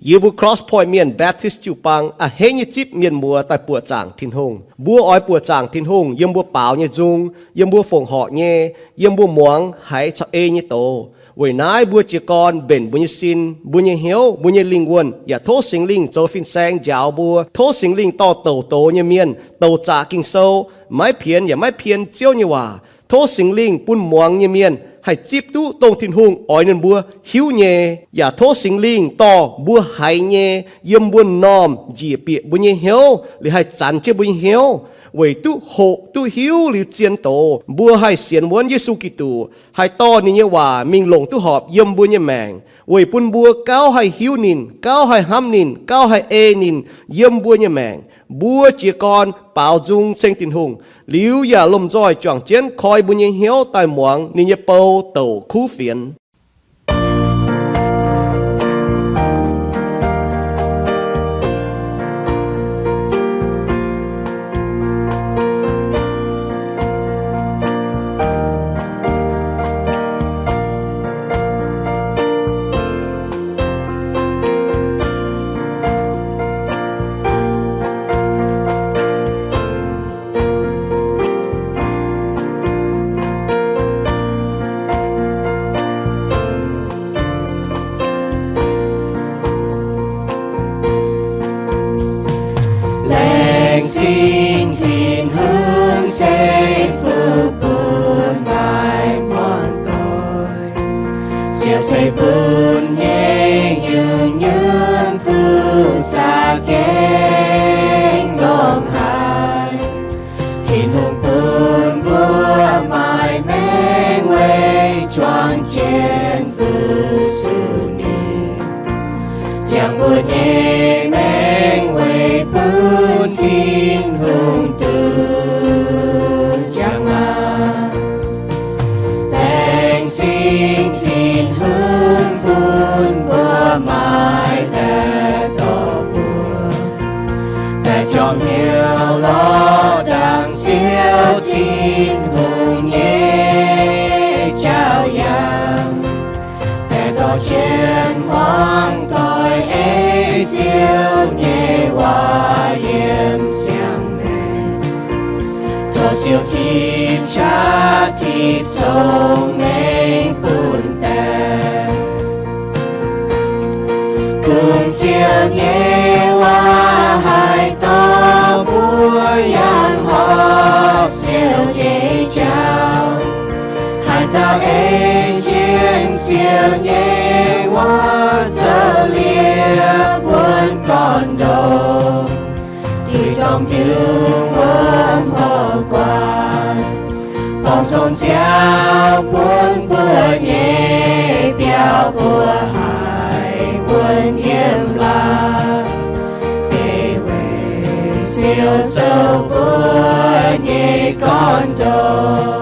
Yie mbuo Cross Point Mienh Baptist jiu-baang a'hneiv nyei zipv mienh muoz daaih buoqc zaangc Tin-Hungh. Mbuo oix buoqc zaangc Tin-Hungh yiem mbuo baaux nyei nzung, yiem mbuo fongc horc nyei, yiem mbuo muangx haiz caux ei nyei doz. Weic naaiv mbuo jiez gorn mbenc mbuo nyei sin, mbuo nyei hnyouv, mbuo nyei lingh wuonh, yaac tov Singx Lingh zoux fin-saeng njaaux mbuo. Tov Singx Lingh dorh douc doz nyei mienh, douc zaqc Ging-Sou, maiv pienx yaac maiv pien Ziouv nyei waac. Tov Singx Lingh bun muangx nyei mienh haih zipv duqv dongh Tin-Hungh oix ninh mbuo hiuv nyei. Yaac tov Singx Lingh dorh mbuo haiz nyei yiem mbuo m'normh njiec bieqc mbuo nyei hnyouv, liuz haih zanx jienv mbuo nyei hnyouv, weic duqv hoqc duqv hiuv liuz zien doz, mbuo haih sienx wuonv Yesu Giduc, haih dorh ninh nyei waac mingh longc duqv horpc yiem mbuo nyei maengc, weic bun mbuo gauh haih hiuv ninh, gauh haih hnamv ninh, gauh haih ei ninh yiem mbuo nyei maengc. Mbuo jiez gorn baaux nzung ceng Tin-Hungh, liuz yaac lomh nzoih juangc jienv koi mbuo nyei hnyouv daaih muangx ninh nyei bou douc kuv fienx. Laengz zingh Tin-Hungh se fuqv bun maaih muangx doic, siou se bun nyei nyungc-nyungc fuqv za'gengh longc haic. Tin-Hungh bun mbuo maaih maengc weic juangc jienv fu-sux ninh, ziangh mbuo nyei maengc weic bun Tin-Hungh duqv jangx maah! Laengz zingh Tin-Hungh bun mbuo maaih daaih dorh mbuo daaih jorm hnyouv lorz dangx Ziouv Tin-Hungh nyei njaaux yangh, daaih dorh jienv hmuangv doic ei Ziouv nyei waac yiem ziangh maengc. Tov Ziouv tipv qaqv tipv cong-mengh bun daaih. Kungx Ziouv nyei waac haih dorh mbuo yangh horpc Ziouv nyei jauv, haih daaih ei jienv Ziouv nyei wuov zoux liepc buonc gorn-ndoqv, diuh domh mbiungc wuom houx guaax, borngz domh nziaaux buonv mbuo nyei biauv, mbuo haih wuonv yiem laangz, deix weic Ziouv zoux mbuo nyei gorn-ndoqv.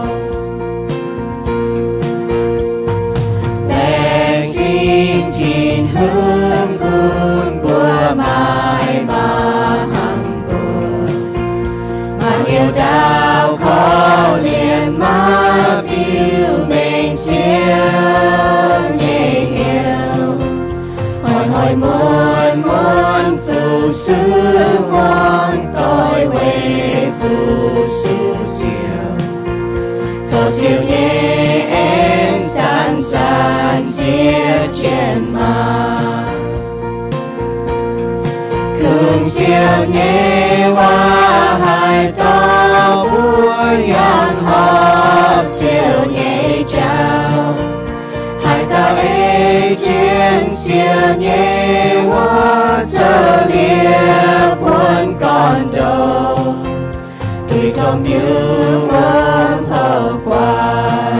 Laengz zingh Tin-Hungh bun mbuo maaih maa hnangv mbuo, maaih heuc ndau korv-lienh, maiv biux mengh Ziouv nyei hnyouv, hnoi-hnoi muonz-muonz fu-sux hmuangv doic weic fu-sux Ziouv. Tov Ziouv nyei en zanc-zanc siev jienv maah! Kungx Ziouv nyei waac haih dorh mbuo yangh horpc Ziouv nyei jauv, haih daaih ei jienv Ziouv nyei wuov zoux liepc buonc gorn-ndoqv, diuh domh mbiungc wuom houx guaax,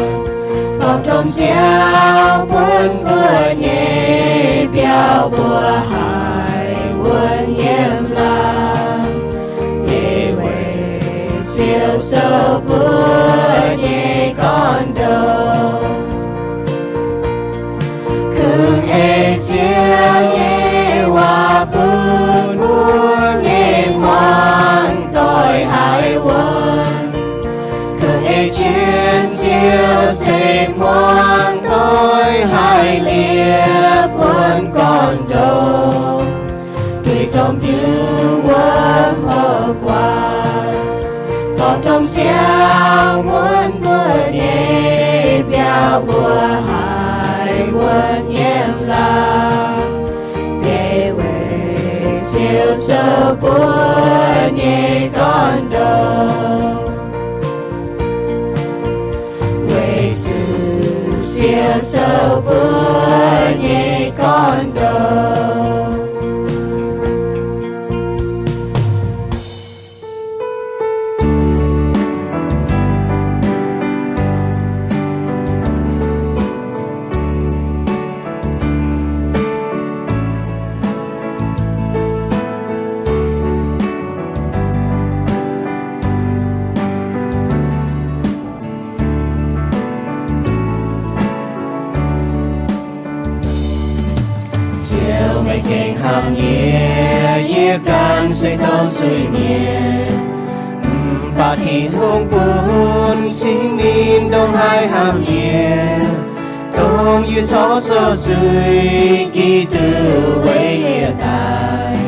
borngz domh nziaaux buonv mbuo nyei biauv, mbuo haih wuonv yiem laangz, deix weic Ziouv zoux mbuo nyei gorn-ndoqv. Kungx ei Ziouv nyei waac bun mbuo nyei hmuangv doic haih wuonv. Kungx ei jienv Ziouv se hmuangv doic haih liepc buonc gorn-ndoqv. Yiem wuom hoc guaax, gorngv tong siau muonz mbuo nyei biauv mbuo haiz wuonv yiem laangz, yie weic Ziouv zoux mbuo nyei gorn-ndoqv. Weic zuqc Ziouv zoux mbuo nyei gorn-ndoqv. Ziouv, meih gengh hnamv yie, yie ganh se dorn zuiz-mienh. Mv baac Tin-Hungh bun Singx Lingh ndongc haaix hnamv yie, dongh yie corc zoux zuiz, Giduc weic yie daic.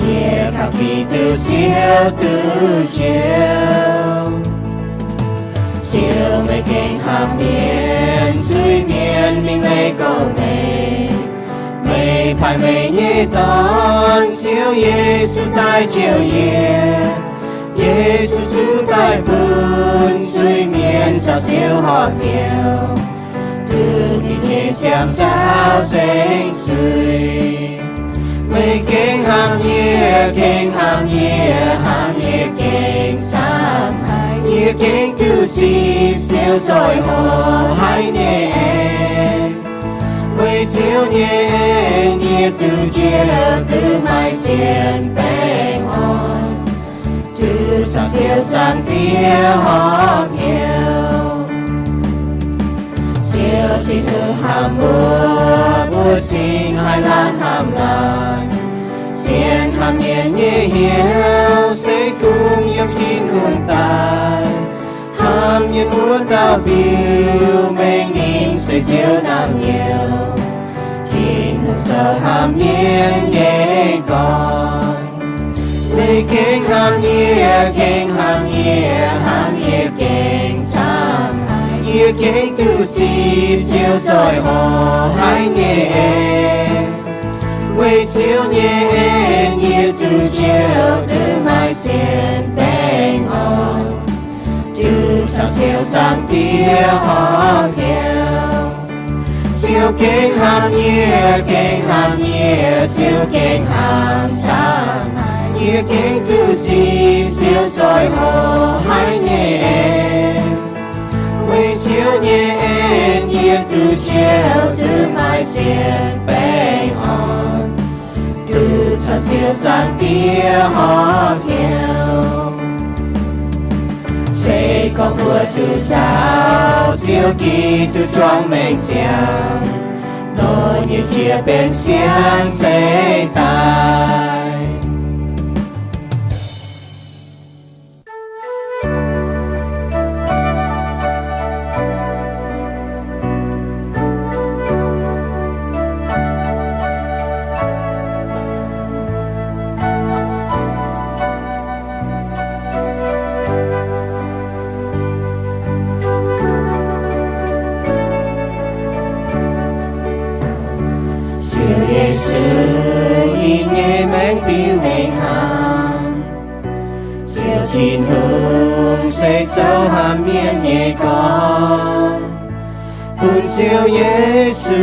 Yie kaux Giduc Ziouv duqv njoux. Ziouv, meih gengh hnamv mienh, zuiz-mienh mingh leiz gorngv meih. Meih paaiv meih nyei Dorn, Ziouv Yesu, daaih njoux yie. Yesu zuqc daaih bun zuiz-mienh caux Ziouv horpc hnyouv, duqv ninh nyei siang-nzauh nzengc zuiz. Meih gengh hnamv yie, gengh hnamv yie, hnamv yie gengh camv haic. Yie gengh duqv zipv Ziouv zoih horc haic nyei en. Weic Ziouv nyei en yie duqv njoux, duqv maaih sienx baengh orn, duqv caux Ziouv Zaangc Diex horpc hnyouv. Ziouv Tin-Hungh hnamv mbuo, mbuo cingx haih laanh hnamv laanh. Sienx hnamv mienh nyei hnyouv se kungx yiem Tin-Hungh daaih. Hnamv mienh wuov dauh biux mengh ninh se Ziouv naamh nyouz. Tin-Hungh zoux hnamv mienh nyei gorn. Meih gengh hnamv yie, gengh hnamv yie, hnamv yie gengh camv haic. Yie gengh duqv zipv Ziouv zoih horc haic nyei en. Weic Ziouv nyei en yie duqv njoux, duqv maaih sienx baengh orn, duqv caux Ziouv Zaangc Diex horpc hnyouv. Ziouv gengh hnamv yie, gengh hnamv yie, Ziouv gengh hnamv camv haic. Yie gengh duqv zipv Ziouv zoih horc haic nyei en. Weic Ziouv nyei en yie duqv njoux, duqv maaih sienx baengh orn, duqv caux Ziouv Zaangc Diex horpc hnyouv. Se gorngv mbuo duqv saauv Ziouv Giduc juangc maengc ziangx, nor nyei jiex benx siang-zeix daaih. Ziouv Yesu, ninh nyei maengc biux mengh hnangv. Ziouv Tin-Hungh se zoux hnamv mienh nyei gorn, bun Ziouv Yesu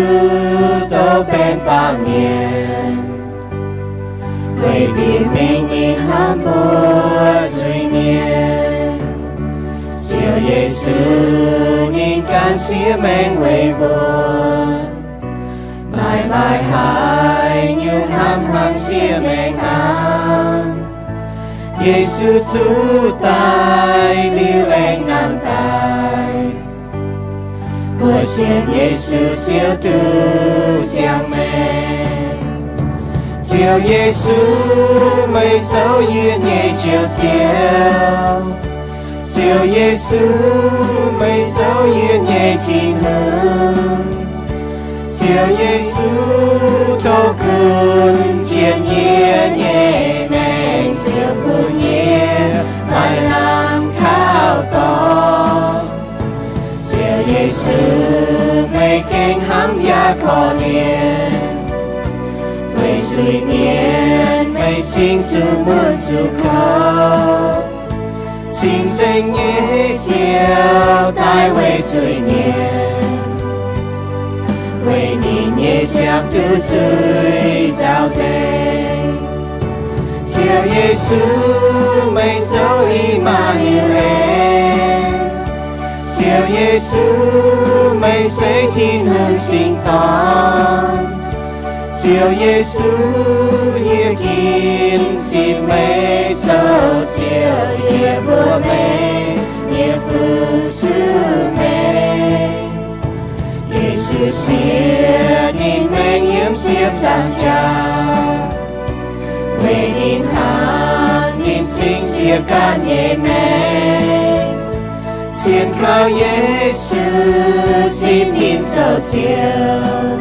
douh benx baamh mienh, weic biux mengh ninh hnamv mbuo zuiz-mienh. Ziouv Yesu, ninh gan siev maengc weic mbuo. Maaih maaih haaix nyungc hnamv hnangv siev maengc hnangv, Yesu zuqc daic liuz aengx nangh daaih. Mbuo sienx Yesu Ziouv duqv ziangh maengc. Ziouv Yesu, meih zoux yie nyei Njoux Ziouv. Ziouv Yesu, meih zoux yie nyei Tin-Hungh. Ziouv Yesu, tov gunv jienv yie nyei Zuiz-mienh meih cingx zuqc mun zuqc kouv, cing-nzengc nyei siou daaih weic zuiz-mienh, weic ninh nyei ziangh duqv zuiz nzauh nzengc. Ziouv Yesu, meih zoux I^maa^ni^en. Ziouv Yesu, meih se Tin-Hungh singx dorn. Ziouv Yesu, yie ginv zinh meih zoux Ziouv, yie mbuox meih, yie fu-sux meih. Yesu siev ninh maengc yiem ziepc nzaangc jaax, weic ninh hnamv ninh cingx siev ganh nyei maengc. Sienx kaux Yesu, zipv ninh zoux Ziouv,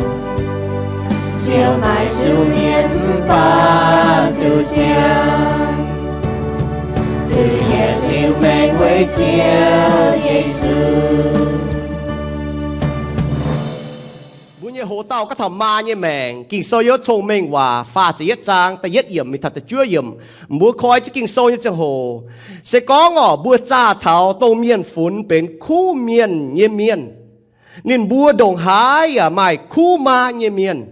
Ziouv maaiz zuqc mienh mv baac duqv ziangh, duqv yietc liuz maengc weic Ziouv Yesu. Mbuo nyei hoc-dauh gorngv taux maa nyei maengc. Ging-Sou yiem Cong-Mengh Waac faah ziepc yietv zaang da'yietv yiemc mingh taux da'juov yiemc. Mbuo koi jienv Ging-Sou nyei ziangh hoc, se gorngv orqc, mbuo zaah taux dongh mienh funx benx kuv mienh nyei mienh, ninh mbuo ndongc haaix yaac maaih kuv maa nyei mienh.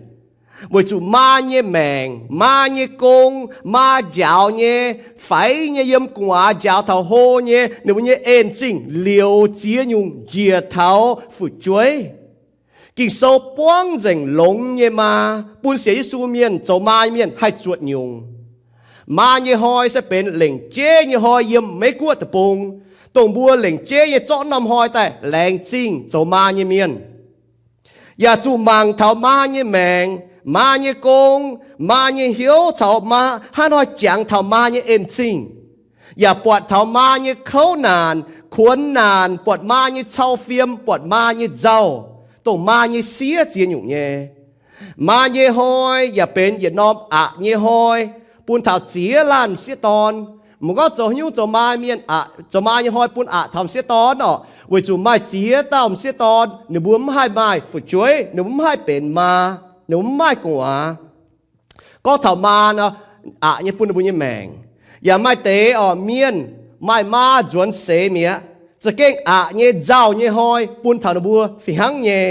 Weic zuqc maa nyei maengc, maa nyei gong, maa njaaux nyei, faix nyei, yiem gu'nguaaz njaaux taux hlo nyei, ninh mbuo nyei en-zingh liouz ziex nyungc njiec taux fu'jueiv. Ging-Sou buangv nzengc longx nyei maa, bun sienx Yesu mienh, zoux maa nyei mienh haih zuotc nyungc. Maa nyei hnoi se benx lengc jeiv nyei hnoi yiem Meiv-Guoqv deic-bung, dongh mbuo lengc jeiv nyei zorqv norm hnoi daaih laengz zingh zoux maa nyei mienh. Yaac zuqc mangc taux maa nyei maengc, maa nyei gong, maa nyei hnyouv caux maa hnangv haaix nor jangx taux maa nyei en-zingh, yaac buatc taux maa nyei kouv naanc, kuonx naanc, buatc maa nyei cau fiem, buatc maa nyei nzauh, dongh maa nyei siev ziex nyungc nyei. Maa nyei hnoi yaac benx yietc norm aqc nyei hnoi bun taux ziex laanh m'sieqv dorn. Mv gorngv zoux haaix nyungc zoux maa mienh, zoux maa nyei hnoi bun aqc taux m'sieqv dorn orqc, weic zuqc maaih ziex dauh m'sieqv dorn ninh mbuo mv haih maaih fu'jueiv, ninh mbuo mv haih benx maa, ninh mbuo mv maaih gu'nguaaz. Gorngv taux maa nor, aqc nyei bun ninh mbuo nyei maengc. Yaac maaih deix orqc, mienh maaih maa nzuonx seix mi'aqv, za'gengh aqc nyei nzauh nyei hnoi bun taux ninh mbuo fih hnangv nyei.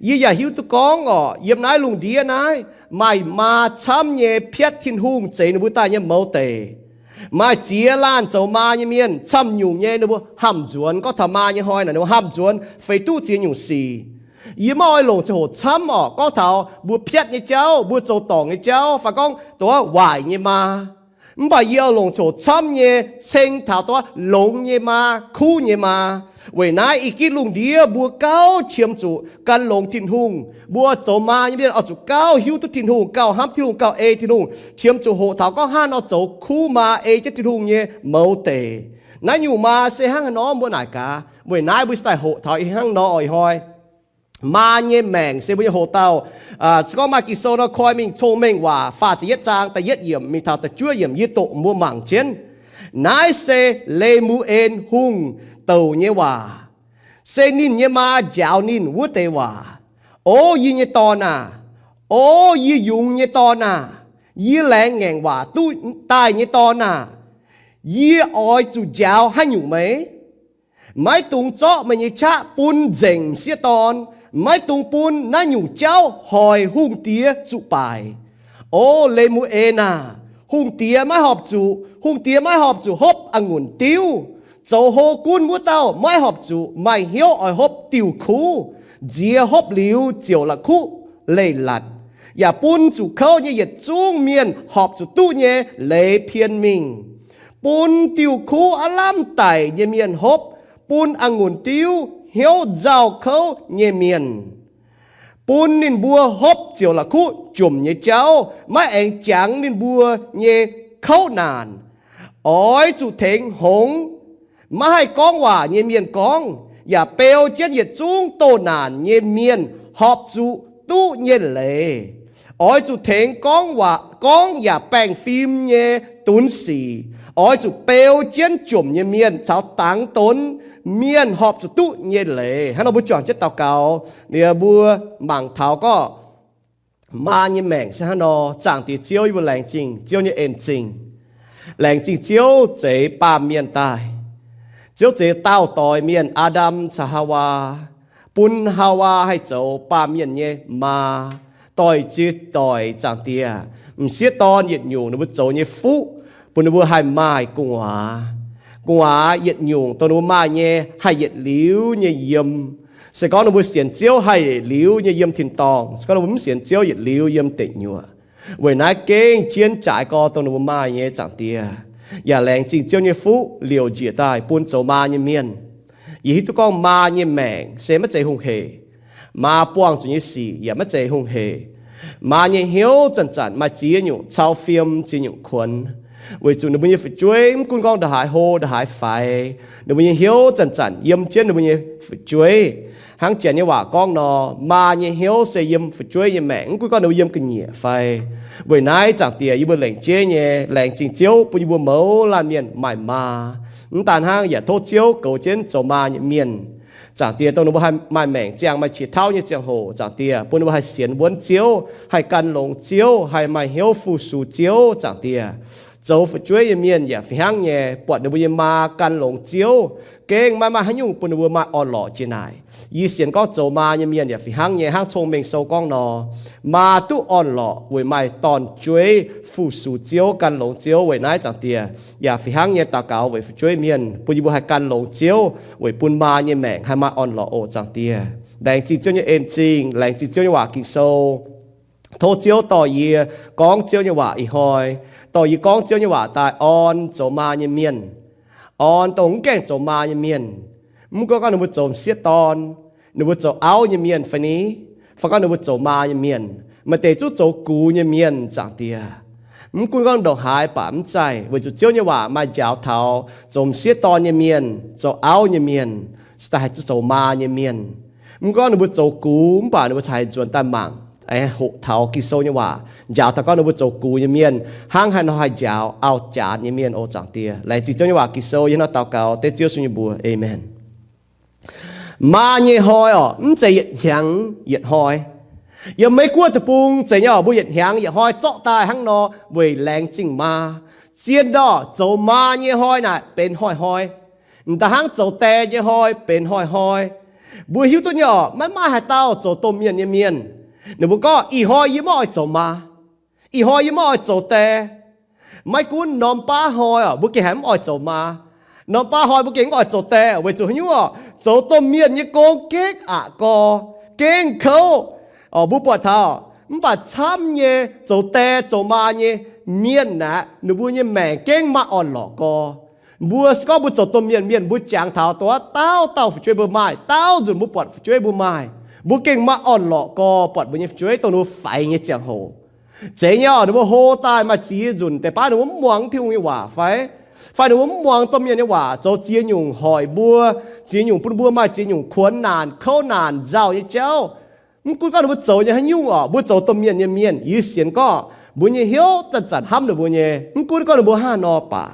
Yie yaac hiuv duqv gorngv orqc, yiem naaiv lungh ndiev naaiv maaih maa camv nyei piatv Tin-Hungh zeix ninh mbuo daaih nyei mouz deic. Maaih ziex laanh zoux maa nyei mienh camv nyungc nyei ninh mbuo hnamv nzuonx. Gorngv taux maa nyei hnoi naaic ninh mbuo hnamv nzuonx feix duqv ziex nyungc sic. Yie maiv oix longc ziangh hoc camv orqc gorngv taux mbuo piatv nyei jauv, mbuo zoux dorngc nyei jauv, fai gorngv dongh waaic nyei maa. Mv baac yie oix longc ziangh hoc camv nyei ceng taux dongh longx nyei maa, kuv nyei maa. Weic naaiv ih gitv lungh ndiev mbuo gauh qiemx zuqc gan longx Tin-Hungh. Mbuo zoux maa nyei mienh oix zuqc gauh hiuv duqv Tin-Hungh, gauh hnamv Tin-Hungh, gauh ei Tin-Hungh, qiemx zuqc hoqc taux gorngv hnangv nor zoux kuv maa ei jienv Tin-Hungh nyei mouz deic. Naaiv nyungc maa se hnangv haaix nor mbuo naaic gaax. Weic naaiv mbuo cingx daaih hoqc taux ih hnangv nor oix hnoi. Maa nyei maengc se mbuo nyei hoc-dauh. Se gorngv maaih Ging-Sou nor koi mingh Cong-Mengh Waac faah ziepc yietv zaang da'yietv yiemc mingh taux da'juov yiemc, yie doqc mbuo mangc jienv. Naaiv se Le^mu^en Hungh douc nyei waac. Se ninh nyei maa njaaux ninh wuov deix waac: O yie nyei dorn aah! O yie yungz nyei dorn aah! Yie laengz ngaengc waac duqv daaih nyei dorn aah! Yie oix zuqc njaaux haaix nyungc meih? Maiv dungx zorqv meih nyei qaqv bun nzengc m'sieqv dorn. Maiv dungx bun naaiv nyungc jauv hoic hungh diex zuqc baaic. O Le^mu^en aah! Hungh diex maiv horpc zuqc, hungh diex maiv horpc zuqc hopv a'ngunc diuv. Zoux hlo gunv wuov dauh maiv horpc zuqc maaih hnyouv oix hopv diuh kuv. Nziex hopv liuz ziouc la'kuqv leiz-latc, yaac bun zuqc kouv nyei yietc zungv mienh horpc zuqc duqv nyei leiz pien mingh. Bun diuh kuv aav lamh daic nyei mienh hopv, bun a'ngunc diuv hnyouv nzauh kouv nyei mienh. Bun ninh mbuo hopv ziouc la'kuqv jomc nyei jauv, maiv aengx jangx ninh mbuo nyei kouv naanc. Oix zuqc tengx hngongx, maiv haih gorngv waac nyei mienh gorngv, yaac beu jienv yietc zungv doh naanc nyei mienh horpc zuqc duqv nyei leiz. Oix zuqc tengx gorngv waac, gorngv yaac baengh fim nyei dunx sic. Oix zuqc beu jienv jomc nyei mienh caux dangx donx mienh horpc zuqc duqv nyei leiz. Hnangv nor mbuo juangc jienv daux gaux. Liuz mbuo mangc taux gorngv maa nyei maengc se hnangv nor. Zaangc Diex Ziouv, yie mbuo laengz zingh Ziouv nyei en-zingh. Laengz zingh Ziouv zeix baamh mienh daaih. Ziouv zeix daauh doix mienh, Aa^ndam caux Haawaa, bun Haawaa haih zoux baamh mienh nyei maa. Doic jiex doic, Zaangc Diex, m'sieqv dorn yietc nyungc ninh mbuo zoux nyei fuqv bun ninh mbuo haih maaih gu'nguaaz. Gu'nguaaz yietc nyungc dongh ninh mbuo maaih nyei haih yietc liuz nyei yiem. Se gorngv ninh mbuo sienx Ziouv, haih yietc liuz nyei yiem tin-dorngh. Se gorngv ninh mbuo mv sienx Ziouv, yietc liuz yiem deic nyuoqc. Weic naaiv gengh jienv jaaix gorx dongh ninh mbuo maaih nyei, Zaangc Diex. Yaac laengz zingh Ziouv nyei fuqv liouc njiec daaih bun zoux maa nyei mienh. Yie hiuv duqv gorngv maa nyei maengc se maiv zeiz hungh heic. Maa buangh zuqc nyei sic yaac maiv zeiz hungh heic. Maa nyei hnyouv zanc-zanc maaih ziex nyungc cau fiem, ziex nyungc kuonx, weic zuqc ninh mbuo nyei fu'jueiv, mv gunv gorngv ndongc haaix hlo ndongc haaix faix, ninh mbuo nyei hnyouv zanc-zanc yiem jienv ninh mbuo nyei fu'jueiv. Hnangv Janx nyei waac gorngv nor, maa nyei hnyouv se yiem fu'jueiv nyei maengc, mv gunv gorngv ninh mbuo yiem ga'nyiec fai. Weic naaiv, Zaangc Diex, yie mbuo lengc jeiv nyei laengz zingh Ziouv bun yie mbuo mouz laanh mienh maaih maa. Mv daan hnangv, yaac tov Ziouv goux jienv zoux maa nyei mienh. Zaangc Diex, dongh ninh mbuo haih maaih maengc ziangh, maaih qiex tauv nyei ziangh hoc, Zaangc Diex, bun ninh mbuo haih sienx wuonv Ziouv, haih gan longx Ziouv, haih maaih hnyouv fu-sux Ziouv, Zaangc Diex. Zoux fu'jueiv nyei mienh yaac fih hnangv nyei, buatc ninh mbuo nyei maa gan longx Ziouv, gengh maiv maaih haaix nyungc bun ninh mbuo maaih orn-lorqc jiex naaic. Yie sienx gorngv zoux maa nyei mienh yaac fih hnangv nyei, hnangv Cong-Mengh Sou gorngv nor, maa duqv orn-lorqc weic maaih dorn-jueiv fu-sux Ziouv, gan longx Ziouv. Weic naaiv, Zaangc Diex, yaac fih hnangv nyei daux gaux weic fu'jueiv mienh, bun yie mbuo haih gan longx Ziouv, weic bun maa nyei maengc haih maaih orn-lorqc oc, Zaangc Diex. Laengz zingh Ziouv nyei en-zingh, laengz zingh Ziouv nyei waac Ging-Sou. Tov Ziouv dorh yie gorngv Ziouv nyei waac ih hnoi, dorh yie gorngv Ziouv nyei waac daaih orn zoux maa nyei mienh, orn dongh mv gaengh zoux maa nyei mienh. Mv gunv gorngv ninh mbuo zoux m'sieqv dorn, ninh mbuo zoux auv nyei mienh fai ni, fai gorngv ninh mbuo zoux maa nyei mienh, maaih deix zungv zoux gux nyei mienh, Zaangc Diex. Mv gunv gorngv ndongc haaix baac mv zaih, weic zuqc Ziouv nyei waac maaih njaaux taux zoux m'sieqv dorn nyei mienh, zoux auv nyei mienh, se daaih haih zoux maa nyei mienh. Mv gunv gorngv ninh mbuo zoux gux, mv baac ninh mbuo cingx haih nzuonx daaih mangc, hoqc taux Ging-Sou nyei waac, njaaux taux gorngv ninh mbuo zoux gux nyei mienh hnangv haaix nor haih njaaux auv-jaanx nyei mienh oc, Zaangc Diex. Laengz zingh Ziouv nyei waac Ging-Sou, yie hnangv naaiv daux gaux dengv Ziouv Yesu nyei mbuox, aamen. Maa nyei hnoi orqc, mv zeiz yietc hnyangx yietc hnoi. Yiem Meiv Guoqv deic-bung zeiz nyei orqc, mbuo yietc hnyangx yietc hnoi zorqv daaih hnangv nor weic laengz zingh maa. Zien orqc, zoux maa nyei hnoi naaic benx hnoi-hnoi. M'daaih hnangv zoux die nyei hnoi benx hnoi-hnoi. Mbuo hiuv duqv nyei orqc, maiv maaih haaix dauh zoux domh mienh nyei mienh, ninh mbuo gorngv, ih hnoi yie maiv oix zoux maa, ih hnoi yie maiv oix zoux die. Maiv gunv norm baav hnoi orqc, mbuo gengh haiz mv oix zoux maa. Norm baav hnoi mbuo gengh mv oix zoux die, weic zuqc haaix nyungc orqc? Zoux domh mienh nyei gong gengh aqc gorx, gengh kouv. Orqc, mbuo buatc taux, mv baac camv nyei zoux die zoux maa nyei mienh aeqv, ninh mbuo nyei maengc gengh maaih orn-lorqc gorx. Mbuo se gorngv mbuo zoux domh mienh mienh, mbuo jangx taux dongh wuov dauh dauh fu'jueiv mbuo maaih, daauh nzunc mbuo buatc fu'jueiv mbuo maaih, mbuo gengh maaih orn-lorqc gorx buatc mbuo nyei fu'jueiv dongh ninh mbuo faix nyei ziangh hoc. Zeiz nyei orqc, ninh mbuo hlo daaih maaih ziex nzunc deix baav ninh mbuo mv muangx Tin-Hungh nyei waac fai, fai ninh mbuo mv muangx domh mienh nyei waac, zoux ziex nyungc hoic mbuo, ziex nyungc bun mbuo maaih ziex nyungc kuonx naanc, kouv naanc, nzauh nyei jauv. Mv gunv gorngv ninh mbuo zoux nyei haaix nyungc orqc, mbuo zoux domh mienh nyei mienh, yie sienx gorngv mbuo nyei hnyouv zanc-zanc hnamv ninh mbuo nyei. Mv gunv gorngv ninh mbuo hnangv nor baac,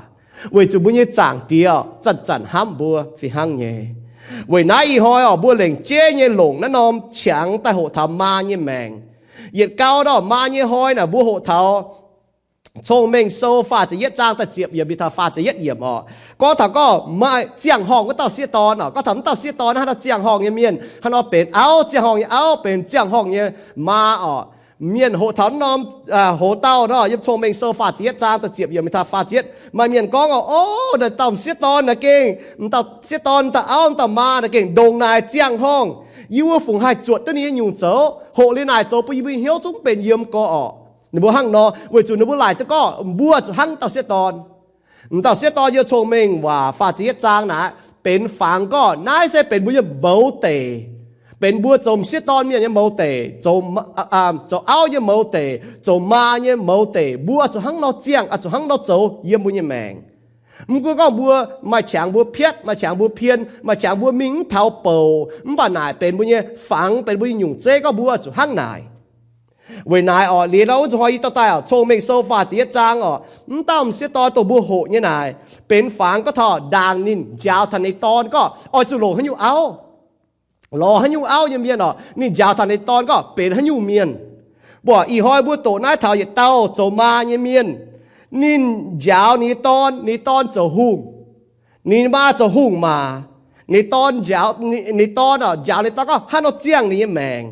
weic zuqc mbuo nyei Zaangc Diex zanc-zanc hnamv mbuo fih hnangv nyei. Weic naaiv ih hnoi orqc, mbuo lengc jeiv nyei longc naaiv norm qangx daaih hoqc taux maa nyei maengc. Yietc gau ndorm maa nyei hnoi naaic mbuo hoqc taux Cong-Mengh Sou faah ziepc yietv zaang da'ziepc yiemc mingh taux faah ziepc yietv yiemc orqc, gorngv taux gorngv maaih ziangh horngh wuov dauh sieqv dorn orqc. Gorngv taux wuov dauh sieqv dorn hnangv haaix nor ziangh horngh nyei mienh, hnangv haaix nor benx auv ziangh horngh nyei auv, benx ziangh horngh nyei maa orqc. Mienh hoqc taux norm, hoz dauh nor, yiem Cong-Mengh Sou faah ziepc yietv zaang da'ziepc yiemc mingh taux faah ziepc yietv, maaih mienh gorngv orqc, o, naaiv dauh sieqv dorn naaiv gengh, dauh sieqv dorn, dauh auv, dauh maa naaiv gengh ndongc naaic ziangh horngh. Yie mbuo fungc haih zuotc duqv ninh nyei nyungc zoux? Hoqc liuz naaic zoux bun yie mbuo nyei hnyouv zungv benx yiem gorx orqc. Ninh mbuo hnangv nor weic zuqc ninh mbuo laaic duqv gorngv mbuo zuqc hnangv dauh sieqv dorn. M'dauh sieqv dorn yiem Cong-Mengh Waac faah ziepc yietv zaang naaic benx fangx gorngv naaiv se benx mbuo nyei mouz deic, benx mbuo zoux m'sieqv dorn mienh nyei mouz deic, zoux auv nyei mouz deic, zoux maa nyei mouz deic. Mbuo zuqc hnangv nor ziangh, zuqc hnangv nor zoux yiem mbuo nyei maengc. Mv gunv gorngv mbuo maaih qangx mbuo piatv, maaih qangx mbuo pien, maaih qangx mbuo mingh mv taux bouc, mv baac naaic benx mbuo nyei fangx, benx mbuo nyei nyungc zeiv gorngv mbuo zuqc hnangv naaic. Weic naaiv orqc, liuz nor wuov nzunc hnoi yie dorh daaih orqc, Cong-Mengh Sou faah ziepc yietv zaang orqc, mv dauh m'sieqv dorn dongh mbuo hoqc nyei naaic benx fangx gorngv taux ndaangc ninh njaaux taux ninh dorn gorngv oix zuqc longc haaix nyungc auv, lorz haaix nyungc auv nyei mienh orqc, ninh njaaux taux ninh dorn gorngv benx haaix nyungc mienh. Mbuo ih hnoi mbuo doqc naaiv taux yietc dauh zoux maa nyei mienh, ninh njaaux ninh nyei dorn, ninh nyei dorn zoux hungh. Ninh maa zoux hungh maac, ninh dorn njaaux, ninh dorn njaaux ninh dorn gorngv hnangv nor ziangh ninh nyei maengc.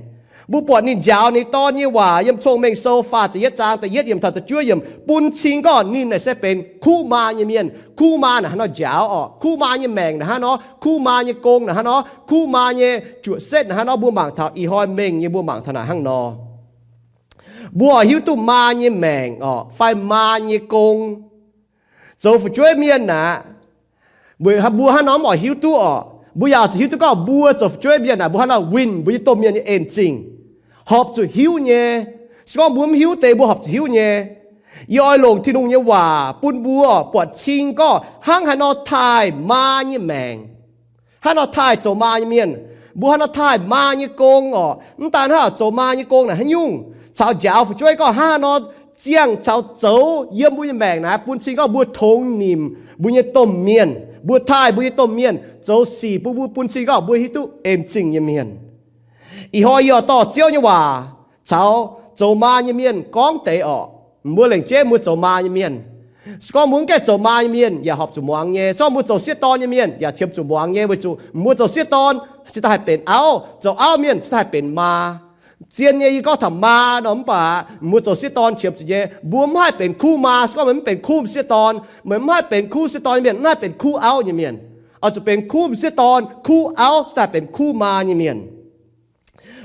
Mbuo buatc ninh njaaux ninh dorn nyei waac yiem Cong-Mengh Sou faah ziepc yietv zaang da'yietv yiemc taux da'juov yiemc bun cing gorngv ninh naaic se benx kuv maa nyei mienh. Kuv maa naaic hnangv nor njaaux orqc. Kuv maa nyei maengc naaic hnangv nor, kuv maa nyei gong naaic hnangv nor, kuv maa nyei juoqc setv naaic hnangv nor. Mbuo mangc taux ih hnoi mengh nyei mbuo mangc taux naaic hnangv nor. Mbuo oix hiuv duqv maa nyei maengc orqc fai maa nyei gong. Zoux fu'jueiv mienh naaic, mbuo hnangv nor mv oix hiuv duqv orqc. Mbuo yaac zuqc hiuv duqv gorngv mbuo zoux fu'jueiv mienh naaic mbuo hnangv nor winh mbuo nyei domh mienh nyei en zingh, horpc zuqc hiuv nyei. Se gorngv mbuo mv hiuv deix mbuo horpc zuqc hiuv nyei. Yie oix longc Tin-Hungh nyei waac bun mbuo buatc cing gorngv hnangv haaix nor taaih maa nyei maengc, hnangv nor taaih zoux maa nyei mienh. Mbuo hnangv nor taaih maa nyei gong orqc. Mv daan hnangv, zoux maa nyei gong naaic haaix nyungc caux njaaux fu'jueiv gorngv hnangv haaix nor ziangh caux zoux yiem mbuo nyei maengc naaic bun cing gorngv mbuo tongx nimc mbuo nyei domh mienh, mbuo taaih mbuo nyei domh mienh zoux sic bun mbuo, bun cing gorngv mbuo hiuv duqv en zingh nyei mienh. Ih hnoi yie oix dorh Ziouv nyei waac caux zoux maa nyei mienh gorngv deix orqc. Mbuo lengc jeiv mbuo zoux maa nyei mienh, se gorngv mbuo mv gaengh zoux maa nyei mienh yaac horpc zuqc muangx nyei. Se gorngv mbuo zoux sieqv dorn nyei mienh yaac qiemx zuqc muangx nyei, weic zuqc mbuo zoux sieqv dorn cingx daaih haih benx auv, zoux auv mienh cingx daaih haih benx maa. Zien nyei yie gorngv taux maa nor, mv baac mbuo zoux sieqv dorn qiemx zuqc nyei, mbuo mv haih benx kuv maa. Se gorngv meih mv benx kuv m'sieqv dorn, meih mv haih benx kuv sieqv dorn nyei mienh, mv haih benx kuv auv nyei mienh. Oix zuqc benx kuv m'sieqv dorn, kuv auv, cingx daaih benx kuv maa nyei mienh.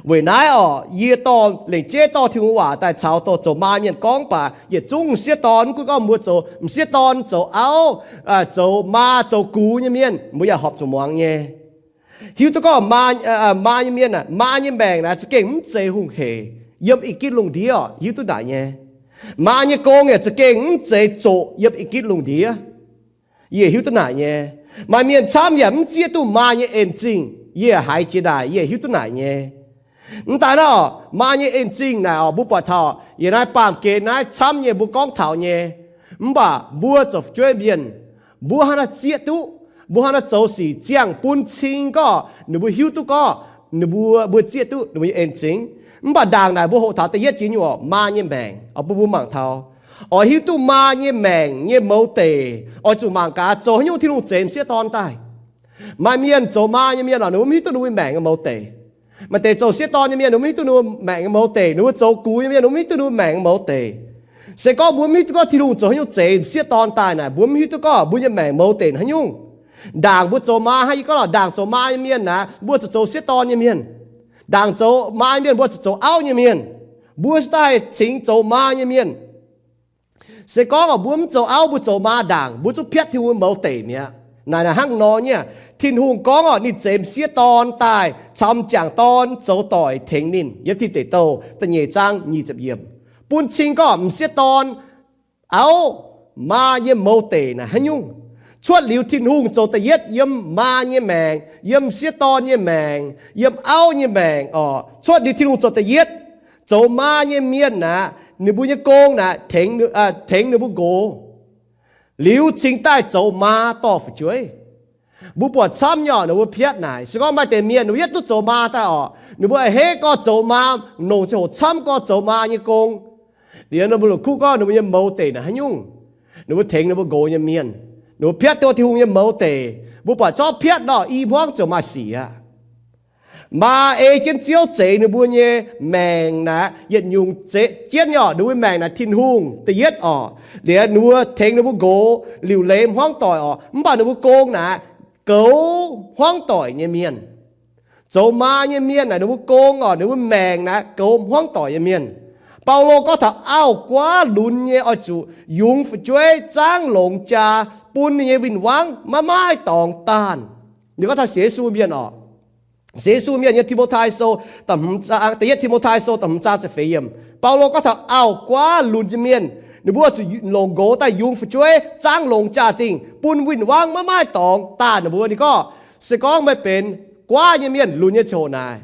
Weic naaiv orqc, yie dorh lengc jeiv dorh Tin-Hungh waac daaih caux dorh zoux maa mienh gorngv baac yietc zungv m'sieqv dorn, mv gunv gorngv mbuo zoux m'sieqv dorn, zoux auv, zoux maa, zoux gux nyei mienh, mbuo yaac horpc zuqc muangx nyei. Hiuv duqv gorngv maa nyei mienh aah, maa nyei maengc naaic za'gengh mv zeiz hungh heic yiem ih gitv lungh ndiev orqc, hiuv duqv naaic nyei. Maa nyei gong yaac za'gengh mv zeiz zoqc yiem ih gitv lungh ndiev. Yie hiuv duqv naaic nyei. Maaih mienh camv yaac mv zieqv duqv maa nyei en zingh. Yie haiz jiex naaic, yie hiuv duqv naaic nyei. Mv daaih naaiv orqc, maa nyei en zingh naaic orqc, mbuo buatc taux yiem naaiv baamh gen naaiv camv nyei mbuo gorngv taux nyei. Mv baac mbuo zoux fu'jueiv mienh, mbuo hnangv naaiv zieqv duqv, mbuo hnangv naaiv zoux sic ziangh bun cing gorngv ninh mbuo hiuv duqv gorngv ninh mbuo, mbuo zieqv duqv ninh mbuo nyei en zingh. Mv baac ndaangc naaic mbuo hoqc taux da'yietv jiex nyungc orqc, maa nyei maengc orqc, bun mbuo mangc taux oix hiuv duqv maa nyei maengc nyei mouz deic, oix zuqc mangc gaax zoux haaix nyungc Tin-Hungh zeix m'sieqv dorn daaih. Maaih mienh zoux maa nyei mienh orqc, ninh mbuo mv hiuv duqv ninh mbuo maengc nyei mouz deic. Maaih deix zoux sieqv dorn nyei mienh, ninh mbuo mv hiuv duqv ninh mbuo maengc nyei mouz deic. Ninh mbuo zoux gux nyei mienh, ninh mbuo mv hiuv duqv ninh mbuo maengc nyei mouz deic. Se gorngv mbuo mv hiuv duqv gorngv Tin-Hungh zoux haaix nyungc zeix m'sieqv dorn daaih naaic, mbuo mv hiuv duqv gorngv mbuo nyei maengc mouz deic haaix nyungc. Ndaangc mbuo zoux maa, hnangv yie gorngv lorqc, ndaangc zoux maa nyei mienh naaic, mbuo zuqc zoux sieqv dorn nyei mienh. Ndaangc zoux maa nyei mienh, mbuo zuqc zoux auv nyei mienh. Mbuo se daaih cingx zoux maa nyei mienh. Se gorngv orqc, mbuo mv zoux auv, mbuo zoux maa ndaangc, mbuo zungv piatv Tin-Hungh mouz deic mi'aqv. Naaic naaic hnangv nor nyei aqv. Tin-Hungh gorngv orqc, ninh zeix m'sieqv dorn daaih caux m'jangc dorn zoux doic tengx ninh. Yiem Tin Deic Douh da'nyeic zaang nyic ziepc yiemc, bun cing gorngv m'sieqv dorn, auv, maa nyei mouz deic naaic haaix nyungc. Cuotv liuz Tin-Hungh zoux da'yietv yiem maa nyei maengc, yiem m'sieqv dorn nyei maengc, yiem auv nyei maengc orqc. Cuotv liuz Tin-Hungh zoux da'yietv, zoux maa nyei mienh naaic, ninh mbuo nyei gong naaic tengx, tengx ninh mbuo nqox. Liuz cingx daaih zoux maa dorh fu'jueiv. Mbuo buatc camv nyei orqc, ninh mbuo piatv naaic. Se gorngv maaih deix mienh ninh mbuo yietv duqv zoux maa daaih orqc, ninh mbuo a'hneiv gorx zoux maa, longc ziangh hoc camv gorx zoux maa nyei gong. Liuz ninh mbuo la'kuqv gorngv ninh mbuo nyei mouz deic naaic haaix nyungc, ninh mbuo tengx ninh mbuo nqox nyei mienh, ninh mbuo piatv duqv Tin-Hungh nyei mouz deic. Mbuo buatc zorqv piatv nor, i hmuangv ziouc maaih sic aqv. Maa ei jienv Ziouv zeix ninh mbuo nyei maengc naaic, yietc nyungc zeix jienv nyei orqc, ninh mbuo maengc naaic Tin-Hungh da'yietv orqc. Liuz ninh mbuo tengx ninh mbuo nqox liuc leiz hmuangv doic orqc, mv baac ninh mbuo gong naaic goux hmuangv doic nyei mienh. Zoux maa nyei mienh naaic ninh mbuo gong orqc, ninh mbuo maengc naaic goux hmuangv doic nyei mienh. Baulo gorngv taux auv-guaav lunx nyei oix zuqc yungz fu'jueiv, zaangv longx jaa, bun ninh nyei win-wangv maiv maaih dorngx daanh. Ninh gorngv taux sienx Yesu mienh orqc. Sienx Yesu mienh yiem Ti^mo^tai Sou, da'yietv Ti^mo^tai Sou da'hmz zaang ziepc feix yiemc, Baulo gorngv taux auv-guaav lunx nyei mienh, ninh mbuo zuqc longc nqox daaih yungz fu'jueiv, zaangv longx jaa-dingh, bun win-wangv maiv maaih dorngx daanh ninh mbuo. Ninh gorngv, se gorngv meih benx guaav nyei mienh lunx nyei ziangh hoc naaic,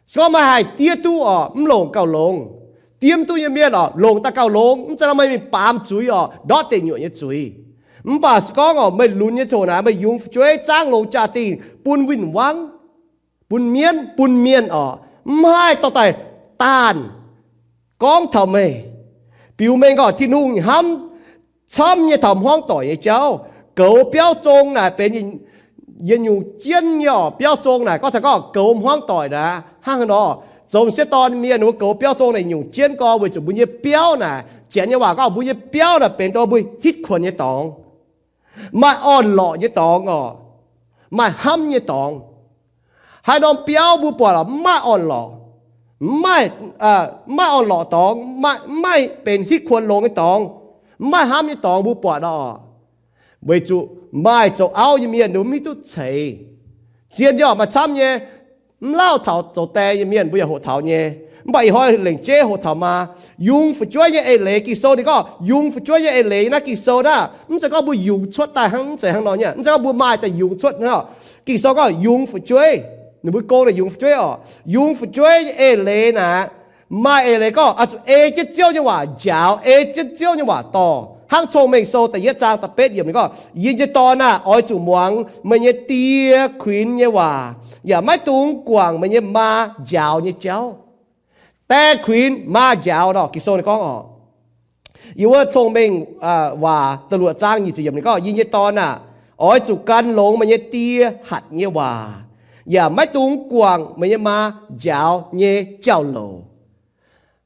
se gorngv meih haih diev duqv orqc, mv longc gauh longx. Diev mv duqv nyei mienh orqc, longc daaih gauh longx. Mv zeiz nor meih mingh baamz zuiz orqc, ndortv deic nyuoqc nyei zuiz. Mv baac se gorngv orqc, meih lunx nyei ziangh hoc naaic, meih yungz fu'jueiv, zaangv longx jaa-dingh, bun win-wangv, bun mienv, bun mienh orqc, mv haih dorh daaih daanh, gorngv taux meih, biux mengh gorngv Tin-Hungh hnamv camv nyei taux hmuangv doic nyei jauv. Goux biauv zong naaic benx yietc nyungc jienv nyei oc. Biauv zong naaic gorngv taux gorngv goux hmuangv doic naaic hnangv haaix nor. Zoux m'sieqv dorn mienh ninh mbuo goux biauv zong naaic nyungc jienv gorngv weic zuqc mbuo nyei biauv naaic, janx nyei waac gorngv mbuo nyei biauv naaic benx dongh mbuo hitv kuonx nyei dorngx, maaih orn-lorqc nyei dorngx oc, maaih hnamv nyei dorngx. Haaix norm biauv mbuo buatc oc, mv maaih orn-lorqc, mv maaih, mv maaih orn-lorqc dorngx, mv maaih benx hitv kuonx longx nyei dorngx, mv maaih hnamv nyei dorngx mbuo buatc oc. Weic zuqc maaih zoux auv nyei mienh ninh mbuo mv hiuv duqv ceix. Zien nyei oc, maaih camv nyei. Mv lauh taux zoux die nyei mienh mbuo yaac hoqc taux nyei. Mv baac ih hnoi lengc jeiv hoqc taux maa. Yungz fu'jueiv nyei eix leiz, Ging-Sou ninh gorngv yungz fu'jueiv nyei eix leiz naaiv Ging-Sou naaiv, mv zeiz gorngv mbuo yungz cuotv daaih hnangv, mv zeiz hnangv nor nyei. Mv zeiz gorngv mbuo maaih daaih yungz cuotv hnangv. Ging-Sou gorngv yungz fu'jueiv, ninh mbuo gong naaic yungz fu'jueiv oc. Yungz fu'jueiv nyei eix leiz naaic, maaih eix leiz gorngv oix zuqc ei jienv Ziouv nyei waac njaaux, ei jienv Ziouv nyei waac dorh. Hnangv Cong-Mengh Sou da'yietv zaang da'betv yiemc ninh gorngv, Yie nyei dorn aah! Oix zuqc muangx meih nyei die kuinx nyei waac, yaac maiv dungx guangc meih nyei maa njaaux nyei jauv. Die kuinx, maa njaaux nor, Ging-Sou ninh gorngv oc. Yiem wuov Cong-Mengh Waac da'luoqc zaang nyic ziepc yiemc ninh gorngv, Yie nyei dorn aah! Oix zuqc gan longx meih nyei die hatc nyei waac, yaac maiv dungx guangc meih nyei maa njaaux nyei jauv-louc.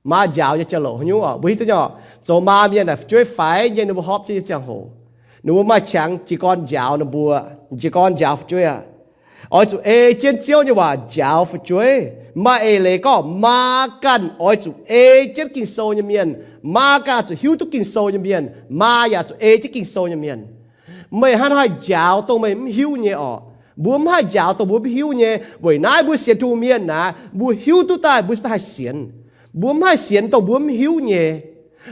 Maa njaaux nyei jauv-louc haaix nyungc oc? Mbuo hiuv duqv nyei oc, zoux maa mienh naaic fu'jueiv faix nyei, ninh mbuo hopv jienv nyei ziangh hoc, ninh mbuo maaih qangx jiez gorn njaaux ninh mbuo, jiez gorn njaaux fu'jueiv aqv. Oix zuqc ei jienv Ziouv nyei waac njaaux fu'jueiv. Maaih eix leiz gorngv maa ganh oix zuqc ei jienv Ging-Sou nyei mienh. Maa ganh oix zuqc hiuv duqv Ging-Sou nyei mienh. Maa yaac zuqc ei jienv Ging-Sou nyei mienh. Meih hnangv haaix njaaux dongh meih mv hiuv nyei oc? Mbuo mv haih njaaux dongh mbuo mv hiuv nyei. Weic naaiv mbuo sienx Tin-Hungh mienh naaic, mbuo hiuv duqv daaih mbuo cingx daaih haih sienx. Mbuo mv haih sienx dongh mbuo mv hiuv nyei.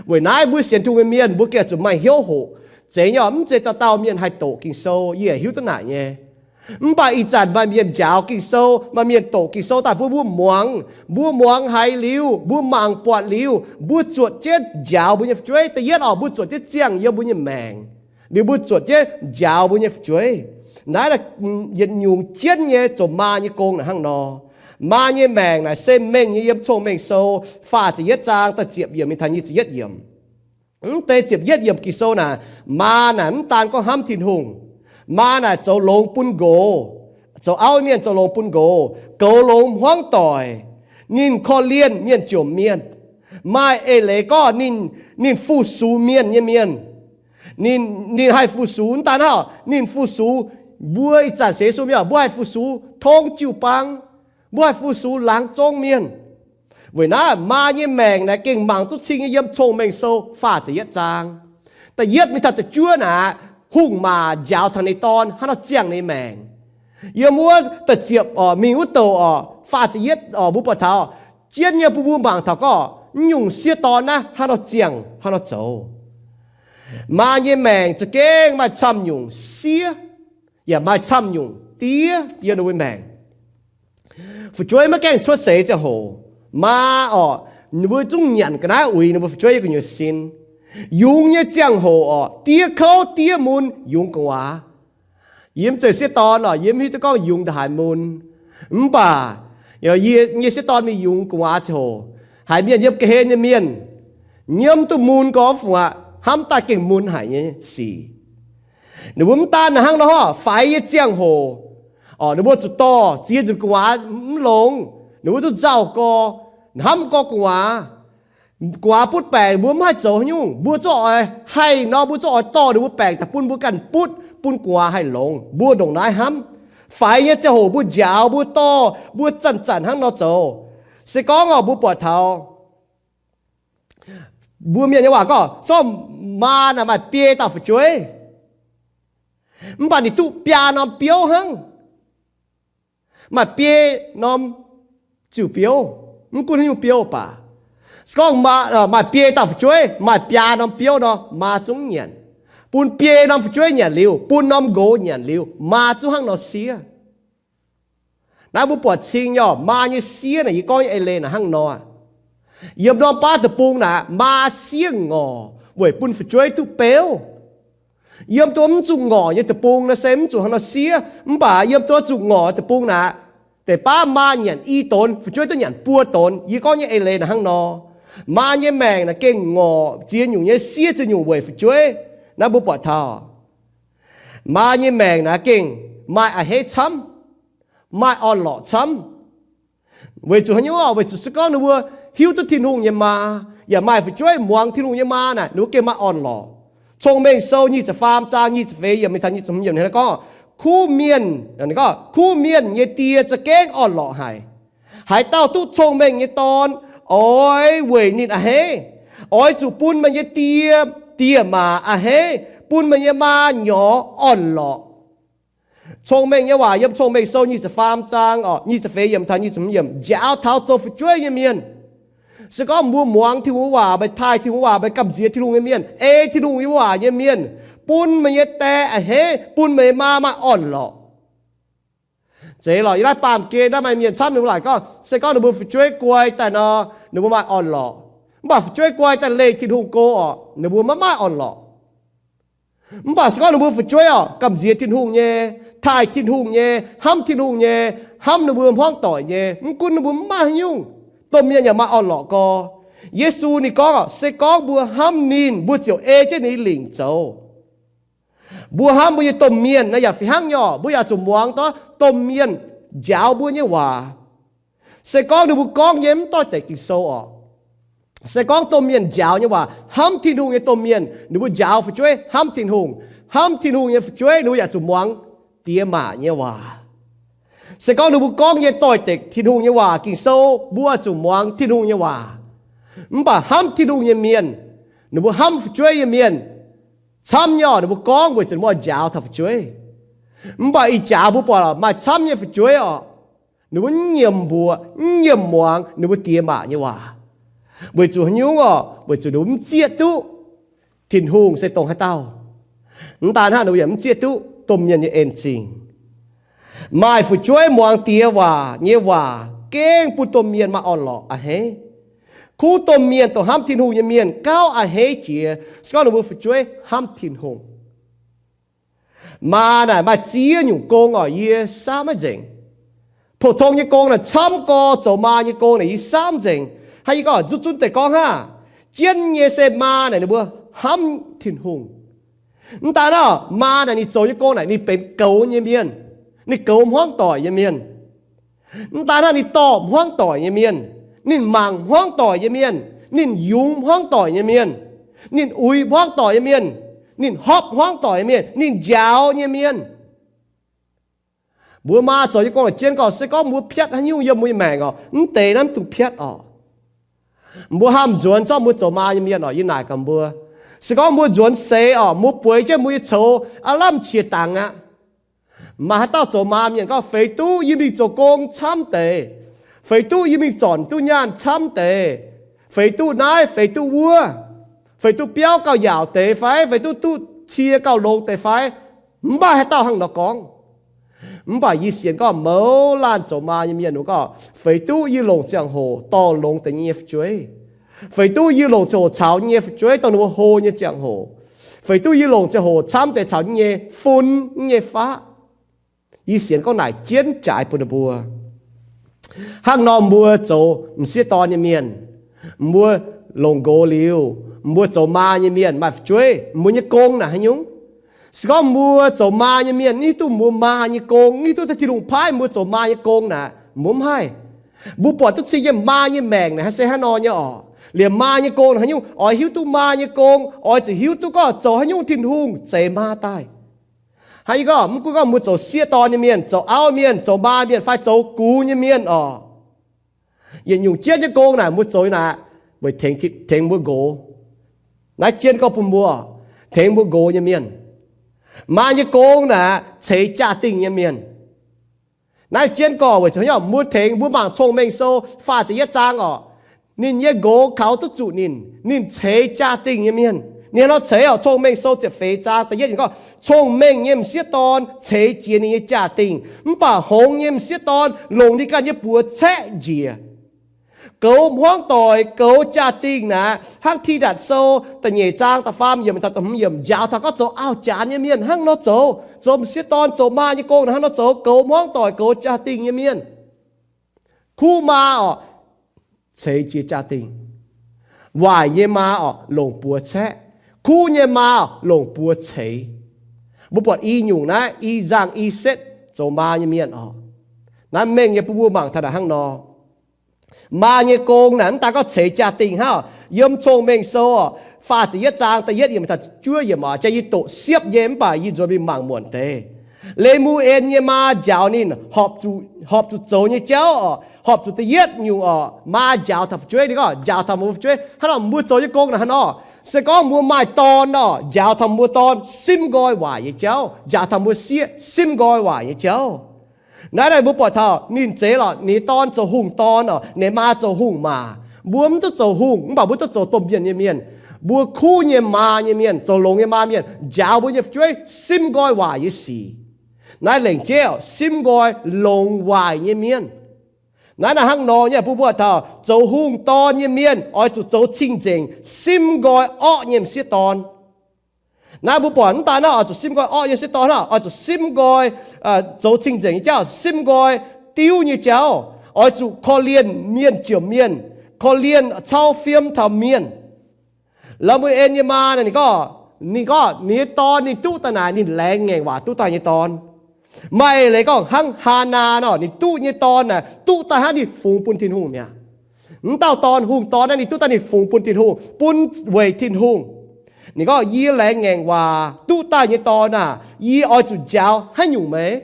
Weic naaiv mbuo sienx Tin-Hungh nyei mienh mbuo gengh zuqc maaih hnyouv hoqc. Zeiz nyei oc, mv zeiz dauh dauh mienh haih doqc Ging-Sou, yie hiuv duqv naaic nyei. Mv baac ih zanc maaih mienh njaaux Ging-Sou, maaih mienh doqc Ging-Sou daaih bun mbuo muangx. Mbuo muangx haiz liuz, mbuo mangc buatc liuz, mbuo zuotc jienv njaaux mbuo nyei fu'jueiv. Da'yietv oc, mbuo zuotc jienv ziangh yiem mbuo nyei maengc. Liuz mbuo zuotc jienv njaaux mbuo nyei fu'jueiv. Naaiv yietc nyungc jienv nyei zoux maa nyei gong naaic hnangv nor. Maa nyei maengc naaic se mengh nyei yiem Cong-Mengh Sou faah ziepc yietv zaang da'ziepc yiemc mingh taux nyic ziepc yietv yiemc. Mv deix ziepc yietv yiemc Ging-Sou naaic, maa naaic mv daan gorngv hnamv Tin-Hungh. Maa naaic zoux longx bun nqox, zoux auv mienh zoux longx bun nqox, goux longx hmuangv doic. Ninh korv-lienh mienh jomc mienh. Maaih eix leiz gorngv ninh, ninh fu-sux mienh nyei mienh. Ninh, ninh haih fu-sux mv daan hnangv, ninh fu-sux mbuo ih zanc sienx Yesu mienh, mbuo haih fu-sux tong jiu-baang, mbuo haih fu-sux laangz zong mienh. Weic naaiv maa nyei maengc naaic gengh mangc duqv cing nyei yiem Cong-Mengh Sou faah ziepc yietv zaang. Da'yietv mingh taux da'juov naaic, hungh maac njaaux taux ninh dorn hnangv nor ziangh ninh maengc. Yiem wuov da'ziepc oc, mingh wuov douc oc, faah ziepc yietv oc, mbuo buatc taux jienv nyei bun mbuo mangc taux gorngv nyungc sieqv dorn naaiv hnangv nor ziangh hnangv nor zoux. Maa nyei maengc za'gengh maaih camv nyungc sieqv, yaac maaih camv nyungc diev yiem ninh mbuo maengc. Fu'jueiv maiv gaengh cuotv seix ziangh hoc, maa oc, ninh mbuo zungv nyanc ga'naaiv uix ninh mbuo fu'jueiv yiem gu'nyuoz sin. Yungz nyei ziangh hoc oc, diev kouv diev mun yungz gu'nguaaz. Yie mv zeiz sieqv dorn oc, yie mv hiuv duqv gorngv yungz ndongc haaix mun. Mv baac yie nyei sieqv dorn mingh yungz gu'nguaaz ziangh hoc, haiz mienh yiem ga'hlen nyei mienh nyiemv duqv mun gorngv fungc aqv, hnamv daaih gengh mun haic nyei sic. Ninh mbuo mv daan hnangv nor, faix nyei ziangh hoc, ninh mbuo zuqc dorh ziex nzunc gu'nguaaz mv longx, ninh mbuo duqv nzauh gorx, hnamv gorx gu'nguaaz. Gu'nguaaz butv baengc mbuo mv haih zoux haaix nyungc, mbuo zungv oix haih nor, mbuo zungv oix dorh ninh mbuo baengc daaih bun mbuo ganh butv, bun gu'nguaaz haih longx. Mbuo ndongc naaiv hnamv. Faix nyei ziangh hoc mbuo njaaux, mbuo dorh, mbuo zanc-zanc hnangv nor zoux. Se gorngv oc, mbuo buatc taux mbuo mienh nyei waac gorngv, zorqv maa naaic maaih biei dauh fu'jueiv, mv baac ninh duqv biaa norm biouv hnangv. Maaih biei norm ziuc biouv, mv gunv haaix nyungc biouv baac. Se gorngv maaih biei dauh fu'jueiv, maaih biaa norm biouv nor, maa zungv nyanc. Bun biei norm fu'jueiv nyanc liuz, bun norm nqox nyanc liuz, maa zungv hnangv nor siev. Naaiv mbuo buatc cing nyei, maa nyei siev naaic, yie gorngv nyei eix leiz naaic hnangv nor. Yiem norm baav deic-bung naaic, maa siev ngorc weic bun fu'jueiv duqv beuv. Yiem duqv mv zuqc ngorc nyei deic-bung naaic se mv zuqc hnangv nor siev, mv baac yiem duqv zuqc ngorc deic-bung naaic, deix baav maa nyanc i donx, fu'jueiv duqv nyanc buo donx. Yie gorngv nyei eix leiz naaic hnangv nor. Maa nyei maengc naaic gengh ngorc ziex nyungc nyei, siev ziex nyungc weic fu'jueiv. Naaiv mbuo buatc taux maa nyei maengc naaic gengh maaih a'hneiv camv, maaih orn-lorqc camv. Weic zuqc haaix nyungc oc? Weic zuqc se gorngv ninh mbuo hiuv duqv Tin-Hungh nyei maa, yaac maaih fu'jueiv muangx Tin-Hungh nyei maa naaic, ninh mbuo gengh maaih orn-lorqc. Cong-Mengh Sou nyic ziepc faam zaang nyic ziepc feix yiemc mingh taux nyic ziepc hmz yiemc ninh gorngv, kuv mienh, kuv mienh nyei die za'gengh orn-lorqc haic. Haaix dauh duqv cong-mengh nyei dorn, oix weic ninh a'hneiv, oix zuqc bun meih nyei die, die maac a'hneiv, bun meih nyei maa nyorx orn-lorqc. Cong-mengh nyei waac yiem Cong-Mengh Sou nyic ziepc faam zaang, nyic ziepc feix yiemc taux nyic ziepc hmz yiemc njaaux taux zoux fu'jueiv nyei mienh. Se gorngv mbuo muangx Tin-Hungh waac, meih taaih Tin-Hungh waac, meih gamh nziex Tin-Hungh nyei mienh, ei Tin-Hungh nyei waac nyei mienh, bun meih nyei die a'hneiv, bun meih nyei maa maaih orn-lorqc. Zeiz lorqc, yiem naaiv baamh gen naaiv maaih mienh camv ninh mbuo laaic gorngv, se gorngv ninh mbuo fu'jueiv guai daaih nor, ninh mbuo maaih orn-lorqc. Mv baac fu'jueiv guai daaih leih Tin-Hungh go oc, ninh mbuo maiv maaih orn-lorqc. Mv baac se gorngv ninh mbuo fu'jueiv oc, gamh nziex Tin-Hungh nyei, taaih Tin-Hungh nyei, hnamv Tin-Hungh nyei, hnamv ninh mbuo hmuangv doic nyei, mv gunv ninh mbuo mv maaih haaix nyungc, domh mienh yaac maaih orn-lorqc gorx. Yesu ninh gorngv oc, se gorngv mbuo hnamv ninh, mbuo ziouc ei jienv ninh lingc zoux. Mbuo hnamv mbuo nyei domh mienh naaiv yaac fih hnangv nyei oc, mbuo yaac zuqc muangx dorv domh mienh njaaux mbuo nyei waac. Se gorngv ninh mbuo gorngv nyei mv doix-dekc Ging-Sou oc, se gorngv domh mienh njaaux nyei waac hnamv Tin-Hungh nyei domh mienh, ninh mbuo njaaux fu'jueiv hnamv Tin-Hungh, hnamv Tin-Hungh nyei fu'jueiv ninh mbuo yaac zuqc muangx diex maac nyei waac. Se gorngv ninh mbuo gorngv nyei doix-dekc Tin-Hungh nyei waac, Ging-Sou, mbuo zuqc muangx Tin-Hungh nyei waac. Mv baac hnamv Tin-Hungh nyei mienh, ninh mbuo hnamv fu'jueiv nyei mienh, camv nyei oc, ninh mbuo gorngv weic zuqc ninh mbuo njaaux taux fu'jueiv. Mv baac ih jaax mbuo buatc maaih camv nyei fu'jueiv oc, ninh mbuo mv nyiemc mbuoqc, mv nyiemc muangx ninh mbuo diex maac nyei waac, weic zuqc haaix nyungc oc? Weic zuqc ninh mbuo mv zieqv duqv Tin-Hungh se dongh haaix dauh. Mv daan hnangv, ninh mbuo yaac mv zieqv duqv domh mienh nyei en-zingh. Maaih fu'jueiv muangx diex waac nyei waac gengh bun domh mienh maaih orn-lorqc a'hneiv. Kuv domh mienh dongh hnamv Tin-Hungh nyei mienh gauh a'hneiv jiex se gorngv ninh mbuo fu'jueiv hnamv Tin-Hungh. Maa naaic maaih ziex nyungc gong oc, yie samv maiv nzengc. Pou-tong nyei gong naaic camv gorx, zoux maa nyei gong naaic yie samv nzengc. Hnangv yie gorngv, zuqc zunv deix gorngv hnangv, jienv nyei se maa naaic ninh mbuo hnamv Tin-Hungh. Mv daan naaic, maa naaic ninh zoux nyei gong naaic ninh benx goux nyei mienh, ninh goux hmuangv doic nyei mienh. Mv daan naaic, ninh dorh hmuangv doic nyei mienh, ninh mangc hmuangv doic nyei mienh, ninh yungz hmuangv doic nyei mienh, ninh uix hmuangv doic nyei mienh, ninh hopv hmuangv doic nyei mienh, ninh njaaux nyei mienh. Mbuo maa zoux nyei gong naaic jienv gorngv, se gorngv mbuo piatv haaix nyungc yiem mbuo nyei maengc oc, mv deix naaiv mv dungx piatv oc. Mbuo hnamv nzuonx zorqv mbuo zoux maa nyei mienh oc, yie naaic gaax mbuo, se gorngv mbuo nzuonx seix oc, mbuo bueix jienv mbuo nyei coux aav lamh qiex dangx aqv. Maaih haaix dauh zoux maa mienh gorngv, feix duqv yie mingh zoux gong camv deix, feix duqv yie mingh zornc duqv nyaanh camv deix, feix duqv naaiv feix duqv wuov, feix duqv biauv gauh yaauc deix fai feix duqv duqv cie gauh longx deix fai? Mv maaih haaix dauh hnangv nor gorngv. Mv baac yie sienx gorngv mouz laanh zoux maa nyei mienh gorngv, feix duqv yie longc ziangh hoc dorh longx deix nyei fu'jueiv, feix duqv yie longc ziangh hoc caux nyei fu'jueiv dongh ninh mbuo hlo nyei ziangh hoc, feix duqv yie longc ziangh hoc camv deix caux nyei fun nyei faqv. Yie sienx gorngv naaic jienv jaaix bun ninh mbuo. Hnangv nor mbuo zoux m'sieqv dorn nyei mienh, mbuo longc nqox liuz, mbuo zoux maa nyei mienh maaih fu'jueiv, mbuo nyei gong naaic haaix nyungc? Se gorngv mbuo zoux maa nyei mienh mv hiuv duqv mbuo maa nyei gong, mv hiuv duqv Tin-Hungh paaiv mbuo zoux maa nyei gong naaic, mbuo mv haih. Mbuo buatc duqv cing yiem maa nyei maengc naaic se hnangv nor nyei oc. Liemh maa nyei gong naaic haaix nyungc? Oix hiuv duqv maa nyei gong, oix zuqc hiuv duqv gorngv zoux haaix nyungc Tin-Hungh zeix maa daaih. Hnangv yie gorngv, mv gunv gorngv mbuo zoux sieqv dorn nyei mienh, zoux auv mienh, zoux maa mienh fai zoux gux nyei mienh oc, yietc nyungc jienv nyei gong naaic mbuo zoux naaic, weic tengx, tengx mbuo nqox. Naaiv jienv gorngv bun mbuo, tengx mbuo nqox nyei mienh. Maa nyei gong naaic ceix jaa-dingh nyei mienh. Naaiv jienv gorngv weic zuqc mbuo tengx, mbuo mangc Cong-Mengh Sou faah ziepc yietv zaang oc. Ninh nyei nqox kaux duqv zuqc ninh, ninh ceix jaa-dingh nyei mienh. Ninh hnangv nor ceix oc, Cong-Mengh Sou ziepc feix zaang da'yietv ninh gorngv, cong-mengh nyei m'sieqv dorn ceix jiez ninh nyei jaa-dingh, mv baac hngongx nyei m'sieqv dorn longc ninh ganh nyei buoz caeqv njiec. Goux hmuangv doic, goux jaa-dingh naaic, hnangv Tidatc Sou da'nyeic zaang da'faam yiemc taux da'hmz yiemc njaaux taux gorngv zoux auv-janx nyei mienh hnangv nor zoux, zoux m'sieqv dorn zoux maa nyei gong naaic hnangv nor zoux, goux hmuangv doic, goux jaa-dingh nyei mienh. Kuv maa oc, ceix jiez jaa-dingh. Waaic nyei maa orqc, longc buoz caeqv. Kuv nyei maa orqc, longc buoz ceix. Mbuo buatc i nyungc naaiv, i nzangh i setv zoux maa nyei mienh orqc. Naaiv mengh nyei bun mbuo mangc taux naaic hnangv nor. Maa nyei gong naaic mv daaih gorngv ceix jaa-dingh hnangv. Yiem Cong-Mengh Sou orqc, faah ziepc yietv zaang da'yietv yiemc taux juov yiemc orqc, jaa yie doqc siepv nyei mv baac yie nzuonx mingh mangc muonc deix. Lemuel^en nyei maa njaaux ninh horpc zuqc zoux nyei jauv orqc, horpc zuqc da'yietv nyungc orqc, maa njaaux taux fu'jueiv, ninh gorngv njaaux taux mbuo fu'jueiv hnangv nor, mbuo zoux nyei gong naaic hnangv nor. Se gorngv mbuo maaih dorn orqc, njaaux taux mbuo dorn simv nqoi waaic nyei jauv, njaaux taux mbuo sieqv simv nqoi waaic nyei jauv. Naaiv naaic mbuo buatc taux ninh zeiz lorqc, ninh nyei dorn zoux hungh dorn orqc, ninh maa zoux hungh maac. Mbuo mv duqv zoux hungh mv baac mbuo duqv zoux domh mienh nyei mienh. Mbuo kuv nyei maa nyei mienh, zoux longx nyei maa mienh, njaaux mbuo nyei fu'jueiv simv nqoi waaic nyei sic. Naaiv lengc jeiv orqc, simv nqoi longx waaic nyei mienh. Naaiv naaic hnangv nor nyei bun mbuo buatc taux zoux hungh dorn nyei mienh oix zuqc zoux cing-nzengc simv nqoi orqv nyei m'sieqv dorn. Naaiv mbuo buatc mv daaih naaiv oix zuqc simv nqoi orqv nyei m'sieqv dorn hnangv, oix zuqc simv nqoi, zoux cing-nzengc nyei jauv, simv nqoi diuv nyei jauv, oix zuqc korv-lienh mienh ziouc mienh, korv-lienh cau fiem taux mienh. Lemuel^en nyei maa naaic ninh gorngv, ninh gorngv ninh nyei dorn ninh duqv daaih naaic ninh laengz ngaengc waac duqv daaih nyei dorn. Maaih eix leiz gorngv hnangv Haanaa nor, ninh duqv nyei dorn naaic duqv daaih hnangv ninh fungx bun Tin-Hungh mi'aqv. Mv dauh dorn, hungh dorn naaiv ninh duqv daaih ninh fungx bun Tin-Hungh, bun weic Tin-Hungh. Ninh gorngv, yie laengz ngaengc waac duqv daaih nyei dorn aah, yie oix zuqc njaaux haaix nyungc meih?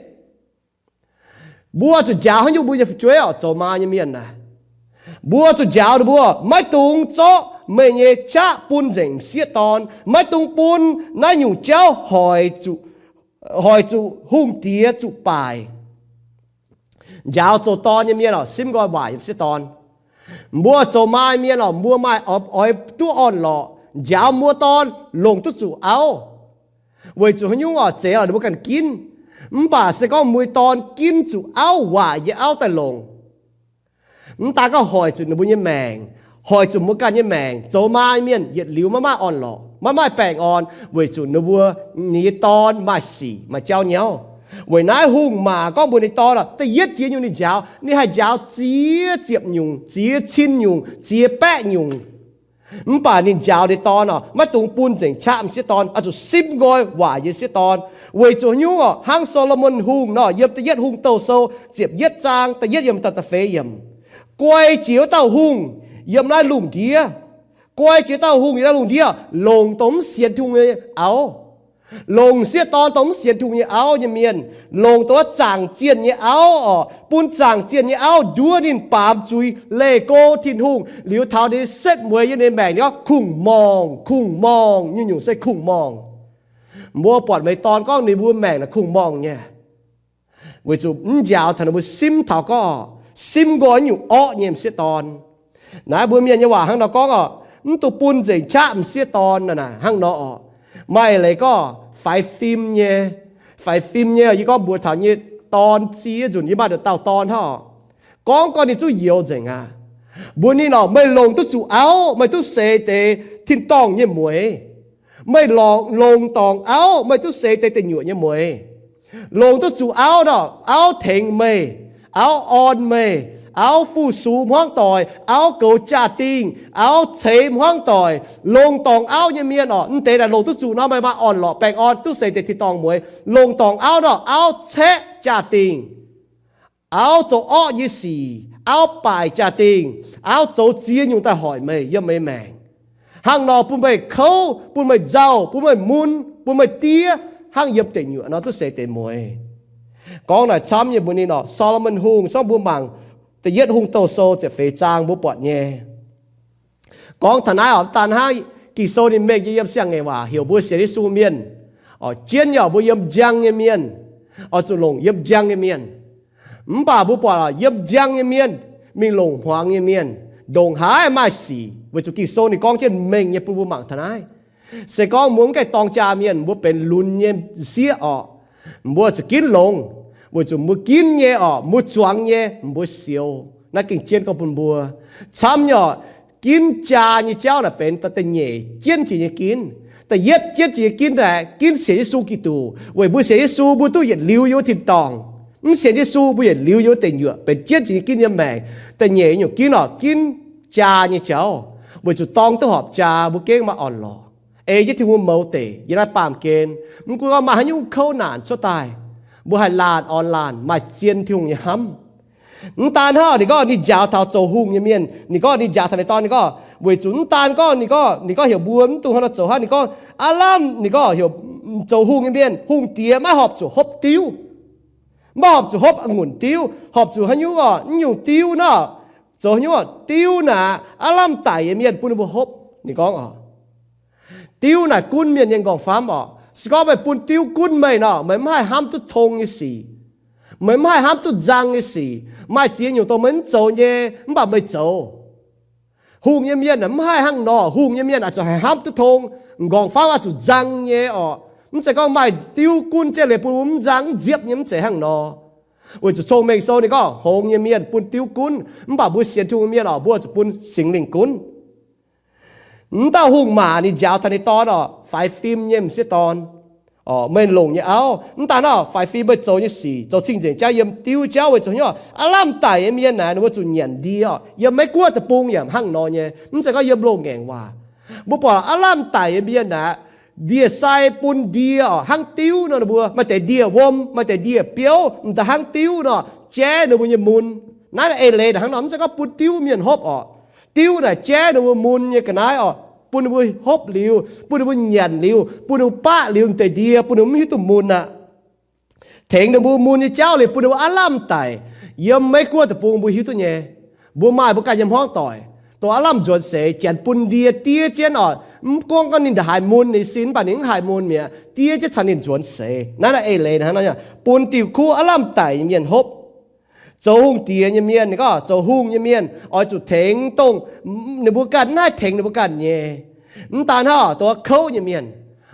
Mbuo zuqc njaaux haaix nyungc mbuo nyei fu'jueiv orqc, zoux maa nyei mienh naaic? Mbuo zuqc njaaux ninh mbuo maiv dungx zorqv meih nyei qaqv bun nzengc m'sieqv dorn, maiv dungx bun naaiv nyungc jauv hoic zuqc, hoic zuqc hungh diex zuqc baaic. Njaaux zoux dorn nyei mienh orqc, simv nqoi waaic yiem m'sieqv dorn. Mbuo zoux maa nyei mienh orqc, mbuo maaih oix duqv orn-lorqc njaaux mbuo dorn longc duqv zuqc auv. Weic zuqc haaix nyungc orqc, zeiz orqc ninh mbuo ganh ginv. Mv baac se gorngv mbuo nyei dorn ginv zuqc auv waaic nyei auv daaih longc, mv daaih gorngv hoic zuqc ninh mbuo nyei maengc, hoic zuqc mbuo ganh nyei maengc. Zoux maa nyei mienh yietc liuz maiv maaih orn-lorqc, maiv maaih baengh orn, weic zuqc ninh mbuo, ninh nyei dorn maaih sic maaih jauv nyauv. Weic naaiv hungh maac gorngv mbuox ninh dorn, da'yietv ziex nyungc ninh njaaux, ninh haih njaaux ziex ziepc nyungc, ziex cin nyungc, ziex baeqv nyungc. Mv baac ninh njaaux ninh dorn orqc, maiv dungx bun nzengc qaqv m'sieqv dorn, oix zuqc simv nqoi waaic nyei m'sieqv dorn. Weic zuqc haaix nyungc orqc, hnangv Saa^lo^morn Hungh nor, yiem da'yietv Hungh Douh Sou ziepc yietv zaang da'yietv yiemc taux da'feix yiemc, guai jiex wuov dauh hungh yiem naaiv lungh ndiev, guai jiex dauh hungh yiem naaiv lungh ndiev, longc dongh mv sienx Tin-Hungh nyei auv, longc m'sieqv dorn dongh mv sienx Tin-Hungh nyei auv nyei mienh, longc dongh wuov zaangc zienh nyei auv orqc, bun zaangc zienh nyei auv nduov ninh baamz zuiz leih go Tin-Hungh, liuz taux ninh setv mueiz yiem ninh maengc ninh gorngv kungx-morngh, kungx-morngh, nyungc-nyungc se kungx-morngh. Mbuo buatc meih dorn gorngv ninh mbuo maengc naaic kungx-morngh nyei, weic zuqc mv njaaux taux ninh mbuo simv taux gorngv, simv nqoi nyungc orqv nyei m'sieqv dorn. Naaiv mbuo mienh nyei waac hnangv nor gorngv orqc, mv dungx bun nzengc qaqv m'sieqv dorn naaic hnangv nor orqc. Maaih leiz gorngv faix fim nyei, faix fim nyei, yie gorngv mbuox taux nyei dorn ziex nzunc yie maaih dauh dorn hnangv orqc, gorngv gorngv ninh zuqc youx nzengc aqv. Mbuox ninh orqc, meih longc duqv zuqc auv, meih duqv seix deix tin-dorngh nyei mueiz. Meih longc, longc dorngc auv, meih duqv seix deix deic nyuoqc nyei mueiz. Longc duqv zuqc auv nor, auv tengx meih, auv orn meih, auv fu-sux hmuangv doic, auv goux jaa-dingh, auv ceix hmuangv doic. Longc dorngc auv nyei mienh orqc, mv deix naaic longc duqv zuqc nor, meih maaih orn-lorqc baengh orn, duqv seix deix tin-dorngh mueiz. Longc dorngc auv nor, auv caeqv jaa-dingh, auv zoux orqv nyei sic, auv baaic jaa-dingh, auv zoux ziex nyungc daaih hoic meih yiem meih maengc. Hnangv nor bun meih kouv, bun meih nzauh, bun meih mun, bun meih diev hnangv yiem deic nyuoqc nor duqv seix deix mueiz. Gorngv naaic camv nyei mbuox ninh orqc, Saa^lo^morn Hungh, gorngv mbuo mangc da'yietv Hungh Douh Sou ziepc feix zaang mbuo buatc nyei. Gorngv taux naaiv orqc, mv daan hnangv, Ging-Sou ninh mengh nyei yiem Siang-Ngaengc Waac heuc mbuo sienx Yesu mienh orqc, jienv nyei orqc, mbuo yiem njang nyei mienh oix zuqc longc yiem njang nyei mienh. Mv baac mbuo buatc orqc, yiem njang nyei mienh mingh longc hmuangx nyei mienh ndongc haaix maaih sic, weic zuqc Ging-Sou ninh gorngv jienv mengh nyei bun mbuo mangc taux naaiv. Se gorngv mbuo mv gaengh dorng jaa mienh, mbuo benx lunx nyei sieqv orqc, mbuo zuqc ginv longx, weic zuqc mbuo ginv nyei orqc, mbuo zuangx nyei, mbuo sioux. Naaiv gengh jienv gorngv bun mbuo camv nyei orqc. Ginv jaa nyei jauv naaic benx da'nyeic jienv jiex nyei ginv. Da'yietv jienv jiex nyei ginv naaic ginv sienx Yesu Giduc, weic mbuo sienx Yesu mbuo duqv yietc liuz yiem wuov tin-dorngh. Mv sienx Yesu mbuo yietc liuz yiem wuov deic nyuoqc, benx jienv jiex nyei ginv yiem maengc. Da'nyeic nyungc ginv orqc, ginv jaa nyei jauv. Weic zuqc dorng duqv horpc jaa, mbuo gengh maaih orn-lorqc ei jienv Tin-Hungh mouz deic yiem naaiv baamh gen. Mv gunv gorngv maaih haaix nyungc kouv naanc cuotv daaih, mbuo haih laanh orn laanh maaih zien Tin-Hungh nyei hnamv. Mv daan hnangv, ninh gorngv ninh njaaux taux zoux hungh nyei mienh. Ninh gorngv ninh njaaux taux ninh dorn, ninh gorngv weic zuqc mv daan gorngv ninh gorngv, ninh gorngv heuc mbuo mv dungx hnangv nor zoux hnangv. Ninh gorngv aav lamh, ninh gorngv heuc zoux hungh nyei mienh, hungh diex maiv horpc zuqc hopv diuv, maiv horpc zuqc hopv a'ngunc diuv, horpc zuqc haaix nyungc orqc, nyungc diuv nor, zoux haaix nyungc orqc, diuv naaic aav lamh daic nyei mienh bun ninh mbuo hopv. Ninh gorngv orqc, diuv naaic gunv mienh nyei nqorngv-famv orqc. Se gorngv meih bun diuv gunv meih nor, meih mv haih hnamv duqv tong nyei sic, meih mv haih hnamv duqv nzang nyei sic. Maaih ziex nyungc dongh meih mv zoux nyei mv baac meih zoux. Hungh nyei mienh mv haih hnangv nor. Hungh nyei mienh oix zuqc haih hnamv duqv tong, nqorngv-famv oix zuqc nzang nyei orqc. Mv zeiz gorngv maaih diuv gunv jienv liuz bun mbuo mv nzang mv nziepv nyei, mv zeiz hnangv nor. Weic zuqc Cong-Mengh Sou ninh gorngv hngongx nyei mienh bun diuv gunv, mv baac mbuo sienx Tin-Hungh mienh orqc, mbuo zuqc bun Singx Lingh gunv. Mv dauh hungh maac ninh njaaux taux ninh dorn orqc, faix fim nyei m'sieqv dorn, meih longc nyei auv, mv daan orqc, faix fim meih zoux nyei sic, zoux cing-nzengc jauv yiem diuv jauv. Weic zuqc haaix nyungc, aav lamh daic nyei mienh naaic ninh mbuo zuqc nyanc ndie orqc. Yiem Meiv Guoqv deic-bung yaac hnangv nor nyei. Mv zeiz gorngv yiem loz-ngaengc waac. Mbuo buatc aav lamh daic nyei mienh naaic, ndie-sai bun ndie orqc hnangv diuv nor, ninh mbuo maaih deix ndie-wom, maaih deix ndie-biouv m'daaih hnangv diuv nor, jaiv ninh mbuo nyei mun. Naaiv naaic eix leiz naaic hnangv nor, mv zeiz gorngv bun diuv mienh hopv orqc. Diuv naaic jaiv ninh mbuo mun nyei ga'naaiv orqc, bun ninh mbuo hopv liuz, bun ninh mbuo nyanc liuz, bun ninh mbuo baqv liuz m'deix ndie, bun ninh mbuo mv hiuv duqv mun aqv. Tengx ninh mbuo mun nyei jauv liuz bun ninh mbuo aav lamh daic. Yiem Meiv Guoqv deic-bung mbuo hiuv duqv nyei. Mbuo maaih mbuo ganh nyei hmuangv doic, dongh aav lamh nzuonx seix, janx bun ndie diev jienv orqc. Mv gunv gorngv ninh ndaaih haaix mun, ninh sin mv baac ninh mv haaix mun mi'aqv, diev jienv caux ninh nzuonx seix. Naaiv naaiv eix leiz hnangv nor, bun diuh kuv aav lamh daic nyei mienh hopv. Zoux hungh diex nyei mienh, ninh gorngv zoux hungh nyei mienh oix zuqc tengx dongh ninh mbuo ganh mv haih tengx ninh mbuo ganh nyei. Mv daan hnangv, dongh kouv nyei mienh,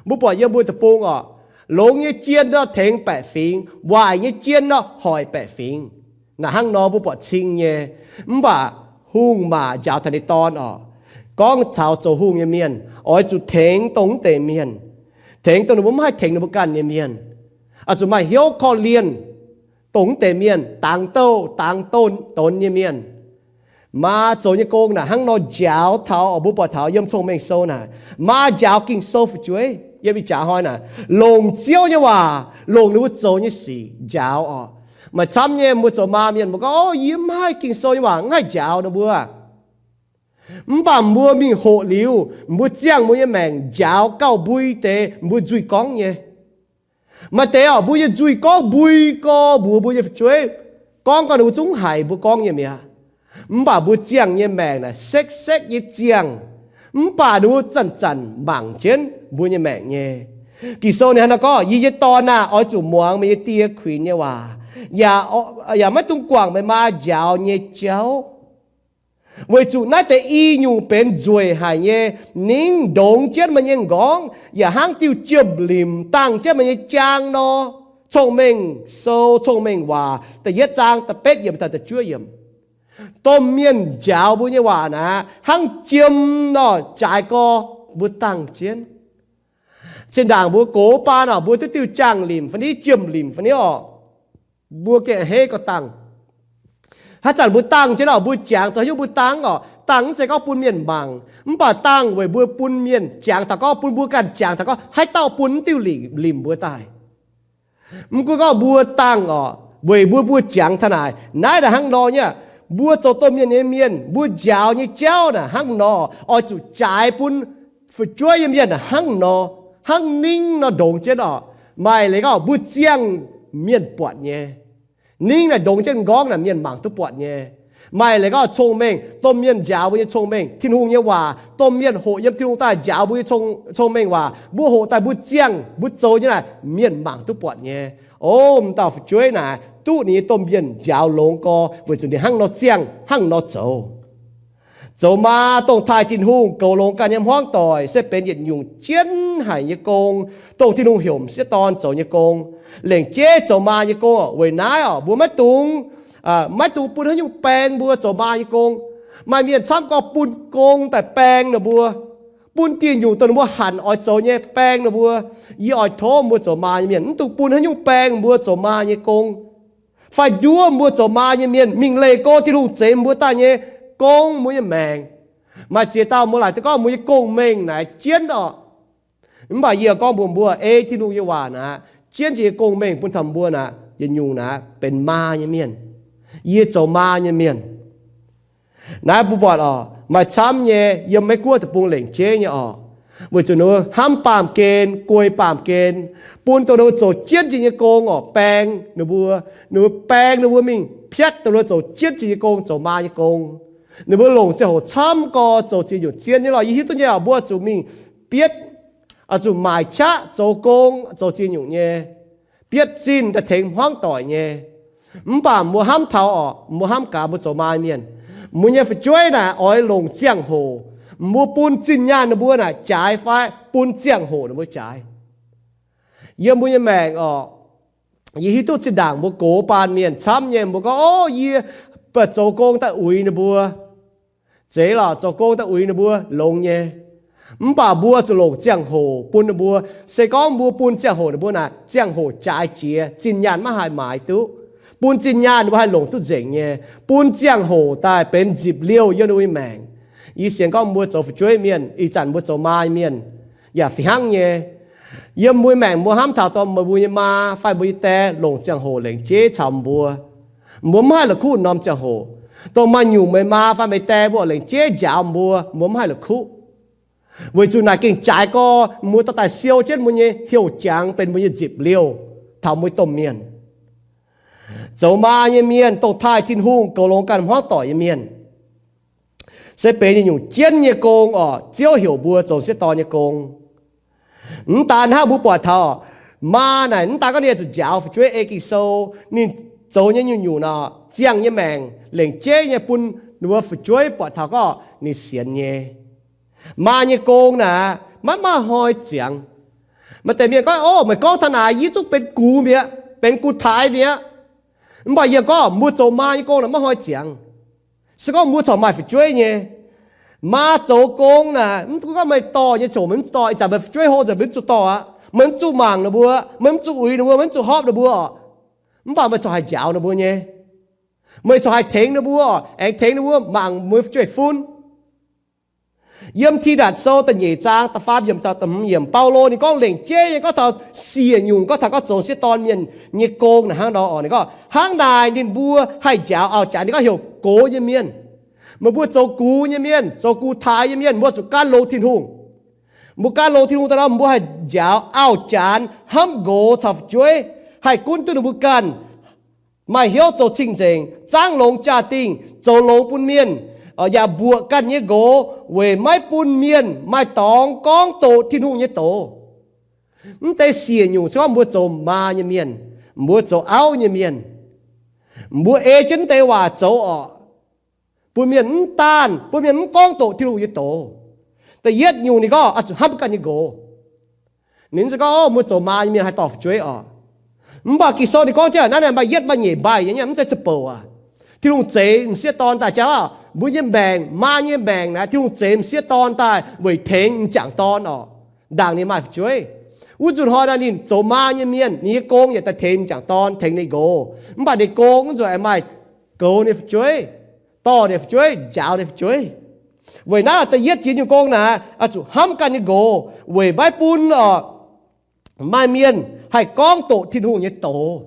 mbuo buatc yiem mbuo deic-bung orqc, longx nyei jien nor tengx baeqc fingx, waaic nyei jien nor hoic baeqc fingx. Naaic hnangv nor mbuo buatc cing nyei. Mv baac hungh maac njaaux taux ninh dorn orqc, gorngv taux zoux hungh nyei mienh oix zuqc tengx dongh mv deix mienh, tengx dongh ninh mbuo mv haih tengx ninh mbuo ganh nyei mienh. Oix zuqc maaih hnyouv korv-lienh dongh mv deix mienh, dangx douh dangx donx nyei mienh. Maa zoux nyei gong naaic hnangv nor njaaux taux, mbuo buatc taux yiem Cong-Mengh Sou naaic, maa njaaux Ging-Sou fu'jueiv yiem ih jaax hnoi naaic, longc Ziouv nyei waac, longc ninh mbuo zoux nyei sic njaaux orqc. Maaih camv nyei mbuo zoux maa mienh mbuo gorngv, O, yie mv haih Ging-Sou nyei waac mv haih njaaux ninh mbuo. Mv baac mbuo mingh hoqc liuz, mbuo ziangh mbuo nyei maengc njaaux gauh mbui deix mbuo nzuih gorngv nyei. Maaih deix orqc, mbuo nyei nzuih gorngv mbui gorx mbuox mbuo nyei fu'jueiv, gorngv gorngv ninh mbuo zungv haiz mbuo gorngv nyei mi'aqv. Mv baac mbuo ziangh nyei maengc naaic sekv-sekv nyei ziangh, mv baac ninh mbuo zanc-zanc mangc jienv mbuo nyei maengc nyei. Ging-Sou ninh hnangv naaiv gorngv, Yie nyei dorn aah! Oix zuqc muangx meih nyei die kuinx nyei waac, yaac maiv dungx guangc meih maa njaaux nyei jauv. Weic zuqc naaiv deix i nyungc benx nzueic haic nyei. Ningv ndongx jienv meih nyei m'nqorngv yaac hnangv diuh jiem-limc dangh jienv meih nyei jaang nor. Cong-Mengh Sou, Cong-Mengh Waac da'yietv zaang da'betv yiemc taux da'juov yiemc. Domh mienh njaaux mbuo nyei waac naaic hnangv jiem nor, jaaix gorx mbuo dangh jienv. Zinh ndaangc mbuo gox baan orqc, mbuo duqv diuh jaang-limc fai niv, jiem-limc fai niv orqc, mbuo gengh a'hneiv gorx dangh. Haaix zanc mbuo dangh jienv orqc, mbuo jangx zoux hnyouv mbuo dangh orqc, dangh mv zeiz gorngv bun mienh mangc, mv baac dangh weic mbuo bun mienh jangx taux gorngv, bun mbuo ganh jangx taux gorngv haaix dauh bun mv diuh limc mbuo daaih. Mv gunv gorngv mbuo dangh orqc, weic mbuo, mbuo jangx taux naaic, naaiv naaic hnangv nor nyei. Mbuo zoux domh mienh nyei mienh, mbuo njaaux nyei jauv naaic hnangv nor, oix zuqc jaaix bun fu'jueiv nyei mienh hnangv nor, hnangv ningv nor ndongx jienv orqc. Maaih leiz gorngv mbuo ziangh mienh buatc nyei. Ningv naaic ndongx jienv m'nqorngv naaic mienh mangc duqv buatc nyei. Maaih leiz gorngv cong-mengh, domh mienh njaaux mbuo nyei cong-mengh, Tin-Hungh nyei waac, domh mienh hoqc yiem Tin-Hungh daaih njaaux mbuo nyei cong-mengh waac, mbuo hoqc daaih mbuo ziangh, mbuo zoux nyei naaic mienh mangc duqv buatc nyei. O, m'dauh fu'jueiv naaic duqv ninh nyei domh mienh njaaux longx gorx weic zuqc ninh hnangv nor ziangh, hnangv nor zoux. Zoux maa dongh taaih Tin-Hungh goux longx ganh nyei hmuangv doic se benx yietc nyungc jienv haic nyei gong, dongh Tin-Hungh heuc m'sieqv dorn zoux nyei gong. Lengc jeiv zoux maa nyei gong orqc, weic naaiv orqc, mbuo maiv dungx, maiv dungx bun haaix nyungc baeng mbuo zoux maa nyei gong. Maaih mienh camv gorngv bun gong daaih baeng ninh mbuo, bun dieh nyungc dongh ninh mbuo hanc oix zoux nyei baeng ninh mbuo. Yie oix tov mbuo zoux maa nyei mienh mv dungx bun haaix nyungc baeng mbuo zoux maa nyei gong, fai nduov mbuo zoux maa nyei mienh mingh leih go Tin-Hungh zeix mbuo daaih nyei gong, mbuo nyei maengc. Maaih ziex dauh mbuo laaic duqv gorngv mbuo nyei gong-mengh naaic jienv orqc. Mv baac yie gorngv mbuox mbuo, ei Tin-Hungh nyei waac naaic, jienv jiex nyei gong-mengh bun taux mbuo naaic, yietc nyungc naaic benx maa nyei mienh. Yie zoux maa nyei mienh. Naaiv mbuo buatc orqc, maaih camv nyei yiem Meiv Guoqv deic-bung lengc jeiv nyei orqc, weic zuqc ninh mbuo hnamv baamh gen, guei baamh gen, bun dongh ninh mbuo zoux jienv jiex nyei gong orqc, baeng ninh mbuo, ninh mbuo baeng ninh mbuo mingh piatv dongh ninh mbuo zoux jienv jiex nyei gong, zoux maa nyei gong. Ninh mbuo longc ziangh hoc camv gorx zoux ziex nyungc zien nyei lorqc. Yie hiuv duqv nyei orqc, mbuo zuqc mingh bietv, zuqc maaic qaqv zoux gong zoux ziex nyungc nyei, bietv zinh daaih tengx hmuangv doic nyei. Mv baac mbuo hnamv taux orqc, mbuo hnamv gaax mbuo zoux maa mienh, mbuo nyei fu'jueiv naaic oix longc ziangh hoc, mbuo bun zinh nyaanh ninh mbuo naaic jaaix fai bun ziangh hoc ninh mbuo jaaix. Yiem mbuo nyei maengc orqc, yie hiuv duqv zinh ndaangc mbuo gox baan mienh camv nyei, mbuo gorngv, o, yie baac zoux gong daaih uix ninh mbuo. Zeiz lorqc, zoux gong daaih uix ninh mbuo longx nyei. Mv baac mbuo zuqc longc ziangh hoc bun ninh mbuo. Se gorngv mbuo bun ziangh hoc ninh mbuo naaic, ziangh hoc jaaix jiex, zinh nyaanh maiv haih maaiz duqv. Bun zinh nyaanh ninh mbuo haih longc duqv nzengc nyei. Bun ziangh hoc daaih benx nzipc liouh yiem ninh mbuo nyei maengc. Yie sienx gorngv mbuo zoux fu'jueiv mienh, ih zanc mbuo zoux maa mienh yaac fih hnangv nyei. Yiem mbuo maengc mbuo hnamv taux dongh meih mbuo nyei maa fai mbuo nyei die longc ziangh hoc lengc jeiv caux mbuo. Mbuo mv haih la'kuqv norm ziangh hoc. Dongh maaih nyungc meih maa fai meih die mbuo lengc jeiv njaaux mbuo, mbuo mv haih la'kuqv. Weic zuqc naaic gengh jaaix gorx, mbuo dorh daaih siou jienv mbuo nyei heuc jangx benx mbuo nyei nzipc liouh taux mbuo domh mienh. Zoux maa nyei mienh dongh taaih Tin-Hungh goux longx ganh hmuangv doic nyei mienh. Se benx nyungc jienv nyei gong orqc, Ziouv heuc mbuo zoux sieqv dorn nyei gong. Mv daan hnangv, mbuo buatc taux maa naaic mv daan gorngv ninh zuqc njaaux fu'jueiv ei Ging-Sou, ninh zoux nyei nyungc-nyungc nor, ziangh nyei maengc lengc jeiv nyei bun ninh mbuo fu'jueiv buatc taux gorngv ninh sienx nyei. Maa nyei gong naaic maiv maaih hnoi ziangx. Maaih deix mienh gorngv, o, meih gorngv taux naaic yie zungv benx gux mi'aqv, benx gux-taaix mi'aqv. Mv baac yie gorngv mbuo zoux maa nyei gong naaic maiv hnoi ziangx. Se gorngv mbuo corc maaih fu'jueiv nyei, maa zoux gong naaic, mv gunv gorngv meih dorh nyei ziangh hoc meih mv zuqc dorh, ih zanc meih fu'jueiv hlo nzengc meih mv zuqc dorh aqv, meih mv zuqc mangc ninh mbuo, meih mv zuqc uix ninh mbuo, meih mv zuqc horpv ninh mbuo orqc. Mv baac meih corc haih njaaux ninh mbuo nyei. Meih corc haih tengx ninh mbuo orqc, aengx tengx ninh mbuo mangc meih fu'jueiv fun. Yiem Tidatc Sou da'nyeic zaang da'faam yiemc taux da'hmz yiemc, Baulo ninh gorngv lengc jeiv nyei gorngv taux siec nyungc, gorngv taux gorngv zoux sieqv dorn mienh nyei gong naaic hnangv nor orqc. Ninh gorngv hnangv naaic ninh mbuo haih njaaux auv-jaax, ninh gorngv heuc gox nyei mienh. Meih mbuo zoux gux nyei mienh, zoux gux-taaix nyei mienh, mbuo zuqc gan longx Tin-Hungh. Mbuo gan longx Tin-Hungh daaih nor, mbuo haih njaaux auv-jaax hnamv nqox caux fu'jueiv, haih gunv duqv ninh mbuo ganh maaih hnyouv zoux cing-nzengc, zaangv longx jaa-dingh, zoux longx bun mienh, yaac mbuoqc ganh nyei nqox weic maiv bun mienh maaih dorngx gorngv doqc Tin-Hungh nyei doz. Mv deix siec nyungc se gorngv mbuo zoux maa nyei mienh, mbuo zoux auv nyei mienh, mbuo ei jienv mv deix waac zoux orqc, bun mienh mv daanh, bun mienh mv gorngv doqc Tin-Hungh nyei doz. Da'yietv nyungc ninh gorngv oix zuqc hnamv ganh nyei nqox. Ninh se gorngv, o, mbuo zoux maa nyei mienh haih dorh fu'jueiv orqc. Mv baac Ging-Sou ninh gorngv jienv naaiv maaih yietv maaih nyeic mbaih nyei, mv zeiz za'bouc aac. Tin-Hungh zeix m'sieqv dorn daaih jauv, mbuo nyei maengc, maa nyei maengc naaic, Tin-Hungh zeix m'sieqv dorn daaih weic tengx m'jangc dorn orqc, ndaangc ninh maaih fu'jueiv. Wuov nzunc hnoi naaic ninh zoux maa nyei mienh, ninh nyei gong yaac daaih tengx m'jangc dorn, tengx ninh nqox. Mv baac ninh gong wuov nzunc aengx maaih goux ninh fu'jueiv, dorh ninh fu'jueiv, njaaux ninh fu'jueiv. Weic naaiv da'yietv jiex nyungc gong naaic, oix zuqc hnamv ganh nyei nqox weic maiv bun orqc, maaih mienh haih gorngv doqc Tin-Hungh nyei doz.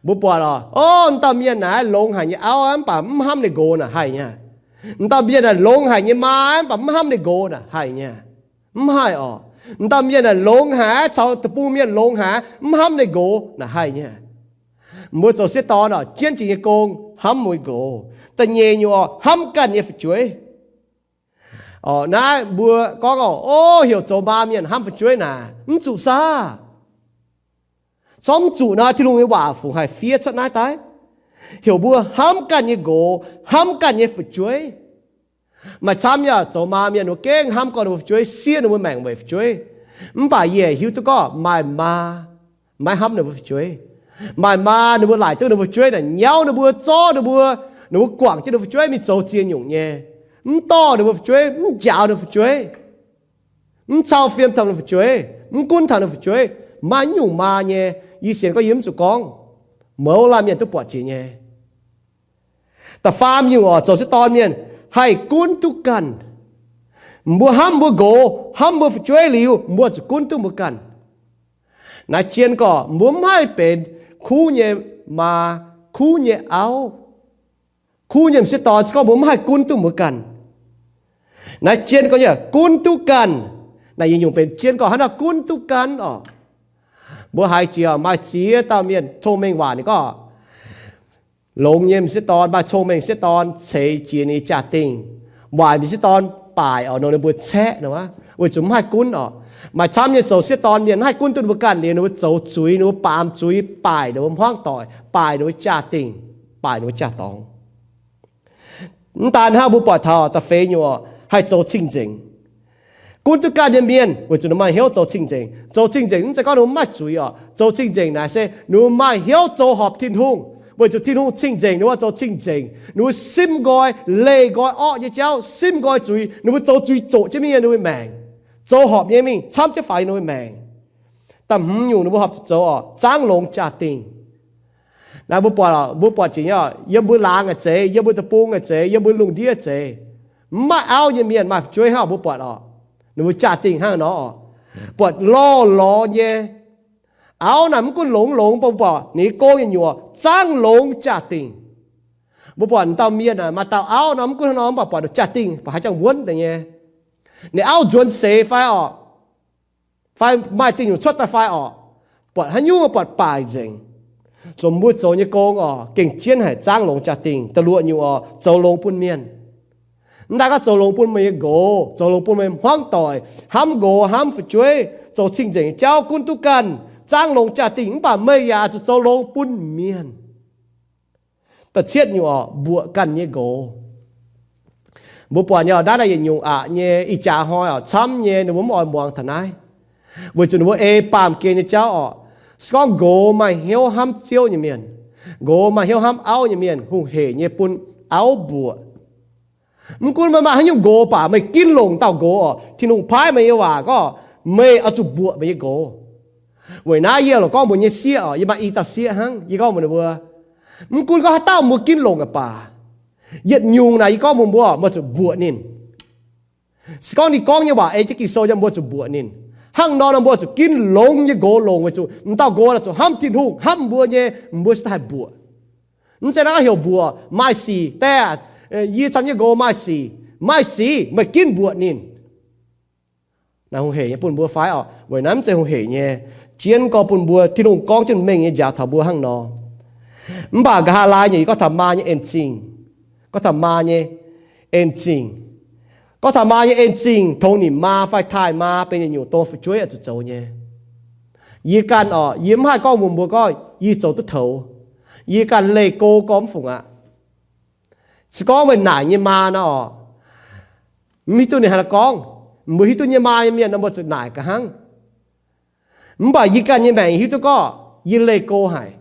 Mbuo buatc orqc, o, m'dauh mienh naaic longx haic nyei auv mv baac mv hnamv ninh nqox naaic haih nyei. M'dauh mienh naaic longx haic nyei maa mv baac mv hnamv ninh nqox naaic haih nyei. Mv haih orqc. M'dauh mienh naaic longx haic, caux deic-bung mienh longx haic, mv hnamv ninh nqox naaic haih nyei. Mbuo zoux sieqv dorn orqc, jienv jiex nyei gong hnamv mbuo nqox. Da'nyeic nyungc orqc, hnamv ganh nyei fu'jueiv. Orqc, naaiv mbuo gorngv orqc, o, heuc zoux maa mienh hnamv fu'jueiv naaic mv zuqc saah? Corc mv zuqc nor, Tin-Hungh nyei waac fungc haih fiev cuotv naaiv daaih? Heuc mbuo hnamv ganh nyei nqox, hnamv ganh nyei fu'jueiv. Maaih camv yaac zoux maa mienh wuov gengh hnamv gorngv ninh mbuo fu'jueiv, siev ninh mbuo maengc weic fu'jueiv. Mv baac yie hiuv duqv gorngv maaih maa maiv hnamv ninh mbuo fu'jueiv. Maaih maa ninh mbuo laaic duqv ninh mbuo fu'jueiv naaic nyauv ninh mbuo, zorv ninh mbuo, ninh mbuo guangc jienv ninh mbuo fu'jueiv mingh zoux ziex nyungc nyei, mv dorh ninh mbuo fu'jueiv, mv njaaux ninh mbuo fu'jueiv, mv cau fiem taux ninh mbuo fu'jueiv, mv gunv taux ninh mbuo fu'jueiv. Maaih nyungc maa nyei, yie sienx gorngv yie mv zuqc gorngv, mouz laanh mienh duqv buatc jiex nyei. Da'faam nyungc orqc, zoux sieqv dorn mienh haih gunv duqv ganh. Mbuo hnamv mbuo nqox, hnamv mbuo fu'jueiv liuz, mbuo zuqc gunv duqv mbuo ganh. Naaiv jien gorqv mbuo mv haih benx kuv nyei maa, kuv nyei auv, kuv nyei m'sieqv dorn, se gorngv mbuo mv haih gunv duqv mbuo ganh. Naaiv jien gorqv nyei gunv duqv ganh. Naaiv yietc nyungc benx jien gorqv haaix nor gunv duqv ganh orqc. Mbuo haiz jiex maaih ziex dauh mienh cong-mengh waaic ninh gorngv, longx nyei m'sieqv dorn, maaih cong-mengh sieqv dorn ceix jiez ninh jaa-dingh. Waaic m'sieqv dorn baaic orqc, nor ninh mbuo caeqv nor, weic zuqc mv haih gunv orqc. Maaih camv nyei zoux sieqv dorn mienh mv haih gunv duqv ninh mbuo ganh liuz, ninh mbuo zoux zuiz, ninh mbuo baamz zuiz, baaic ninh mbuo hmuangv doic, baaic ninh mbuo jaa-dingh, baaic ninh mbuo jaa-dorngx. Mv daan hnangv, mbuo buatc taux da'feix nyungc orqc, haih zoux cing-nzengc. Gunv duqv ganh nyei mienh weic zuqc ninh maaih hnyouv zoux cing-nzengc. Zoux cing-nzengc mv zeiz gorngv ninh mbuo mv maaih zuiz orqc. Zoux cing-nzengc naaic se ninh mbuo maaih hnyouv zoux horpc Tin-Hungh, weic zuqc Tin-Hungh cing-nzengc, ninh mbuo zoux cing-nzengc. Ninh mbuo simv nqoi, leih nqoi orqv nyei jauv, simv nqoi zuiz, ninh mbuo zoux zuiz zoqc jienv mingh ninh mbuo maengc, zoux horpc nyei mingh camv jienv faix ninh mbuo maengc. Da'hmz nyungc ninh mbuo horpc zuqc zoux orqc, zaangv longx jaa-dingh. Naaiv mbuo buatc, mbuo buatc jiex nyei, yiem mbuo laangz a'zeiz, yiem mbuo deic-bung a'zeiz, yiem mbuo lungh ndiev a'zeiz, mv maaih auv nyei mienh, maaih fu'jueiv hnangv mbuo buatc orqc, ninh mbuo jaa-dingh hnangv nor orqc, buatc lorh lorz nyei. Auv naaic mv gunv longx longx, mbuo buatc ninh gong nyei nyuoqc zaangv longx jaa-dingh. Mbuo buatc dauh mienh maaih dauh auv nor, mv gunv hnangv nor, mv baac buatc jaa-dingh baac haaix jangx wuonv deix nyei. Ninh auv nzuonx seix fai orqc, fai maaih dingh nyungc cuotv daaih fai orqc, buatc haaix nyungc buatc baaic nzengc. Zoux mbuo zoux nyei gong orqc, gengh jienv haic zaangv longx jaa-dingh. Da'luoqc nyungc orqc, zoux longx bun mienh. Mv daan gorngv zoux longx bun meih nyei nqox, zoux longx bun meih hmuangv doic, hnamv nqox hnamv fu'jueiv, zoux cing-nzengc nyei jauv gunv duqv ganh, zaangv longx jaa-dingh, mv baac meih yaac zuqc zoux longx bun mienh. Da'cietv nyungc orqc, mbuoqc ganh nyei nqox. Mbuo buatc nyei orqc, naaiv yietc nyungc aqc nyei, ih jaax hnoi orqc, camv nyei ninh mbuo mv oix muangx taux naaiv, weic zuqc ninh mbuo ei baamh gen nyei jauv orqc. Se gorngv nqox maaih hnyouv hnamv Ziouv nyei mienh, nqox maaih hnyouv hnamv auv nyei mienh, hungh heic nyei bun auv mbuoqc. Mv gunv meih maaih haaix nyungc nqox baac meih ginv longc dauh nqox orqc, Tin-Hungh paaiv meih nyei waac gorngv meih oix zuqc mbuoqc meih nyei nqox. Weic naaiv yie lorqc gorngv mbuox nyei sieqv orqc, yie maaih i dauh sieqv hnangv, yie gorngv mbuox ninh mbuo, mv gunv gorngv haaix dauh mbuo ginv longc aqv baac, yietc nyungc naaic yie gorngv mbuox mbuo, mbuo zuqc mbuoqc ninh. Se gorngv ninh gorngv nyei waac ei jienv Ging-Sou nyei, mbuo zuqc mbuoqc ninh. Hnangv nor nor mbuo zuqc ginv longx nyei nqox longc, weic zuqc m'dauh nqox naaic zuqc hnamv Tin-Hungh, hnamv mbuo nyei, mbuo se haih mbuoqc. Mv zeiz naaiv heuc mbuoqc maaih sic, daaih, yie camv nyei nqox maaih sic, maaih sic meih ginv mbuoqc ninh. Naaiv hungh heic nyei bun mbuo fai orqc? Weic naaiv mv zeiz hungh heic nyei. Jienv gorngv bun mbuo, Tin-Hungh gorngv jienv mengh nyei njaaux taux mbuo hnangv nor. Mv baac nqa'haav laai nyei, yie gorngv taux maa nyei en-zingh, gorngv taux maa nyei en-zingh, gorngv taux maa nyei en-zingh, tongx nimc maa fai taaih maa benx yietc nyungc dongh fu'jueiv oix zuqc zoux nyei. Yie ganh orqc, yie mv haih gorngv mbuox mbuo gorngv yie zoux duqv toux. Yie ganh leih go gormx fungc aqv. Se gorngv meih naaic nyei maa nor orqc, mv hiuv duqv ninh haaix nor gorngv. Mbuo hiuv duqv nyei maa nyei mienh nor mbuo zuqc naaic ga'hnangv. Mv baac yie ganh nyei maengc hiuv duqv gorngv yie leih go haic.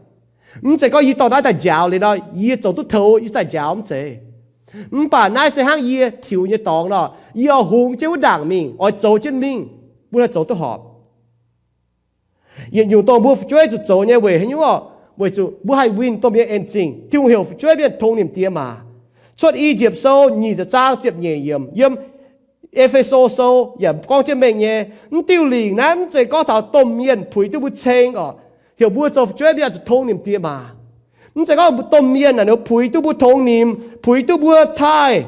Mv zeiz gorngv yie dorh naaiv daaih njaaux liuz nor, yie zoux duqv toux yie daaih njaaux, mv zeiz. Mv baac naaiv se hnangv yie tiux nyei dorngx nor, yie oix hungx jienv wuov ndaangc mingh, oix zoux jienv mingh, mbuo haih zoux duqv horpc. Yietc nyungc dongh mbuo fu'jueiv zuqc zoux nyei weic haaix nyungc orqc? Weic zuqc mbuo haih winh domh mienh en-zingh. Tin-Hungh heuc fu'jueiv mienh tongx nimc diex maac. Cuotv I^yipv Sou nyic ziepc zaang ziepc nyeic yiemc, yiem E^fe^so Sou yaac gorngv jienv mengh nyei. Mv diuh lingc naaiv mv zeiz gorngv taux domh mienh puix duqv mbuo ceng orqc, heuc mbuo zoux fu'jueiv mienh zuqc tongx nimc diex maac. Mv zeiz gorngv domh mienh naaic ninh puix duqv mbuo tongx nimc, puix duqv mbuo taaih.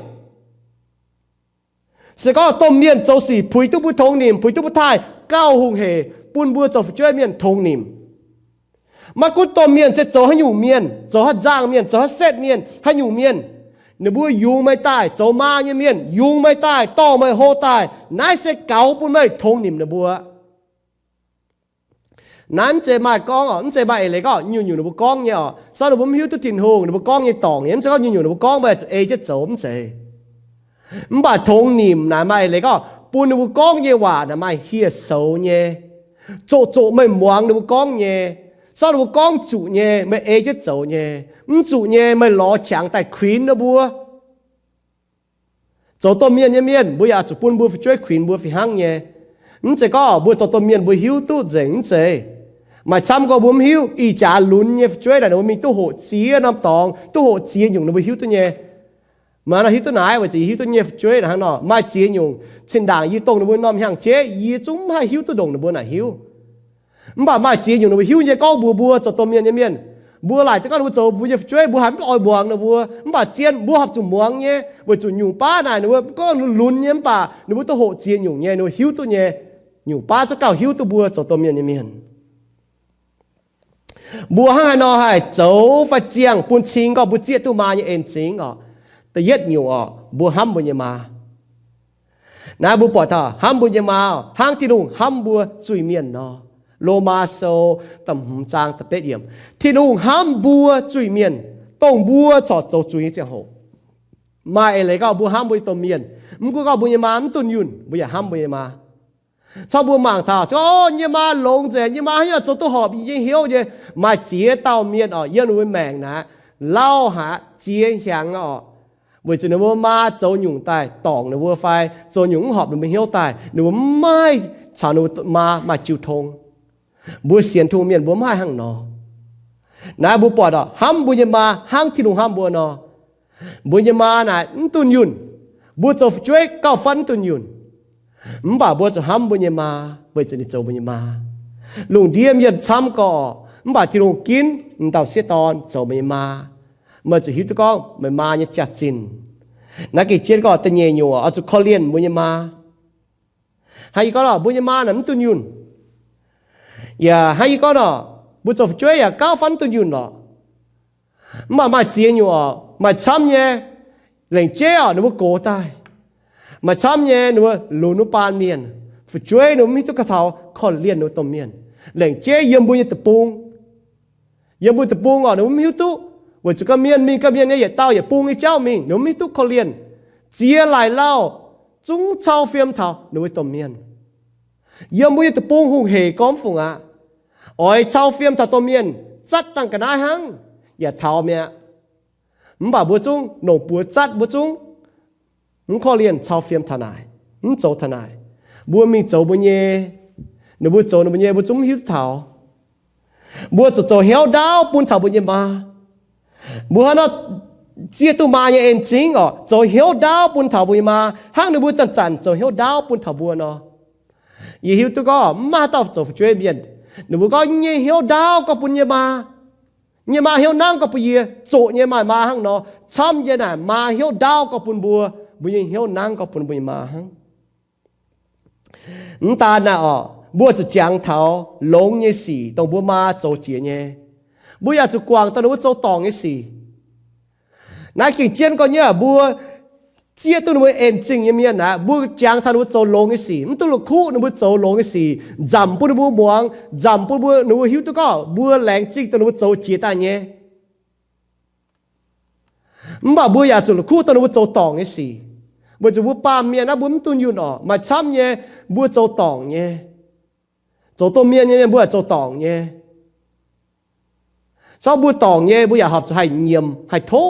Se gorngv domh mienh zoux sic puix duqv mbuo tongx nimc, puix duqv mbuo taaih, gauh hungh heic bun mbuo zoux fu'jueiv mienh tongx nimc. Maiv gunv domh mienh se zoux haaix nyungc mienh, zoux haaix nzangc mienh, zoux haaix setv mienh, haaix nyungc mienh, ninh mbuo yungz meih daaih, zoux maa nyei mienh yungz meih daaih, dorh meih hlo daaih, naaiv se gaux bun meih tongx nimc ninh mbuo. Naaiv mv zeiz maaih gorngv orqc, mv zeiz maaih eix leiz gorngv nyungc-nyungc ninh mbuo gorngv nyei orqc, se gorngv ninh mbuo mv hiuv duqv Tin-Hungh, ninh mbuo gorngv nyei dorngc nyei, mv zeiz gorngv nyungc-nyungc ninh mbuo gorngv meih zuqc ei jienv zoux, mv zeiz. Mv baac tongx nimc naaic maaih eix leiz gorngv bun ninh mbuo gorngv nyei waac naaic maaih hieh soux nyei, zoqc zoqc meih muangx ninh mbuo gorngv nyei. Se gorngv ninh mbuo gorngv zuqc nyei, meih ei jienv zoux nyei. Mv zuqc nyei, meih lorz qangx daaih kuinx ninh mbuo. Zoux domh mienh nyei mienh, mbuo yaac zuqc bun mbuo fu'jueiv kuinx mbuo fih hnangv nyei. Mv zeiz gorngv mbuo zoux domh mienh mbuo hiuv duqv nzengc, mv zeiz. Maaih camv gorngv mbuo mv hiuv. Ih jaax lunx nyei fu'jueiv naaic ninh mbuo mingh duqv hoqc ziex norm dorngx, duqv hoqc ziex nyungc ninh mbuo hiuv duqv nyei. Maaih nor hiuv duqv naaiv weic zuqc yie hiuv duqv nyei fu'jueiv naaic hnangv nor. Maaih ziex nyungc, cin-ndaangc yie dongh ninh mbuo norm hnyangx-jeiv, yie zungv mv haih hiuv duqv ndongc ninh mbuo naaic hiuv. Mv baac maaih ziex nyungc ninh mbuo hiuv nyei gorngv mbuox mbuo zoux domh mienh nyei mienh, mbuo laaic duqv gorngv ninh mbuo zoux mbuo nyei fu'jueiv, mbuo haiz mv oix muangx ninh mbuo. Mv baac zien mbuo horpc zuqc muangx nyei, weic zuqc nyungc baav naaic ninh mbuo gorngv lunx nyei, mv baac ninh mbuo duqv hoqc ziex nyungc nyei, ninh mbuo hiuv duqv nyei. Nyungc baav zungv gauh hiuv duqv mbuo zoux domh mienh nyei mienh. Mbuo hnangv haaix nor haih zoux fai ziangh bun cing gorngv mbuo zieqv duqv maa nyei en-zingx oc? Da'yietv nyungc oc, mbuo hnamv mbuo nyei maa. Naaiv mbuo buatc taux hnamv mbuo nyei maa hnangv Tin-Hungh hnamv mbuo zuiz-mienh nor. Lomaa Sou da'hmz zaang da'betv yiemc, Tin-Hungh hnamv mbuo zuiz-mienh, dongh mbuo corc zoux zuiz nyei ziangh hoc. Maaih eix leiz gorngv mbuo hnamv mbuo nyei domh mienh, mv gunv gorngv mbuo nyei maa mv dunh yunh, mbuo yaac hnamv mbuo nyei maa. Corc mbuo mangc taux, o, nyei maa longx nzengc, nyei maa haaix nyungc zoux duqv horpc yie nyei hnyouv nyei. Maaih ziex dauh mienh oc, yiem ninh mbuo maengc naaic, lauh haic, ziex hnyangx oc, weic zuqc ninh mbuo maa zoux nyungc daaih dorngc ninh mbuo fai zoux nyungc mv horpc ninh mbuo hnyouv daaih, ninh mbuo mv maaih caux ninh mbuo maa maaih jiu tong. Mbuo sienx Tin-Hungh mienh mbuo mv haih hnangv nor. Naaiv mbuo buatc oc, hnamv mbuo nyei maa hnangv Tin-Hungh hnamv mbuo nor. Mbuo nyei maa naaic mv dunh yunh. Mbuo zoux fu'jueiv gauh fatv mv dunh yunh. Mv baac mbuo zuqc hnamv mbuo nyei maa weic zuqc ninh zoux mbuo nyei maa. Lungh ndiev mienh camv gorx, mv baac Tin-Hungh ginv m'dauh sieqv dorn zoux meih nyei maa. Meih zuqc hiuv duqv gorngv meih maa nyei jaax-zinh. Naaiv gengh jienv gorngv da'nyeic nyungc oix zuqc korv-lienh mbuo nyei maa. Hnangv yie gorngv nor, mbuo nyei maa naaic mv dunh yunh. Yaac hnangv yie gorngv nor, mbuo zoux fu'jueiv yaac gauh fatv mv dunh yunh lorqc. Mv baac maaih ziex nyungc oc, maaih camv nyei, lengc jeiv oc ninh mbuo gox daaih. Maaih camv nyei ninh mbuo lunx wuov baan mienh. Fu'jueiv ninh mbuo mv hiuv duqv ganh taux korv-lienh ninh mbuo domh mienh. Lengc jeiv yiem mbuo nyei deic-bung, yiem mbuo deic-bung oc, ninh mbuo mv hiuv duqv, weic zuqc ganh mienh mingh ganh mienh nyei yietc dauh yietc bung nyei jauv mingh, ninh mbuo mv hiuv duqv korv-lienh. Ziex laaic lauh zungv cau fiem taux ninh mbuo domh mienh. Yiem mbuo nyei deic-bung hungh hec gormx fungc aqv. Oix cau fiem taux domh mienh zatv dangh ga'naaiv hnangv yaac taux mi'aqv. Mv baac mbuo zungv nongc buoz zatv, mbuo zungv mv korv-lienh cau fiem taux naaic, mv zoux taux naaic. Mbuo mingh zoux mbuo nyei, ninh mbuo zoux ninh mbuo nyei, mbuo zungv mv hiuv duqv taux. Mbuo zuqc zoux hnyouv ndaauv bun taux mbuo nyei maa. Mbuo hnangv nor zieqv duqv maa nyei en-zingx oc, zoux hnyouv ndaauv bun taux mbuo nyei maa hnangv ninh mbuo zanc-zanc zoux hnyouv ndaauv bun taux mbuo nor. Yie hiuv duqv gorngv mv maaih haaix dauh zoux fu'jueiv mienh, ninh mbuo gorngv nyei hnyouv ndaauv gorngv bun nyei maa, nyei maa hnyouv nangv gorngv bun yie, zoqc nyei maaih maa hnangv nor. Camv yie naaic maa hnyouv ndaauv gorngv bun mbuo, mbuo nyei hnyouv nangv gorngv bun mbuo nyei maa hnangv. Mv daan naaic oc, mbuo zuqc jangx taux longx nyei sic dongh mbuo maa zoux jiex nyei. Mbuo yaac zuqc guangc dongh ninh mbuo zoux dorngc nyei sic. Naaiv gengh jienv gorngv nyei aqv, mbuo zieqv duqv ninh mbuo en-zingh nyei mienh aqv, mbuo jangx taux ninh mbuo zoux longx nyei sic, mv duqv la'kuqv ninh mbuo zoux longx nyei sic, nzamc bun ninh mbuo muangx, nzamc bun mbuo, ninh mbuo hiuv duqv gorngv mbuo laengz zingh dongh ninh mbuo zoux jiex daaih nyei. Mv baac mbuo yaac zuqc la'kuqv dongh ninh mbuo zoux dorngc nyei sic, weic zuqc mbuo baamh mienh naaiv mbuo mv dunh yunh oc. Maaih camv nyei mbuo zoux dorngc nyei, zoux domh mienh nyei mienh mbuo yaac zoux dorngc nyei. Corc mbuo dorngc nyei mbuo yaac horpc zuqc haih nyiemc, haih tov,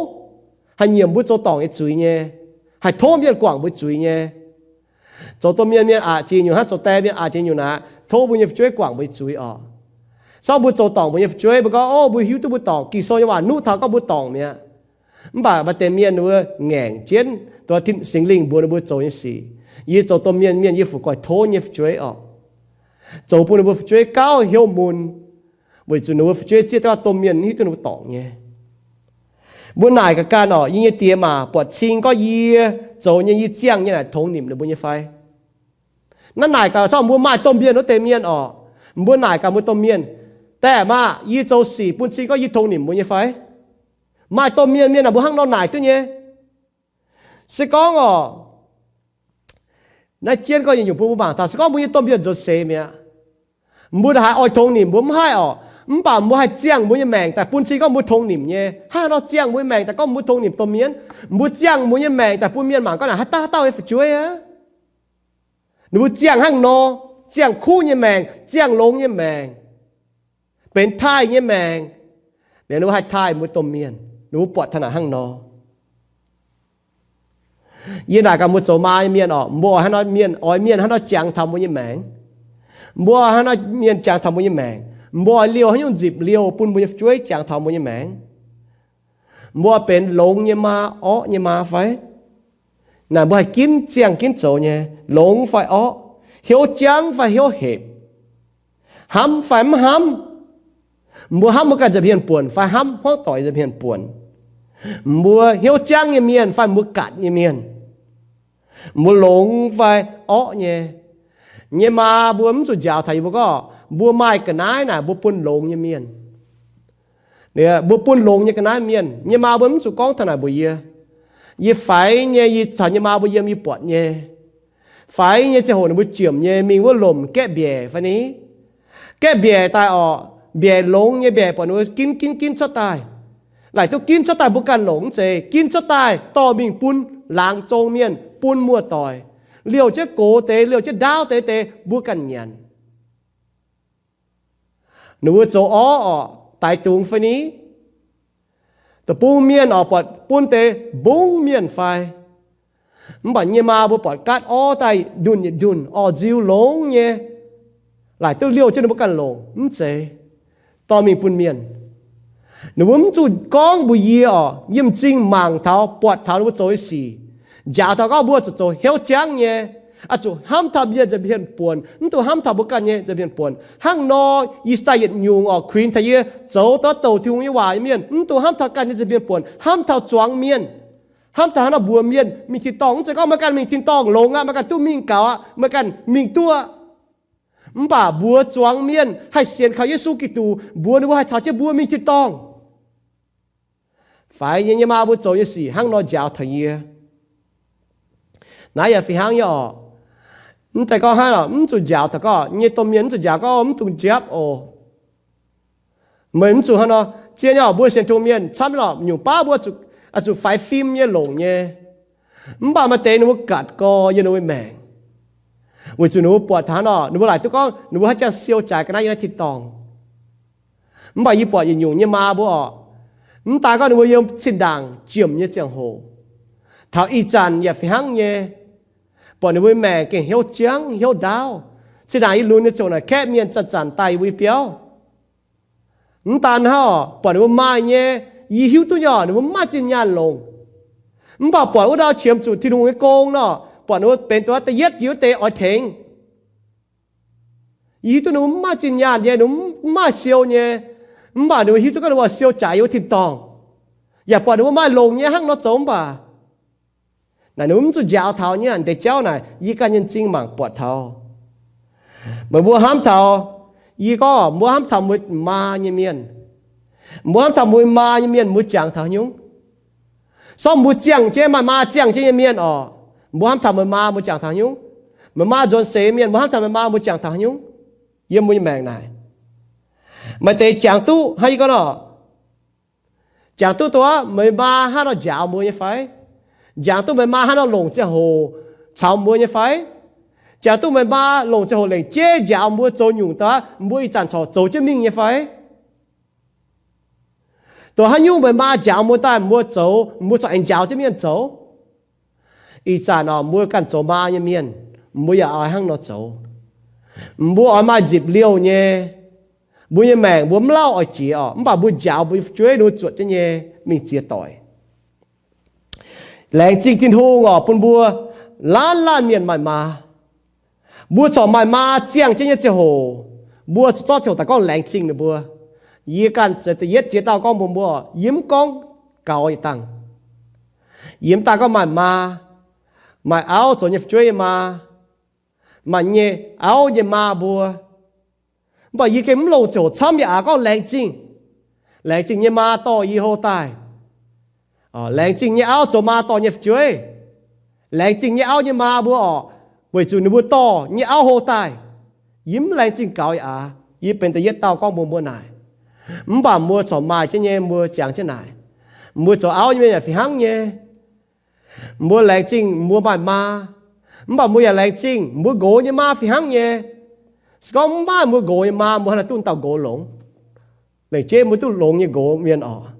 haih nyiemc mbuo zoux dorngc nyei zuiz nyei, haih tov mienh guangc mbuo zuiz nyei. Zoux domh mienh mienh aqc jiex nyungc hnangv zoux die mienh aqc jiex nyungc naaic, tov mbuo nyei fu'jueiv guangc mbuo nyei zuiz oc. Corc mbuo zoux dorngc mbuo nyei fu'jueiv, mbuo gorngv, o, mbuo hiuv duqv mbuo dorngc, Ging-Sou nyei waac nuqv taux gorngv mbuo dorngc mi'aqv. Mv baac maaih deix mienh ninh mbuo ngaengc jienv dongh Tin, Singx Lingh mbuox ninh mbuo zoux nyei sic. Yie zoux domh mienh mienh yie fu'guaih tov nyei fu'jueiv oc. Zoux bun ninh mbuo fu'jueiv gauh hnyouv mun, weic zuqc ninh mbuo fu'jueiv zieqv duqv domh mienh mv hiuv duqv ninh mbuo dorngc nyei. Mbuo naaic gaax ganh oc, yie nyei diex maac buatc cing gorngv yie zoux nyei, yie ziangh nyei naaic tongx nimc ninh mbuo nyei fai? Naaiv naaic gaax corc mbuo maaih domh mienh wuov deix mienh oc, mbuo naaic gaax mbuo domh mienh, Daeh maah, yie zoux sic bun cing gorngv yie tongx nimc mbuo nyei fai? Maaih domh mienh mienh aah, mbuo hnangv nor naaic duqv nyei. Se gorngv oc, naaiv jienv gorngv yietc nyungc bun mbuo mangc taux, se gorngv mbuo nyei domh mienh nzuonx seix mi'aqv, mbuo ndongc haaix oix tongx nimc mbuo mv haih oc, mv baac mbuo haih ziangh mbuo nyei maengc daaih bun cing gorngv mbuo tongx nimc nyei. Hnangv haaix nor ziangh mbuo nyei maengc daaih gorngv mbuo tongx nimc domh mienh? Mbuo ziangh mbuo nyei maengc daaih bun mienh mangc gorngv naaic haaix dauh haaix dauh nyei fu'jueiv aqv. Ninh mbuo ziangh hnangv nor, ziangh kuv nyei maengc, ziangh longx nyei maengc, benx taaih nyei maengc, liuz ninh mbuo haih taaih mbuo domh mienh. Ninh mbuo buatc taux naaic hnangv nor. Yie naaic gaax mbuo zoux maa nyei mienh oc, mbuo oix hnangv nor mienh, oix mienh hnangv nor jangx taux mbuo nyei maengc? Mbuo hnangv nor mienh jangx taux mbuo nyei maengc? Mbuo oix liouh haaix nyungc nzipc liouh bun mbuo nyei fu'jueiv jangx taux mbuo nyei maengc? Mbuo benx longx nyei maa, orqv nyei maa fai? Naaic mbuo haih ginv ziangh ginv zoux nyei, longx fai orqv, hnyouv jangv fai hnyouv hepc, hnamv fai mv hnamv. Mbuo hnamv mbuo ganh nza'hmien buonc fai hnamv hmuangv doic nza'hmien buonc. Mbuo hnyouv jangv nyei mienh fai mbuo gatc nyei mienh. Mbuo longx fai orqv nyei. Nyei maa mbuo mv zuqc njaaux taux yie mbuo gorngv mbuo maaih ga'naaiv naaic mbuo bun longx nyei mienh. Mbuo bun longx nyei ga'naaiv mienh. Nyei maa mbuo mv zuqc gorngv taux naaic mbuox yie. Yie faix nyei, yie caux nyei maa mbuo yiem yie buatc nyei. Faix nyei ziangh hoc ninh mbuo jiemc nyei mingh wuov lomc gaeqv mbiaec fai ni? Gaeqv mbiaec daaih orqc, mbiaec longx nyei mbiaec buatc ninh mbuo ginv ginv ginv cuotv daaih. Laaic duqv ginv cuotv daaih mbuo ganh longc mv zeiz, ginv cuotv daaih dorh mingh bun laangz zong mienh, bun muoz-doic, liouh jienv gox deix, liouh jienv ndaauv deix deix mbuo ganh nyanc. Ninh mbuo zoux orv orqc, daix dungz fai ni? Deic-bung mienh orqc, buatc bun deix mbungv mienh fai? Mv baac nyei maa mbuo buatc gaatv orv daaih ndunh yietc ndunh, orv nziu longx nyei, laaic duqv liouh jienv ninh mbuo ganh longc mv zeiz, dorh mingh bun mienh. Ninh mbuo mv zuqc gorngv mbuox yie orqc, yie m'zing mangc taux buatc taux ninh mbuo zoux nyei sic, njaaux taux gorngv mbuo zuqc zoux hnyouv jangv nyei, oix zuqc hnamv taux mienh nza'hmien buonc, mv dungx hnamv taux mbuo ganh nyei nza'hmien buonc. Hnangv nor, yie se daaih yietc nyungc orqc kuinx taux yie zoux daaih douc Tin-Hungh nyei waac nyei mienh, mv dungx hnamv taux ganh nyei nza'hmien buonc, hnamv taux zuangx mienh, hnamv taux hnangv nor mbuox mienh mingh tin-dorngh. Mv zeiz gorngv meih ganh mingh tin-dorngh longx aqv, meih ganh duqv mingh gaux aqv, meih ganh mingh duqv. Mv baac mbuox zuangx mienh haih sienx kaux Yesu Giduc, mbuox ninh mbuo haih caux jienv mbuo mingh tin-dorngh. Faix nyei, nyei maa mbuo zoux nyei sic hnangv nor njaaux taux yie. Naaiv yaac fih hnangv nyei orqc. Mv deix gorngv hnangv orqc, mv zuqc njaaux taux gorngv nyei domh mienh, mv zuqc njaaux gorngv mv dungx njapv oc. Meih mv zuqc hnangv nor. Zien nyei orqc, mbuo sienx Tin-Hungh mienh camv lorqc, nyungc baav mbuo zuqc, zuqc faix fim nyei longc nyei. Mv baac maaih deix ninh mbuo gatc gorx yiem ninh mbuo maengc, weic zuqc ninh mbuo buatc taux hnangv nor, ninh mbuo laaic duqv gorngv ninh mbuo haaix jangx siou jaaix ga'naaiv yiem naaiv tin-dorngh. Mv baac yie buatc yietc nyungc nyei maa mbuo orqc, mv daan gorngv ninh mbuo yiem zinh ndaangc jiemc nyei ziangh hoc, taux ih zanc yaac fih hnangv nyei, buatc ninh mbuo maengc gengh hnyouv jangv hnyouv ndaauv. Zinh ndaangc yie lunx nyei ziouc naaic kaeqv mienh zanc-zanc daaih yie mbuo nyei biauv. Mv daan hnangv orqc, buatc ninh mbuo maaih nyei, yie hiuv duqv nyei orqc, ninh mbuo mv maaih zinh nyaanh longc. Mv baac buatc wuov ndau qiemx zuqc Tin-Hungh nyei gong nor, buatc ninh mbuo benx dongh da'yietv jiex wuov deix oix tengx. Yie hiuv duqv ninh mbuo mv maaih zinh nyaanh nyei, ninh mbuo mv maaih siou nyei. Mv baac ninh mbuo hiuv duqv gorngv ninh mbuo oix siou jaaix yiem wuov tin-dorngh. Yaac buatc ninh mbuo maaih longc nyei hnangv nor zoux mv baac naaic ninh mbuo mv zuqc njaaux taux nyei. Deix jauv naaic yie ganh nyei m'zing mangc buatc taux. Meih mbuo hnamv taux, yie gorngv mbuo hnamv taux mbuo maa nyei mienh, mbuo hnamv taux mbuo maa nyei mienh, mbuo jangx taux haaix nyungc? Sortv mbuo ziangh jienv, maaih maa ziangh jienv nyei mienh orqc, mbuo hnamv taux meih maa mbuo jangx taux haaix nyungc? Meih maa nzuonx seix mienh, mbuo hnamv taux meih maa mbuo jangx taux haaix nyungc? Yiem mbuo nyei maengc naaic, maaih deix jangx duqv hnangv yie gorngv nor, jangx duqv dongh meih maa hnangv nor njaaux mbuo nyei fai? Jangx duqv meih maa hnangv nor longc ziangh hoc caux mbuo nyei fai? Jangx duqv meih maa longc ziangh hoc lengc jeiv njaaux mbuo zoux nyungc daaih mbuo ih zanc corc zoux jienv mingh nyei fai? Dongh haaix nyungc meih maa njaaux mbuo daaih mbuo zoux, mbuo corc aengx njaaux jienv mienh zoux. Ih zanc orqc, mbuo ganh zoux maa nyei mienh, mbuo yaac oix hnangv nor zoux. Mbuo oix maaih nzipc liouh nyei. Mbuo nyei maengc mbuo mv lauh oix jiex orqc, mv baac mbuo njaaux mbuo nyei fu'jueiv ninh mbuo zuotc jienv nyei mingh ziex doic. Laengz zingh Tin-Hungh orqc, bun mbuo laanh laanh mienh maaih maa. Mbuo corc maaih maa ziangh jienv nyei ziangh hoc, mbuo zuqc zorqv ziangh hoc daaih gorngv laengz zingh ninh mbuo. Yie ganh da'yietv jiex dauh gorngv mbuox mbuo, yie mv gorngv gaux yietc dangh. Yie mv daan gorngv maaih maa, maaih auv zoux nyei fu'jueiv nyei maa, maaih nyei auv nyei maa mbuo. Mv baac yie gengh mv longc ziangh hoc camv yaac aqc gorngv laengz zingh. Laengz zingh nyei maa dorh yie hlo daaih. Laengz zingh nyei auv zoux maa dorh nyei fu'jueiv. Laengz zingh nyei auv nyei maa mbuo orqc, weic zuqc ninh mbuo dorh nyei auv hlo daaih. Yie mv laengz zingh gaux yaac aqc. Yie benx da'yietv dauh gorngv mbuox mbuo naaic. Mv baac mbuo corc maaih jienv nyei, mbuo jangx jienv naaic. Mbuo zoux auv nyei mienh yaac fih hnangv nyei. Mbuo laengz zingh mbuo maaih maa, mv baac mbuo yaac laengz zingh mbuo nqox nyei maa fih hnangv nyei. Se gorngv mv maaih mbuo nqox nyei maa, mbuo hnangv naaic duqv dauh nqox longx. Lengc jeiv mbuo duqv longx nyei nqox mienh orqc.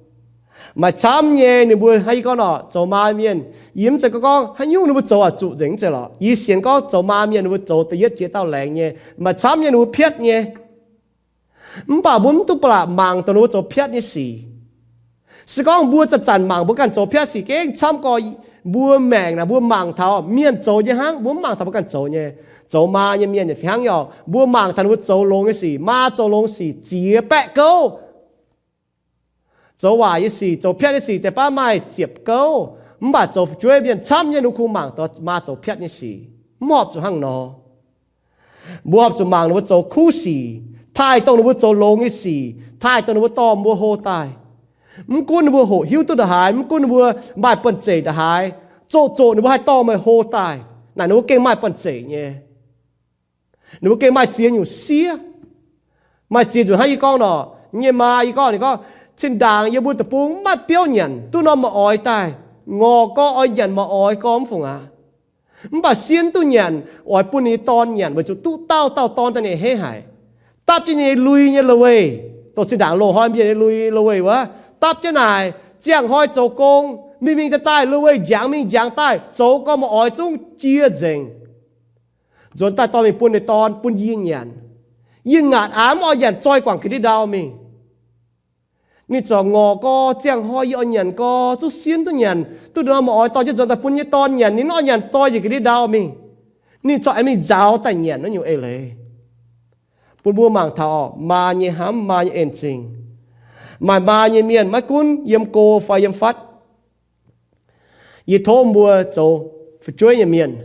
Maaih camv nyei ninh mbuo hnangv yie gorngv orqc, zoux maa mienh, yie mv zeiz gorngv haaix nyungc ninh mbuo zoux aac zuqc nzengc, mv zeiz lorqc. Yie sienx gorngv zoux maa mienh ninh mbuo zoux da'yietv jiex dauh laengz nyei. Maaih camv nyei ninh mbuo piatv nyei. Mv baac mbuo mv duqv ba'laqc mangc dongh ninh mbuo zoux piatv nyei sic. Se gorngv mbuo zanc-zanc mangc mbuo ganh zoux piatv sic gengh camv gorx, mbuo maengc naaic mbuo mangc taux mienh zoux nyei hnangv, mbuo mv mangc taux mbuo ganh zoux nyei. Zoux maa nyei mienh yaac fih hnangv nyei oc. Mbuo mangc taux ninh mbuo zoux longx nyei sic, maa zoux longx sic ziex baeqv gouv. Zoux waaic nyei sic, zoux piatv nyei sic deix baav maaih ziepc gouv. Mv baac zoux fu'jueiv mienh camv nyei, ninh mbuo kungx mangc taux maa zoux piatv nyei sic. Mv horpc zuqc hnangv nor. Mbuo horpc zuqc mangc ninh mbuo zoux kuv sic, taaih dongh ninh mbuo zoux longx nyei sic, taaih dongh ninh mbuo dorh mbuo hlo daaih. Mv gunv ninh mbuo hoqc hiuv duqv ndongc haaix, mv gunv ninh mbuo maaih banh zeic ndongc haaix, zoqc zoqc ninh mbuo haih dorh meih hlo daaih. Naaic ninh mbuo gengh maaih banh zeic nyei. Ninh mbuo gengh maaih ziex nyungc siev. Maaih ziex nzunc hnangv yie gorngv nor, nyei maa yie gorngv, ninh gorngv, Zinh ndaangc yie mbuo deic-bung maiv biouv nyanc duqv norm ma'oix daaih. Ngorc gorx oix nyanc ma'oix gorx mv fungc aqv. Mv baac siev duqv nyanc, oix bun ninh nyei dorn nyanc weic zuqc duqv dauh dauh dorn daaih ninh a'hneiv haic. Dapv jienv ninh nyei lui nyei lo weih, dongh zinh ndaangc loz-hnoi mienh nyei lui lo weih wuov, dapv jienv naaic, ziangh hnoi zoux gong, mingh mingh daaih daaih lo weih njangx mingh njangx daaih, zoux gorx ma'oix zungv jiex nzengc. Nzuonx daaih dorh mingh bun ninh dorn bun yie nyanc. Yie ngaatc aav mv oix nyanc, zoi guangc ga'ndiev ndau mingh. Ninh zorc ngorc gorx, ziangh hnoi yie oix nyanc gorx, zungv siev duqv nyanc, duqv norm ma'oix dorh jienv nzuonx daaih bun nyei dorn nyanc, ninh mv oix nyanc, zoi yietc ga'ndiev ndau mingh. Ninh corc aengx mingh nzaaux daaih nyanc naaiv nyungc eix leiz. Bun mbuo mangc taux maa nyei hnamv, maa nyei en-zingh. Maaih maa nyei mienh maiv gunv yiem go fai yiem fatv, yie tov mbuo zoux fu'jueiv nyei mienh,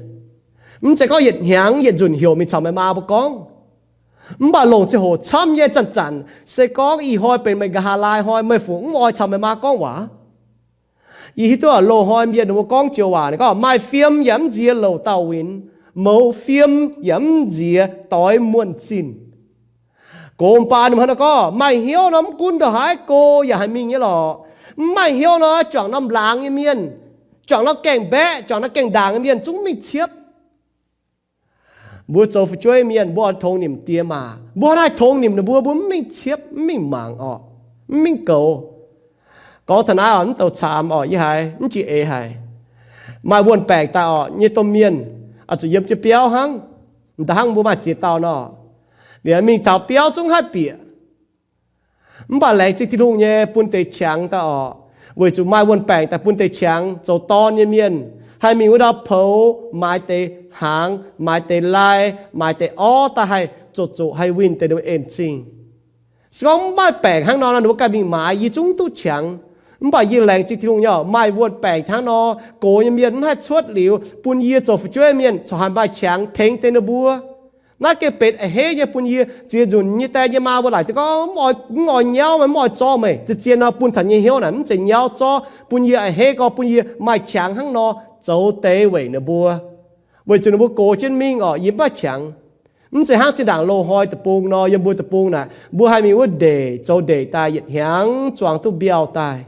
mv zeiz gorngv yietc hnyangx yietc nzunc heuc mingh caux meih maa mbuo gorngv. Mv baac longc ziangh hoc camv nyei zanc-zanc, se gorngv ih hnoi benx meih nqa'haav laai hnoi meih fungc mv oix caux meih maa gorngv waac. Yie hiuv duqv loz-hnoi mienh ninh mbuo gorngv joux waac, ninh gorngv, Maaih fiem yaac mv nziex louc dauh winx, mouz fiem yaac mv nziex doix muonh zinh. Gox baan ninh mbuo hnangv naaiv gorngv, maaih hnyouv nor mv gunv ndongc haaix go yaac haih mingh nyei lorqc. Mv maaih hnyouv nor, juangc norm laangz nyei mienh, juangc norm gaengh mbaeqv, juangc norm gaengh ndaangc nyei mienh zungv mingh ciepv. Mbuo zoux fu'jueiv mienh, mbuo oix tongx nimc die maac, mbuo haih tongx nimc ninh mbuo, mbuo mv mingh ciepv, mv mingh mangc orqc, mv mingh goux. Gorngv taux naaiv oc, mv douc caamx orqc, yie haiz mv jiex eix haic. Maaih wuonh baengc daaih orqc, nyei domh mienh oix zuqc yiem jienv biauv hnangv. M'daaih hnangv mbuo maaih ziex dauh nor, liuz mingh taux biauv zungv haih bieqc. Mv baac laengz zingh Tin-Hungh nyei bun deix qangx daaih orqc, weic zuqc maaih wuonh baengc daaih bun deix qangx zoux dorn nyei mienh haih mingh wuov ndau poux maaiz deix hnaangx, maaiz deix lai, maaiz deix orv daaih haih zoqc zoqc haih winh deix ninh mbuo en-zingh. Se gorngv mv maaih baengc hnangv nor, ninh mbuo ganh mingh maaiz, yie zungv duqv qangx. Mv baac yie laengz zingh Tin-Hungh nyei, maaih wuonh baengc hnangv nor, gox nyei mienh mv haih cuotv liuz bun yie zoux fu'jueiv mienh corc haih maaih qangx tengx deix ninh mbuo. Naaiv gengh benx a'hneiv nyei bun yie. Ziex nzunc nyei die nyei maa mbuo laaic duqv gorngv, mv oix nyauv meih, mv oix zorqv meih. Zien-zien nor bun taux nyei hnyouv naaic mv zeiz nyauv zorqv, bun yie a'hneiv gorx bun yie maaih qangx hnangv nor zoux deix weic ninh mbuo. Weic zuqc ninh mbuo gox jienv mingh orqc, yie mv maaih qangx. Mv zeiz hnangv zinh ndaangc loz-hnoi deic-bung nor, yiem mbuo deic-bung naaic, mbuo haih mingh wuov ndeic zoux ndeic daaih yietc hnyangx zuangx duqv mbiauh daaih.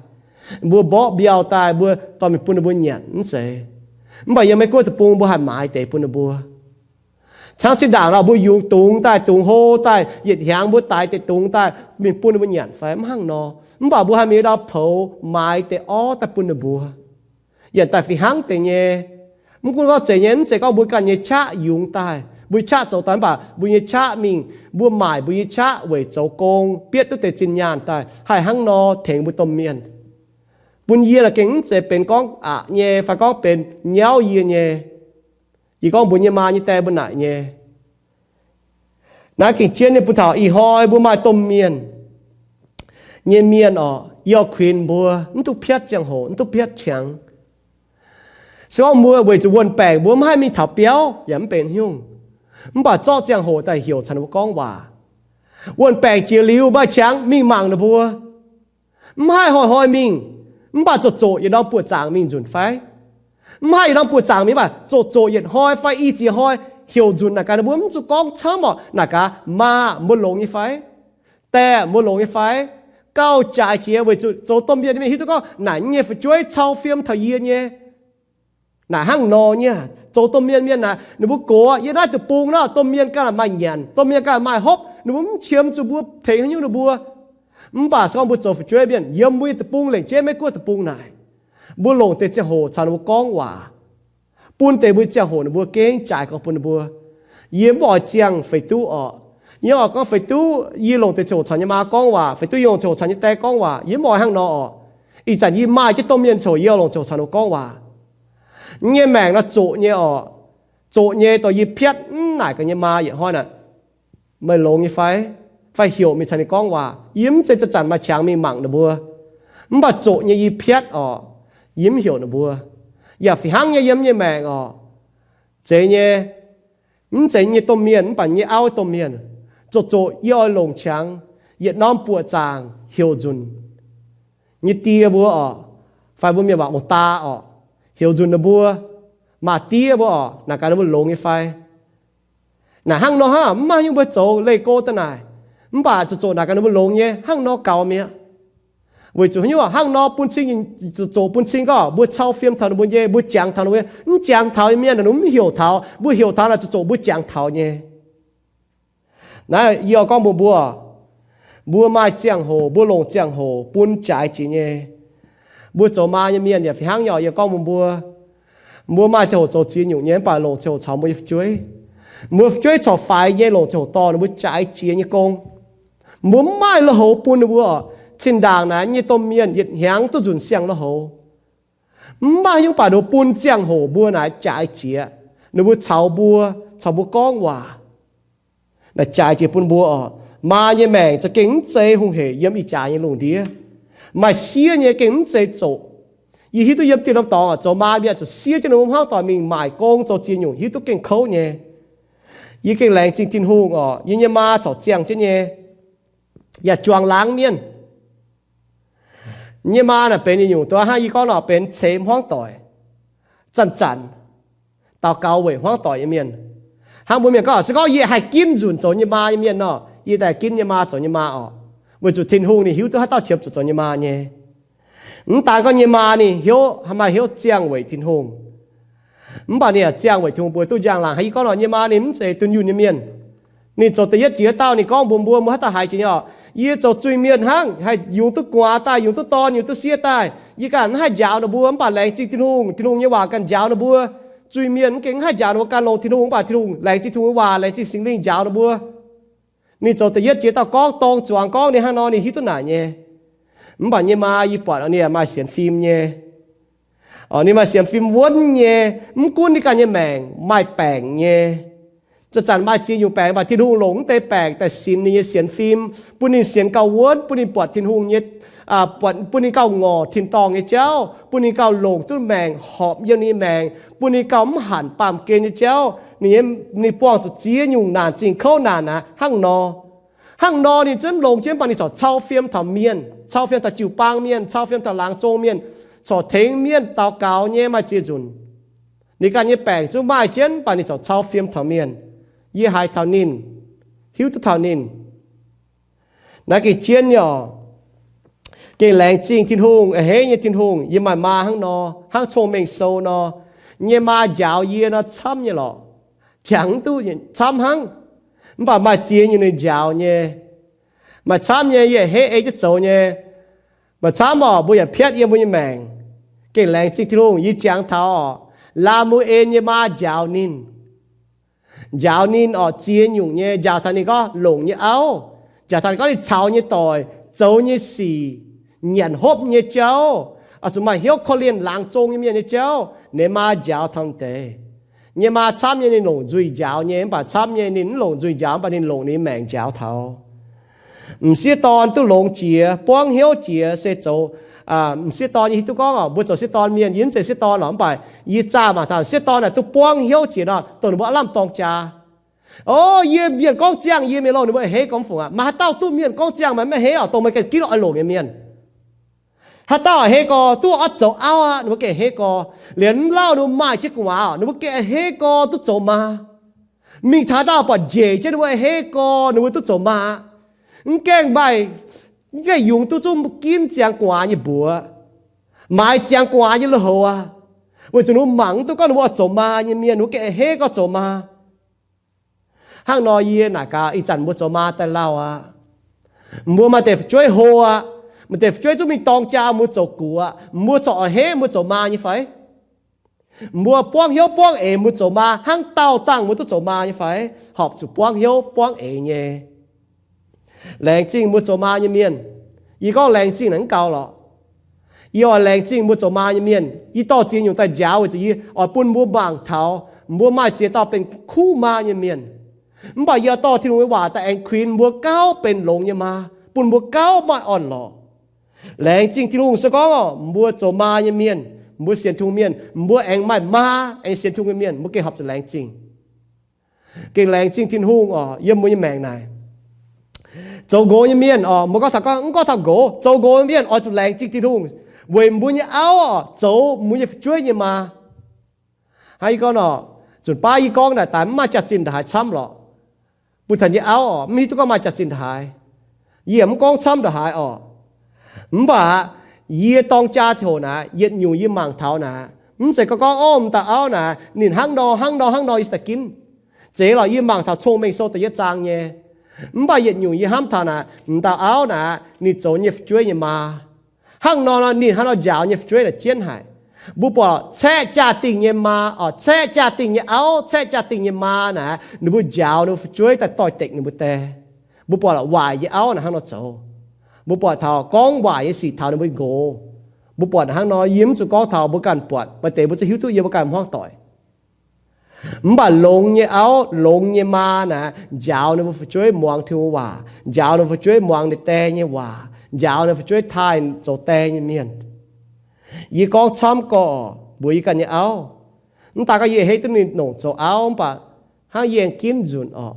Mbuo mborqv mbiauh daaih, mbuo dorh mingh bun ninh mbuo nyanc, mv zeiz. Mv baac yiem Meiv-Guoqv deic-bung mbuo haih maaiz deix bun ninh mbuo. Hnangv zinh ndaangc nor, mbuo yungz dungz daaih, dungz hlo daaih, yietc hnyangx mbuo daix deix dungz daaih mingh bun ninh mbuo nyanc fai? Mv hnangv nor. Mv baac mbuo haih mingh ndau poux maaiz deix orv daaih bun ninh mbuo, yaac daaih fih hnangv deix nyei. Mv gunv gorngv zeiz nyei, mv zeiz gorngv mbuo ganh nyei qaqv yungz daaih, mbuo nyei qaqv zoux daaih, mv baac mbuo nyei qaqv mingh, mbuo maaic mbuo nyei qaqv weic zoux gong, bietv duqv deix zinh nyaanh daaih, haih hnangv nor tengx mbuo domh mienh. Bun yie naaic gengh mv zeiz benx gorngv aqc nyei fai gorngv benx nyauv yie nyei. Yie gorngv mbuox nyei maa nyei die mbuo naaic nyei. Naaiv gengh jienv nyei bun taux ih hnoi mbuo maaih domh mienh nyei mienh orqc, yie oix kuinx mbuo mv duqv piatv ziangh hoc, mv duqv piatv qangx. Se gorngv mbuo weic zuqc wuonh baengc mbuo mv haih mingh taux biauv yaac mv benx haaix nyungc, mv baac zorqv ziangh hoc daaih heuc caux ninh mbuo gorngv waac. Wuonh baengc jiex liuz maaih qangx mingh mangc ninh mbuo. Mv haih hnoi-hnoi mingh, mv baac zoqc zoqc yietc norm buoqc zaangc mingh nzunc fai? Mv haih yietc norm buoqc zaangc mingh, mv baac zoqc zoqc yietc hnoi fai i ziex hnoi heuc nzunc naaic gaax ninh mbuo mv zuqc gorngv camv orqc, naaic gaax, Maa, mbuo longx nyei fai? Die, mbuo longx nyei fai? Gauh jaaix jiex weic zuqc zoux domh mienh mienh hiuv duqv gorngv naaic nyei fu'jueiv cau fiem taux yie nyei. Naaic hnangv nor nyei, zoux domh mienh mienh naaic ninh mbuo gox, yiem naaiv deic-bung nor domh mienh ganh maaih nyanc, domh mienh ganh maaih hopv, ninh mbuo mv qiemx zuqc mbuo tengx haaix nyungc ninh mbuo. Mv baac se gorngv mbuo zoux fu'jueiv mienh yiem mbuo nyei deic-bung lengc jeiv Meiv-Guoqv deic-bung naaic, mbuo longc deix ziangh hoc caux ninh mbuo gorngv waac, bun deix mbuo ziangh hoc ninh mbuo gengh jaaix gorx bun ninh mbuo. Yie mv oix ziangh feix duqv orqc. Yie oix gorngv feix duqv yie longc deix ziangh hoc caux nyei maa gorngv waac, feix duqv yie longc ziangh hoc caux nyei die gorngv waac. Yie mv oix hnangv nor orqc. Ih zanc yie maaih jienv domh mienh coc yie oix longc ziangh hoc caux ninh mbuo gorngv waac. Yie nyei maengc nor zoqc nyei orqc. Zoqc nyei, dongh yie piatv mv naaic gaax yie nyei maa yietc hnoi naaic, meih longx nyei fai? Fai heuc mingh caux ninh gorngv waac? Yie mv zeiz zanc-zanc maaih qangx mingh mangc ninh mbuo. Mv baac zoqc nyei yie piatv orqc, yie mv heuc ninh mbuo. Yaac fih hnangv nyei yiem yie nyei maengc orqc. Zeiz nyei, mv zeiz yie nyei domh mienh mv baac yie nyei auv domh mienh. Zoqc zoqc yie oix longc qangx, yietc norm buoqc zaangc heuc nzunc nyei die mbuo orqc, fai mbuo mienh waac ong-daa orqc, heuc nzunc ninh mbuo, maa die mbuo orqc, naaic gaax ninh mbuo longx nyei fai. Naaic hnangv nor hnangv, mv maaih nyungc mbuo zoux leih go daaih naaic, mv baac zoqc zoqc naaic gaax ninh mbuo longx nyei, hnangv nor gaux mi'aqv. Weic zuqc haaix nyungc? Hnangv nor bun cing, zoqc zoqc bun cing gorngv mbuo cau fiem taux ninh mbuo nyei, mbuo jangx taux ninh mbuo nyei. Mv jangx taux nyei mienh naaic ninh mbuo mv heuc taux, mbuo heuc taux naaic zoqc zoqc mbuo jangx taux nyei. Naaiv yie oix gorngv mbuox mbuo, mbuo maaih ziangh hoc, mbuo longc ziangh hoc bun jaaix jiex nyei. Mbuo zoux maa nyei mienh yaac fih hnangv nyei. Yie gorngv mbuox mbuo, mbuo maaih ziangh hoc zoux ziex nyungc nyei, mv baac longc ziangh hoc caux mbuo nyei fu'jueiv. Mbuo fu'jueiv corc faix nyei, longc ziangh hoc dorh ninh mbuo jaaix jiex nyei gong. Mbuo mv maaih lui-houx bun ninh mbuo. Zinh ndaangc naaic nyei domh mienh yietc hnyangx duqv nzunc siang-lui-houx. Mv maaih nyungc baac ninh mbuo bun ziangh hoc mbuo naaic jaaix jiex, ninh mbuo caux mbuo, caux mbuo gorngv waac. Naaic jaaix jiex bun mbuo oc. Maa nyei maengc za'gengh mv zeiz hungh hec yiem ih jaax nyei lungh ndiev. Maaih siev nyei gengh mv zeiz zoqc. Yie hiuv duqv yiem dieh norm dorngx oc, zoux maa mienh zuqc siev jienv ninh mbuo hmuangv doic mingh maaic gong zoux ziex nyungc hiuv duqv gengh kouv nyei. Yie gengh laengz zingh Tin-Hungh oc, yie nyei maa corc ziangh jienv nyei, yaac juangc laangz mienh. Nyei maa naaic benx nyungc-nyungc, dongh hnangv yie gorngv nor benx ceix hmuangv doic, zanc-zanc daux gaux weic hmuangv doic nyei mienh. Hnangv mbuo mienh gorngv, se gorngv yie haih ginv nzunc zoux nyei maa nyei mienh nor, yie daaih ginv nyei maa zoux nyei maa oc. Weic zuqc Tin-Hungh ninh hiuv duqv haaix dauh qiemx zuqc zoux nyei maa nyei. Mv daan gorngv nyei maa ninh hnyouv, maaih hnyouv ziangh weic Tin-Hungh, mv baac ninh yaac ziangh weic Tin-Hungh bueix duqv njang-laangc. Hnangv yie gorngv nor, nyei maa ninh mv zeiz dunh yunh nyei mienh. Ninh zoux da'yietv jiex dauh, ninh gorngv mbuox mbuo, mbuo haaix dauh haiz jiex nyei oc, yie zoux zuiz-mienh hnangv, haih yungz duqv gu'nguaaz daaih, yungz duqv dorn, yungz duqv sieqv daaih, yie ganh mv haih njaaux ninh mbuo. Mv baac laengz zingh Tin-Hungh, Tin-Hungh nyei waac ganh njaaux ninh mbuo. Zuiz-mienh mv gengh mv haih njaaux ninh mbuo, ganh longx Tin-Hungh, mv baac Tin-Hungh, laengz zingh Tin-Hungh nyei waac, laengz zingh Singx Lingh njaaux ninh mbuo. Ninh zoux da'yietv jiex dauh gorngv dorng zuangx gorngv ninh hnangv nor, ninh hiuv duqv naaic nyei. Mv baac nyei maa yie buatc ninh maaih sienx fim nyei. Ninh maaih sienx fim wuonv nyei. Mv gunv ninh ganh nyei maengc maaih baengc nyei, zanc-zanc maaih ziex nyungc baengc, mv baac Tin-Hungh longc mv deix baengc daaih sinx ninh nyei sienx fim, bun ninh sienx gauh wuonv, bun ninh buatc Tin-Hungh nyei, bun ninh gauh ngorc tin-dorngh nyei jauv, bun ninh gauh longc duqv maengc horpc yiem ninh nyei maengc, bun ninh gauh mv hanc baamh gen nyei jauv. Ninh nyei, ninh buangh zuqc ziex nyungc naanc zingh kouv naanc aqv hnangv nor. Hnangv nor ninh zungv longx jienv, mv baac ninh corc cau fiem taux mienh, cau fiem taux jiu-baang mienh, cau fiem taux laangz zong mienh, corc tengx mienh daux gaux nyei maaih ziex nzunc. Ninh ganh nyei baengc zungv maaih jienv, mv baac ninh corc cau fiem taux mienh. Yie haiz taux ninh, hiuv duqv taux ninh. Naaiv gengh zien nyei oc. Gengh laengz zingh Tin-Hungh, a'hneiv nyei Tin-Hungh, yie maaih maa hnangv nor, hnangv Cong-Mengh Sou nor. Nyei maa njaaux yie nor camv nyei lorqc. Jangx mv duqv, camv hnangv. Mv baac maaih ziex nyungc ninh njaaux nyei. Maaih camv nyei yie a'hneiv ei jienv zoux nyei. Maaih camv oc, mbuo yaac piatv yiem mbuo nyei maengc. Gengh laengz zingh Tin-Hungh, yie jangx taux oc, Laa^mu^en nyei maa njaaux ninh. Njaaux ninh oc, ziex nyungc nyei. Njaaux taux ninh gorngv longc nyei auv, njaaux taux ninh gorngv ninh caux nyei doic, zoux nyei sic, nyanc hopv nyei jauv, oix zuqc maaih hnyouv korv-lienh laangz zong nyei mienh nyei jauv, ninh maa njaaux taux deix. Nyei maa camv nyei ninh longc nzuih njaaux nyei, mv baac camv nyei ninh mv longc nzuih njaaux, mv baac ninh longc ninh maengc njaaux taux. M'sieqv dorn duqv longx jiex, buangv hnyouv jiex se zoux, m'sieqv dorn yie hiuv duqv gorngv oc, mbuo zoux sieqv dorn mienh, yie mv zeiz sieqv dorn lorqc, mv baac yie zaah mangc taux sieqv dorn naaic duqv buangv hnyouv jiex nor, dongh ninh mbuo aav lamh dorng jaa. O, yie mienh gorngv ziangh yie mienh loh, ninh mbuo a'hneiv gormx fungc aqv. Maaih haaix dauh duqv mienh gorngv ziangh maaih mv a'hneiv oc, dongh meih ganh ginv oix longc nyei mienh. Haaix dauh a'hneiv gorx duqv oix zoux auv aqv, ninh mbuo gengh a'hneiv gorx. Liemh mv lauh ninh mbuo maaih jienv gu'nguaaz oc, ninh mbuo gengh a'hneiv gorx duqv zoux maa. Mingh taux haaix dauh buatc njiec jienv ninh mbuo a'hneiv gorx ninh mbuo duqv zoux maa aqv. Mv gaengh maaih, mv gaengh yungz duqv zungv ginv ziangx gu'nguaaz nyei mbuox, maaiz ziangx gu'nguaaz nyei lui-houx aqv. Weic zuqc ninh mbuo mangc mv duqv gorngv ninh mbuo oix zoux maa nyei mienh, ninh mbuo gengh a'hneiv gorx zoux maa. Hnangv nor yie naaic gaax, ih zanc mbuo zoux maa daaih lauh aqv. Mbuo maaih deix fu'jueiv hlo aqv. Maaih deix fu'jueiv zungv mingh dorng jaa mbuo zoux gux aqv. Mbuo corc a'hneiv mbuo zoux maa nyei fai? Mbuo buangv hnyouv buangv eix mbuo zoux maa hnangv dauh dangh mbuo duqv zoux maa nyei fai? Horpc zuqc buangv hnyouv buangv eix nyei. Laengz zingh mbuo zoux maa nyei mienh. Yie gorngv laengz zingh naaic mv gaux lorqc. Yie oix laengz zingh mbuo zoux maa nyei mienh. Yie dorh ziex nyungc daaih njaaux weic zuqc yie oix bun mbuo mangc taux mbuo maaih ziex dauh benx kuv maa nyei mienh. Mv baac yie oix dorh Tin-Hungh nyei waac daaih aengx kuinx mbuo gauh benx longx nyei maa, bun mbuo gauh maaih orn-lorqc. Laengz zingh Tin-Hungh se gorngv mbuo zoux maa nyei mienh, mbuo sienx Tin-Hungh mienh, mbuo aengx maaih maa aengx sienx Tin-Hungh nyei mienh, mbuo gengh horpc zuqc laengz zingh. Gengh laengz zingh Tin-Hungh oc, yiem mbuo nyei maengc naaic. Zoux nqox nyei mienh oc, mbuo gorngv taux, gorngv, mv gorngv taux nqox, zoux nqox nyei mienh oix zuqc laengz zingh Tin-Hungh weic mbuo nyei auv oc zoux mbuo nyei fu'jueiv nyei maa. Hnangv yie gorngv nor, nzunc baav yie gorngv naaic daaih mv maaih jaax-zinh ndongc haaix camv lorqc. Bun taux nyei auv oc, mv hiuv duqv gorngv maaih jaax-zinh ndongc haaix. Yie mv gorngv camv ndongc haaix oc. Mv baac yie dorng jaa ziangh hoc naaic, yietc nyungc yie mangc taux naaic, mv zeiz gorngv, gorngv, orv, m'dauh auv naaic ninh hnangv nor hnangv nor hnangv nor, yie daaih ginv. Zeiz lorqc, yie mangc taux Cong-Mengh Sou da'yietv zaang nyei. Mv baac yietc nyungc yie hnamv taux naaic, m'dauh auv naaic ninh zoux nyei fu'jueiv nyei maa hnangv nor, ninh hnangv nor njaaux nyei fu'jueiv naaic jienv haic. Mbuo buatc caeqv jaa-dingh nyei maa oc, caeqv jaa-dingh nyei auv, caeqv jaa-dingh nyei maa naaic, ninh mbuo njaaux ninh mbuo fu'jueiv daaih doix-dekc ninh mbuo die. Mbuo buatc waaic nyei auv naaic hnangv nor zoux. Mbuo buatc taux gorngv waaic nyei sic taux ninh mbuo nqox. Mbuo buatc hnangv nor, yie mv zuqc gorngv taux, mbuo ganh buatc, maaih deix mbuo zungv hiuv duqv yie mbuo ganh hmuangv doic. Mv baac longx nyei auv, longx nyei maa naaic, njaaux ninh mbuo fu'jueiv muangx Tin-Hungh waac, njaaux ninh mbuo fu'jueiv muangx ninh die nyei waac, njaaux ninh mbuo fu'jueiv taaih zoux die nyei mienh. Yie gorngv camv gorqv mbuox yie ganh nyei auv, mv daan gorngv yie hei duqv ninh longc zoux auv, mv baac hnangv yie aengx ginv nzunc oc.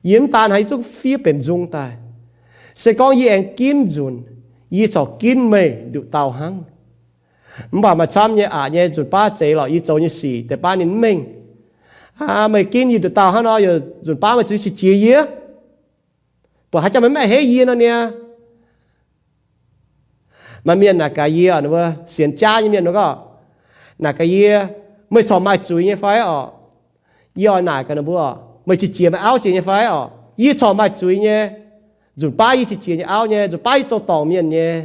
Yie mv daan haiz yie zungv fiev benx nzung daaih. Se gorngv yie aengx ginv nzunc, yie corc ginv meih nduqc dauh hnangv. Mv baac maaih camv nyei aqc nyei, nzunc baav zeiz lorqc, yie zoux nyei sic deix baav ninh mv mengh. Aa, meih ginv yie nduqc dauh hnangv nor, nzunc baav meih zuqc qiex jiez yie. Buatc haaix jangx meih mv a'hneiv yie nor niaa. Maaih mienh naaic gaax yie, ninh mbuo sienx jaav nyei mienh gorngv, naaic gaax yie, meih corc maaih zuiz nyei fai orqc? Yie oix naaic gaax ninh mbuo, meih qiex jiez meih auv jiex nyei fai orqc? Yie corc maaih zuiz nyei. Nzunc baav yie qiex jiez nyei auv nyei, nzunc baav yie zoux dorngc mienh nyei.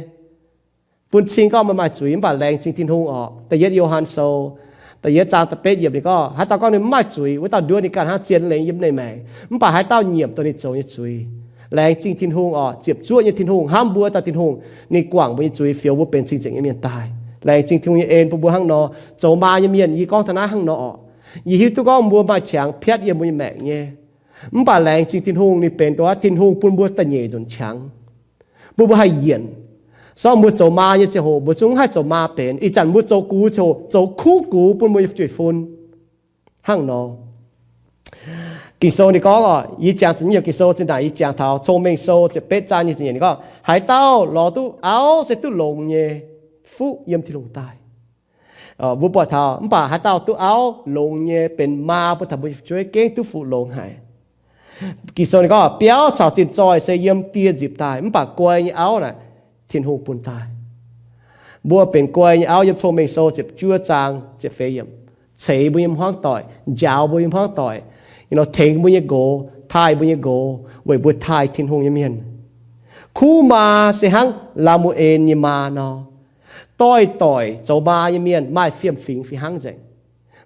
Bun cing gorngv meih maaih zuiz, mv baac laengz zingh Tin-Hungh orqc. Da'yietv Yo^han Sou da'yietv zaang da'betv yiemc ninh gorngv, haaix dauh gorngv ninh mv maaih zuiz, wuov dauh nduov ninh ganh hnangv zien lengx yiem ninh maengc. Mv baac haaix dauh nyiemc dongh ninh zoux nyei zuiz. Laengz zingh Tin-Hungh orqc, ziepc zuoqv nyei Tin-Hungh, hnamv mbuo dauh Tin-Hungh, ninh guangc mbuo nyei zuiz, fioux mbuo benx cing-nzengc nyei mienh daaih. Laengz zingh Tin-Hungh nyei en bun mbuo hnangv nor. Zoux maa nyei mienh, yie gorngv taux naaiv hnangv nor orqc. Yie hiuv duqv gorngv mbuo maaih qangx piatv yiem mbuo nyei maengc nyei. Mv baac laengz zingh Tin-Hungh, ninh benx dongh Tin-Hungh bun mbuo da'nyeic nzunc qangx, bun mbuo haih yienc. Sorng mbuo zoux maa nyei ziangh hoc mbuo zungv mv haih zoux maa benx. Ih zanc mbuo zoux gux ziangh hoc zoux kuv gux bun mbuo nyei fu'jueiv fun. Hnangv nor, Ging-Sou ninh gorngv oc, yie jangx zuqc nyei Ging-Sou zinh ndaangc yie jangx taux Cong-Mengh Sou ziepc betv zaang nyei ziepc nyeic ninh gorngv, haaix dauh lorz duqv auv se duqv longx nyei, fuqv yiem Tin-Hungh daaih. Mbuo buatc taux, mv baac haaix dauh duqv auv longx nyei benx maa bun taux mbuo nyei fu'jueiv gengh duqv fuqv longx haic. Ging-Sou ninh gorngv, biauv caux zinh zoih se yiem die nzipc daaih, mv baac guai nyei auv naaic Tin-Hungh bun daaih. Mbuo benx guai nyei auv yiem Cong-Mengh Sou ziepc juov zaang ziepc feix yiemc, ceix mbuo nyei hmuangv doic, njaaux mbuo nyei hmuangv doic, tengx mbuo nyei nqox, taaih mbuo nyei nqox weic mbuo taaih Tin-Hungh nyei mienh. Kuv maa se hnangv Laa^mu^en nyei maa nor, doix-doic zoux maa nyei mienh maaih fiem-fingx fih hnangv nzengc.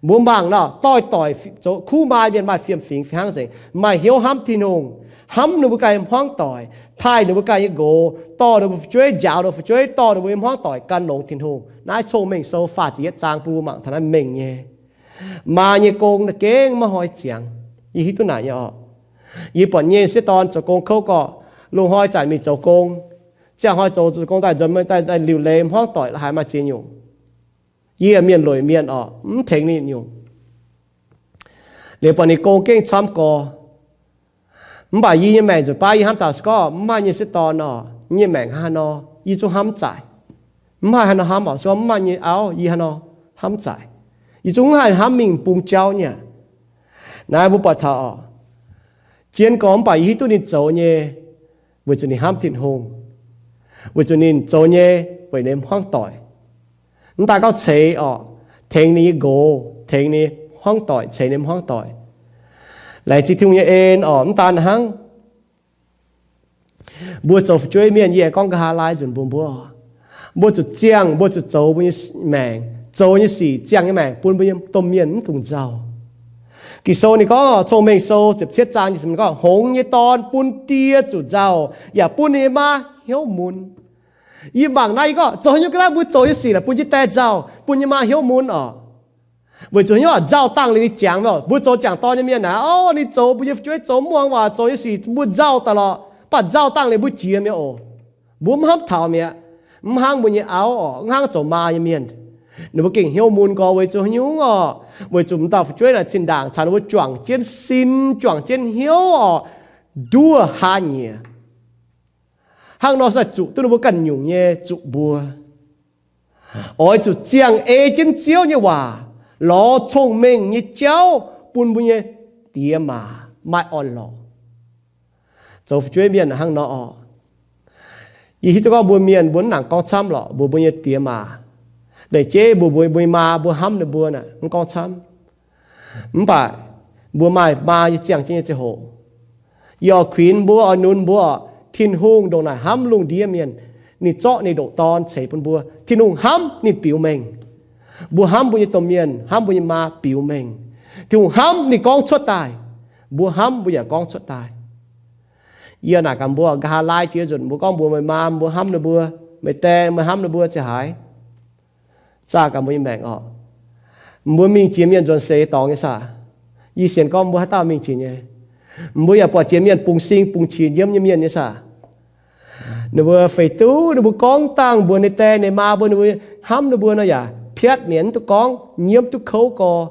Mbuo mangc nor, doix-doic zoux kuv maa mienh maaih fiem-fingx fih hnangv nzengc, maaih hnyouv hnamv Tin-Hungh, hnamv ninh mbuo ganh nyei hmuangv doic, taaih ninh mbuo ganh nyei nqox, dorh ninh mbuo fu'jueiv, njaaux ninh mbuo fu'jueiv, dorh ninh mbuo nyei hmuangv doic gan longx Tin-Hungh. Naaiv Cong-Mengh Sou faah ziepc yietv zaang bun mbuo mangc taux naaiv mengh nyei. Maa nyei gong naaiv gengh maiv hnoi ziangx. Yie hiuv duqv naaic nyei oc. Yie buatc nyei sieqv dorn zoux gong kouv gorqv, loz-hnoi zanc mingh zoux gong, ziangh hnoi zoux gong daaih nzuonx daaih liuc leiz hmuangv doic la'haaix maaih ziex nyungc. Yie mienh lueic mienh oc, mv tengx ninh nyungc. Liuz buatc ninh gong gengh camv gorx. Mv baac yie nyei maengc nzunc baav yie hnamv taux se gorngv mv maaih nyei sieqv dorn oc, nyei maengc hnangv haaix nor yie zungv hnamv mv zaic. Mv haih haaix nor hnamv oc, se gorngv mv maaih nyei auv yie hnangv haaix nor hnamv mv zaic. Yie zungv mv haih hnamv mingh bung jauv nyei aqv. Naaiv mbuo buatc taux oc, zien gorx mv baac yie hiuv duqv ninh zoux nyei weic zuqc ninh hnamv Tin-Hungh, weic zuqc ninh zoux nyei weic ninh hmuangv doic. Mv daan gorngv ceix oc, tengx ninh nyei nqox, tengx ninh hmuangv doic, ceix ninh hmuangv doic. Laengz zingh Tin-Hungh nyei en oc, mv daan hnangv. Mbuo zoux fu'jueiv mienh, yie aengx gorngv nqa'haav laai nzunc mbuox mbuo, mbuo zuqc ziangh, mbuo zuqc zoux mbuo nyei maengc, zoux nyei sic, ziangh nyei maengc bun mbuo nyei domh mienh mv dungx nzauh. Ging-Sou ninh gorngv, Cong-Mengh Sou ziepc cietv zaang nyei gorngv, hngongx nyei dorn bun die zuqc nzauh, yaac bun ninh nyei maa hnyouv mun. Yie mangc naaiv, yie gorngv zoux haaix nyungc ga'naaiv mbuo zoux nyei sic naaic bun jienv die nzauh, bun nyei maa hnyouv mun oc. Weic zuqc hnyouv oc, nzauh dangh liuz ninh jangx, mbuo zoux ziangh dorn nyei mienh naaic, o, ninh zoux mbuo nyei fu'jueiv zoux muangx waac, zoux nyei sic mbuo nzauh daaih lorqc, mv baac nzauh dangh liuz mbuo jiex mi'aqv oc. Mbuo mv hnamv taux mi'aqv. Mv hnangv mbuo nyei auv oc, mv hnangv zoux maa nyei mienh, ninh mbuo gengh hnyouv mun gorx weic zuqc haaix nyungc oc, weic zuqc m'dauh fu'jueiv naaic zinh ndaangc caux ninh mbuo juangc jienv sin, juangc jienv hnyouv oc, nduov hnangv nyiex. Hnangv nor se zuqc duqv ninh mbuo ganh nyungc nyei zuqc mbuo. Oix zuqc ziangh ei jienv Ziouv nyei waac, lorz cong-mengh nyei jauv bun mbuo nyei diex maac maaih orn-lorqc. Zoux fu'jueiv mienh hnangv nor oc. Yie hiuv duqv gorngv mbuo mienh mbuo mv nangc gorngv camv lorqc mbuox mbuo nyei diex maac. Laengz jeiv mbuo, mbuo, mbuo nyei maa mbuo hnamv ninh mbuo naaic mv gorngv camv. Mv baac mbuo maaih maa nyei ziangh jienv nyei ziangh hoc, yie oix kuinx mbuo, oix nunz mbuo, Tin-Hungh ndongc naaic hnamv lungh ndiev mienh. Ninh zorqv ninh ndoqc Dorn ceix bun mbuo. Tin-Hungh hnamv ninh biux mengh. Mbuo hnamv mbuo nyei domh mienh, hnamv mbuo nyei maa biux mengh. Tin-Hungh hnamv ninh gorngv cuotv daaih. Mbuo hnamv mbuo yaac gorngv cuotv daaih. Yie naaic gaax mbuo, nqa'haav laai jiex nzunc mbuo gorngv mbuox meih maa mbuo hnamv ninh mbuo, meih die meih hnamv ninh mbuo ziouc haaix? Zaah gaax mbuo nyei maengc oc. Mbuo mingh jiex mienh nzuonx seix dorngx nyei saah? Yie sienx gorngv mbuo haaix dauh mingh jiex nyei. Mbuo yaac buatc jiex mienh bungx sing bungx qiex nyiemv nyei mienh nyei saah? Ninh mbuo feix duqv ninh mbuo gorngv dangh mbuox ninh die ninh maa mbuo ninh mbuo hnamv ninh mbuo nor yaac piatv mi'aqv, mv duqv gorngv, nyiemv duqv kouv gorx.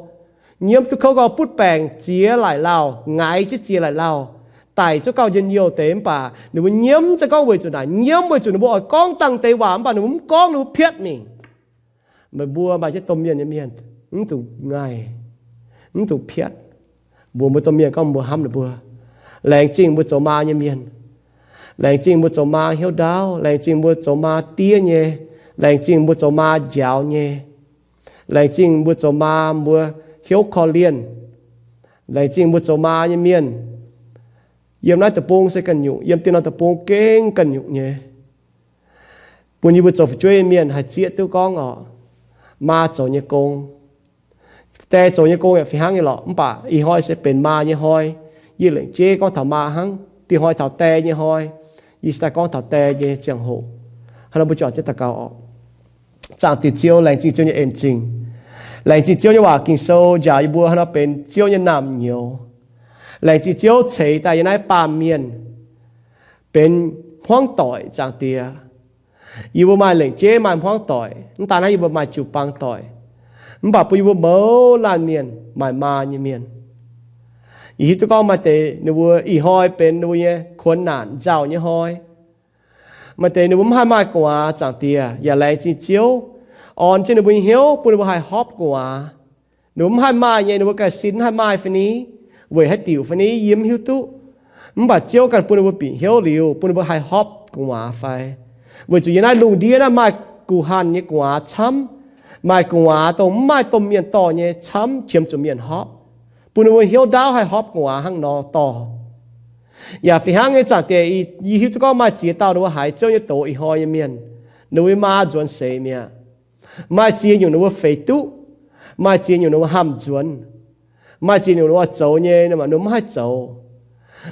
Nyiemv duqv kouv gorx, butv baengc ziex laic lauh, ngaix jienv ziex laic lauh, daic zungv gauh njien-youh deix. Mv baac ninh mbuo nyiemv za'gengh gorngv weic zuqc naaic, nyiemv weic zuqc ninh mbuo oix gorngv dangh deix waac, mv baac ninh mbuo mv gorngv, ninh mbuo piatv mingh. Meih mbuo maaih jienv domh mienh nyei mienh, mv dungx ngaih, mv dungx piatv. Mbuox mbuo domh mienh gorngv mbuo hnamv ninh mbuo. Laengz zingh mbuo zoux maa nyei mienh. Laengz zingh mbuo zoux maa hnyouv ndaauv. Laengz zingh mbuo zoux maa diev nyei. Laengz zingh mbuo zoux maa njaaux nyei. Laengz zingh mbuo zoux maa mbuo hnyouv korv-lienh. Laengz zingh mbuo zoux maa nyei mienh. Yiem naaiv deic-bung se ganh nyungc, yiem dieh norm deic-bung gengh ganh nyungc nyei. Bun yie mbuo zoux fu'jueiv nyei mienh haih zieqv duqv gorngv oc, maa zoux nyei gong, die zoux nyei gong yaac fih hnangv nyei lorqc. Mv baac ih hnoi se benx maa nyei hnoi. Yie lengc jeiv gorngv taux maa hnangv, dingh hnoi taux die nyei hnoi. Yie se daaih gorngv taux die nyei ziangh hoc. Hnangv nor mbuo juangc jienv daux gaux oc. Zaangc Diex Ziouv, laengz zingh Ziouv nyei en-zingh. Laengz zingh Ziouv nyei waac Ging-Sou njaaux yie mbuo hnangv nor benx Ziouv nyei naamh nyouz. Laengz zingh Ziouv ceix daaih yie naaiv baamh mienh benx hmuangv doic, Zaangc Diex. Yie mbuo maaih lengc jeiv maaih hmuangv doic, mv daan naaiv yie mbuo maaih jiu-baang doic, mv baac bun yie mbuo mouz laanh mienh maaih maa nyei mienh. Yie hiuv duqv gorngv maaih deix ninh mbuo ih hnoi benx ninh mbuo nyei kuonx naanc nzauh nyei hnoi. Maaih deix ninh mbuo mv haih maaih gu'nguaaz, Zaangc Diex, yaac laengz zingh Ziouv orn jienv ninh mbuo nyei hnyouv bun ninh mbuo haih hopv gu'nguaaz. Ninh mbuo mv haih maaih nyei, ninh mbuo ganh sin mv haih maaih fai ni, weic haaix diuc fai ni yie mv hiuv duqv. Mv baac Ziouv ganh bun ninh mbuo bieqc hnyouv liuz, bun ninh mbuo haih hopv gu'nguaaz fai. Weic zuqc yiem naaiv lungh ndiev naaiv maaih guh hanh nyei gu'nguaaz camv, maaih gu'nguaaz dongh mv maaih domh mienh dorh nyei camv qiemx zuqc mienh hopv, bun ninh mbuo hnyouv ndaauv haih hopv gu'nguaaz hnangv nor dorh. Yaac fih hnangv nyei, Zaangc Diex, yie hiuv duqv gorngv maaih ziex dauh ninh mbuo haiz Ziouv nyei doz ih hnoi nyei mienh, ninh mbuo maa nzuonx seix mi'aqv. Maaih ziex nyungc ninh mbuo feix duqv, maaih ziex nyungc ninh mbuo hnamv nzuonx, maaih ziex nyungc ninh mbuo zoux nyei, ninh mbuo mv haih zoux.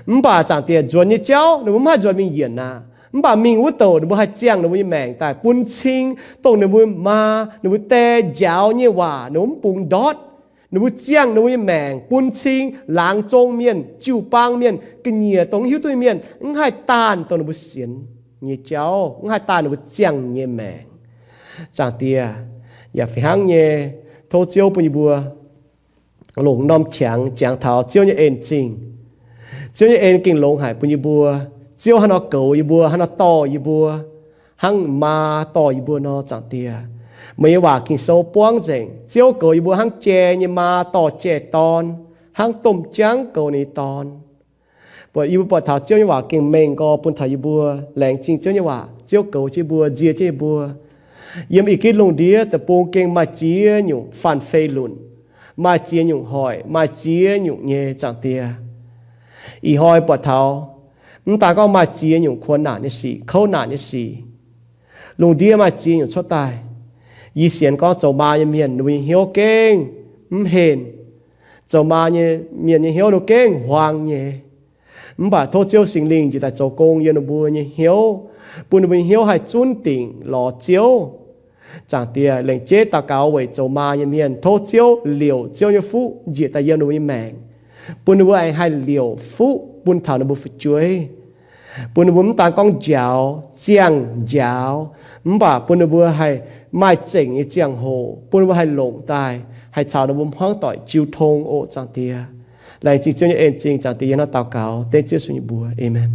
Mv baac Zaangc Diex, nzuonx nyei jauv ninh mbuo mv haih nzuonx mingh yienc aqv. Mv baac mingh wuov douc ninh mbuo haih ziangh ninh mbuo nyei maengc daaih bun cing dongh ninh mbuo maa, ninh mbuo die njaaux nyei waac ninh mbuo mv bungx ndortv. Ninh mbuo ziangh ninh mbuo nyei maengc bun cing laangz zong mienh, jiu-baang mienh, ga'nyiec dongh mv hiuv duqv nyei mienh, mv haih daanh dongh ninh mbuo sienx nyei jauv, mv haih daanh ninh mbuo ziangh nyei maengc. Zaangc Diex, yaac fih hnangv nyei, tov Ziouv bun yie mbuo longc norm qangx jangx taux Ziouv nyei en-zingh. Ziouv nyei en gengh longx haic bun yie mbuo. Ziouv hnangv nor goux yie mbuo, hnangv nor dorh yie mbuo, hnangv maa dorh yie mbuo nor, Zaangc Diex. Meih nyei waac Ging-Sou buangv nzengc, Ziouv goux yie mbuo hnangv jai nyei maa dorh jai-dorn, hnangv domh jaangv goux ninh nyei dorn. Buatc yie mbuo buatc taux Ziouv nyei waac gengh mengh gorx bun taux yie mbuo. Laengz zingh Ziouv nyei waac, Ziouv goux jienv yie mbuo, nzie jienv yie mbuo. Yiem ih gitv lungh ndiev deic-bung gengh maaih ziex nyungc faan fei lunc, maaih ziex nyungc hoic, maaih ziex nyungc nyei, Zaangc Diex. Ih hnoi buatc taux mv daan gorngv maaih ziex nyungc kuonx naanc nyei sic, kouv naanc nyei sic, lungh ndiev maaih ziex nyungc cuotv daaih. Yie sienx gorngv zoux maa nyei mienh ninh mbuo nyei hnyouv gengh mv henh. Zoux maa nyei mienh nyei hnyouv ninh gengh huaang nyei. Mv baac tov Ziouv Singx Lingh njiec daaih zoux gong yiem ninh mbuo nyei hnyouv, bun ninh mbuo nyei hnyouv haih zunv dingc lorz Ziouv. Zaangc Diex, lengc jeiv daux gaux weic zoux maa nyei mienh, tov Ziouv liouc Ziouv nyei fuqv njiec daaih yiem ninh mbuo nyei maengc, bun ninh mbuo aengx haih liouc fuqv bun taux ninh mbuo fu'jueiv, bun ninh mbuo mv daan gorngv njaaux, ziangh njaaux, mv baac bun ninh mbuo haih maaih zengc nyei ziangh hoc, bun ninh mbuo haih longc daaih, haih caux ninh mbuo hmuangv doic jiu tong oc, Zaangc Diex. Laengz zingh Ziouv nyei en zingh, Zaangc Diex, yie hnangv daux gaux dengv Ziouv Yesu nyei mbuox. Aamen.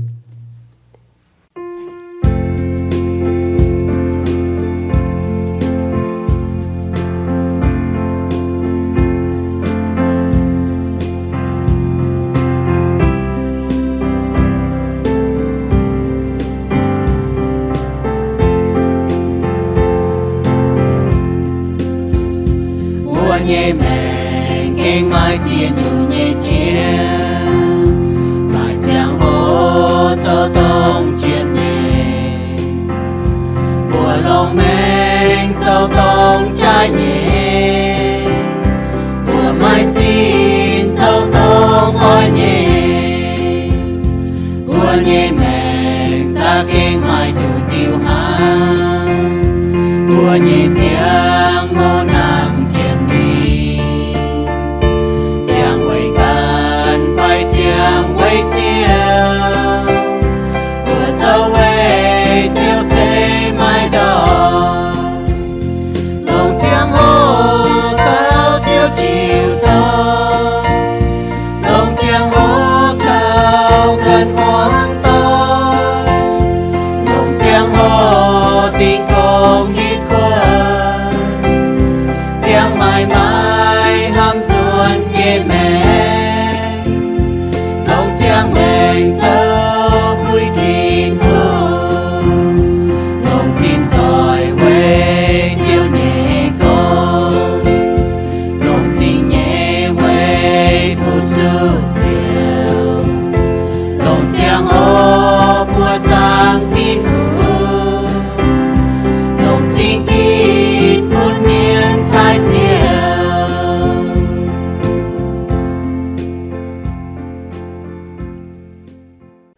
Mbuo nyei maengc gengh maaih ziex nyungc nyei jiex, maaih ziangh hoc zoux dongh jiex nyei. Mbuo longc maengc zoux dongh jaaix nyei, mbuo maaih zinh zoux dongh oix nyei. Mbuo nyei maengc za'gengh maaih nduqc diuh hnangv. Mbuo nyei ziangh hoc nangc jiex mingh, ziangh weic ganh fai ziangh weic Ziouv, mbuo zoux weic Ziouv se maiv ndortv. Longc ziangh hoc caux Ziouv jiu tong, longc ziangh hoc caux ganh hmuangv doic, longc ziangh hoc dingh gong hitv kuonx, ziangh maaiz maaiz hnamv nzuonx nyei maengc, longc ziangh maengc zoux puix Tin-Hungh, longc zinh nzoih weic Ziouv nyei gong, longc zinh nyeic weic fu-sux Ziouv, longc ziangh hoc buoqc zaangc Tin-Hungh, longc zinh gitv bun mienh taaih Ziouv.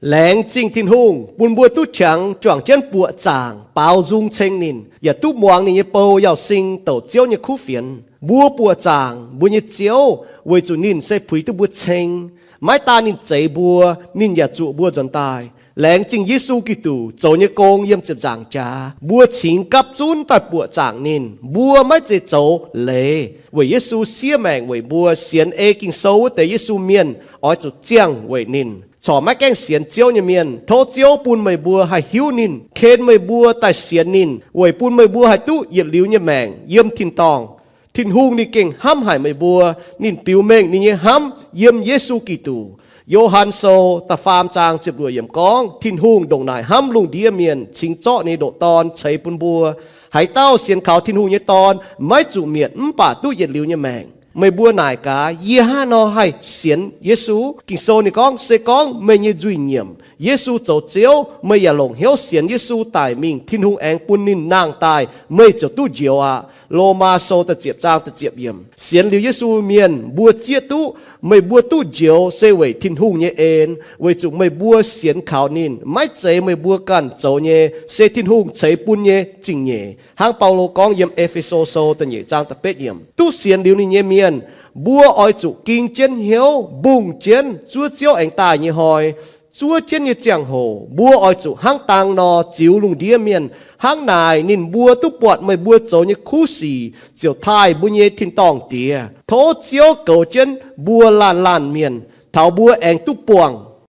Laengz zingh Tin-Hungh bun mbuo duqv qangx juangc jienv buoqc zaangc baaux nzung ceng ninh, yaac duqv muangx ninh nyei bou Yauz Sing douc Ziouv nyei kuv fienx. Mbuo buoqc zaangc mbuo nyei Ziouv weic zuqc ninh se puix duqv mbuo ceng. Maiv daan ninh zeix mbuo, ninh yaac zuoqc mbuo nzuonx daaih. Laengz zingh Yesu Giduc zoux nyei gong yiem ziepc nzaangc jaax, mbuo cingx gapv zunv daaih buoqc zaangc ninh. Mbuo maiv zeiz zoux leiz, weic Yesu siev maengc weic mbuo. Sienx ei Ging-Sou wuov deix Yesu mienh oix zuqc ziangh weic ninh, corc maiv gaengh sienx Ziouv nyei mienh. Tov Ziouv bun meih mbuo haih hiuv ninh, ken meih mbuo daaih sienx ninh, weic bun meih mbuo haih duqv yietc liuz nyei maengc yiem tin-dorngh. Tin-Hungh ninh gengh hnamv haic meih mbuo. Ninh biux mengh ninh nyei hnamv yiem Yesu Giduc. Yo^han Sou da'faam zaang ziepc luoqc yiemc gorngv, Tin-Hungh ndongc naaic hnamv lungh ndiev mienh, cingx zorqv ninh nyei ndoqc Dorn ceix bun mbuo. Haaix dauh sienx kaux Tin-Hungh nyei Dorn maiv zuqc mietc mv baac duqv yietc liuz nyei maengc. Meih mbuo naaic gaax, yie hnangv haaix nor haih sienx Yesu? Ging-Sou ninh gorngv, se gorngv meih nyei nzuih nyiemc, Yesu zoux Ziouv, meih yaac longc hnyouv sienx Yesu daic mingh, Tin-Hungh aengx bun ninh nangh daaih, meih ziouc duqv njoux aqv. Lomaa Sou da'ziepc zaang da'ziepc yiemc. Sienx liuz Yesu mienh mbuo zieqv duqv, meih mbuo duqv njoux se weic Tin-Hungh nyei en, weic zuqc meih mbuo sienx kaux ninh. Maiv zeiz meih mbuo ganh zoux nyei, se Tin-Hungh ceix bun nyei zingh nyeic. Hnangv Baulo gorngv yiem E^fe^so Sou da'nyeic zaang da'betv yiemc, duqv sienx liuz ninh nyei mienh, mbuo oix zuqc ging jienv hnyouv, mbungh jienv zuov Ziouv aengx daaih nyei hnoi. Zuov jienv nyei ziangh hoc mbuo oix zuqc hnangv dang nor ziux lungh ndiev mienh. Hnangv naaic ninh mbuo duqv buatc meih mbuo zoux nyei kuv sic, ziouc taaih mbuo nyei tin-dorngh Diex. Tov Ziouv goux jienv mbuo laanh laanh mienh, taux mbuo aengx duqv buangh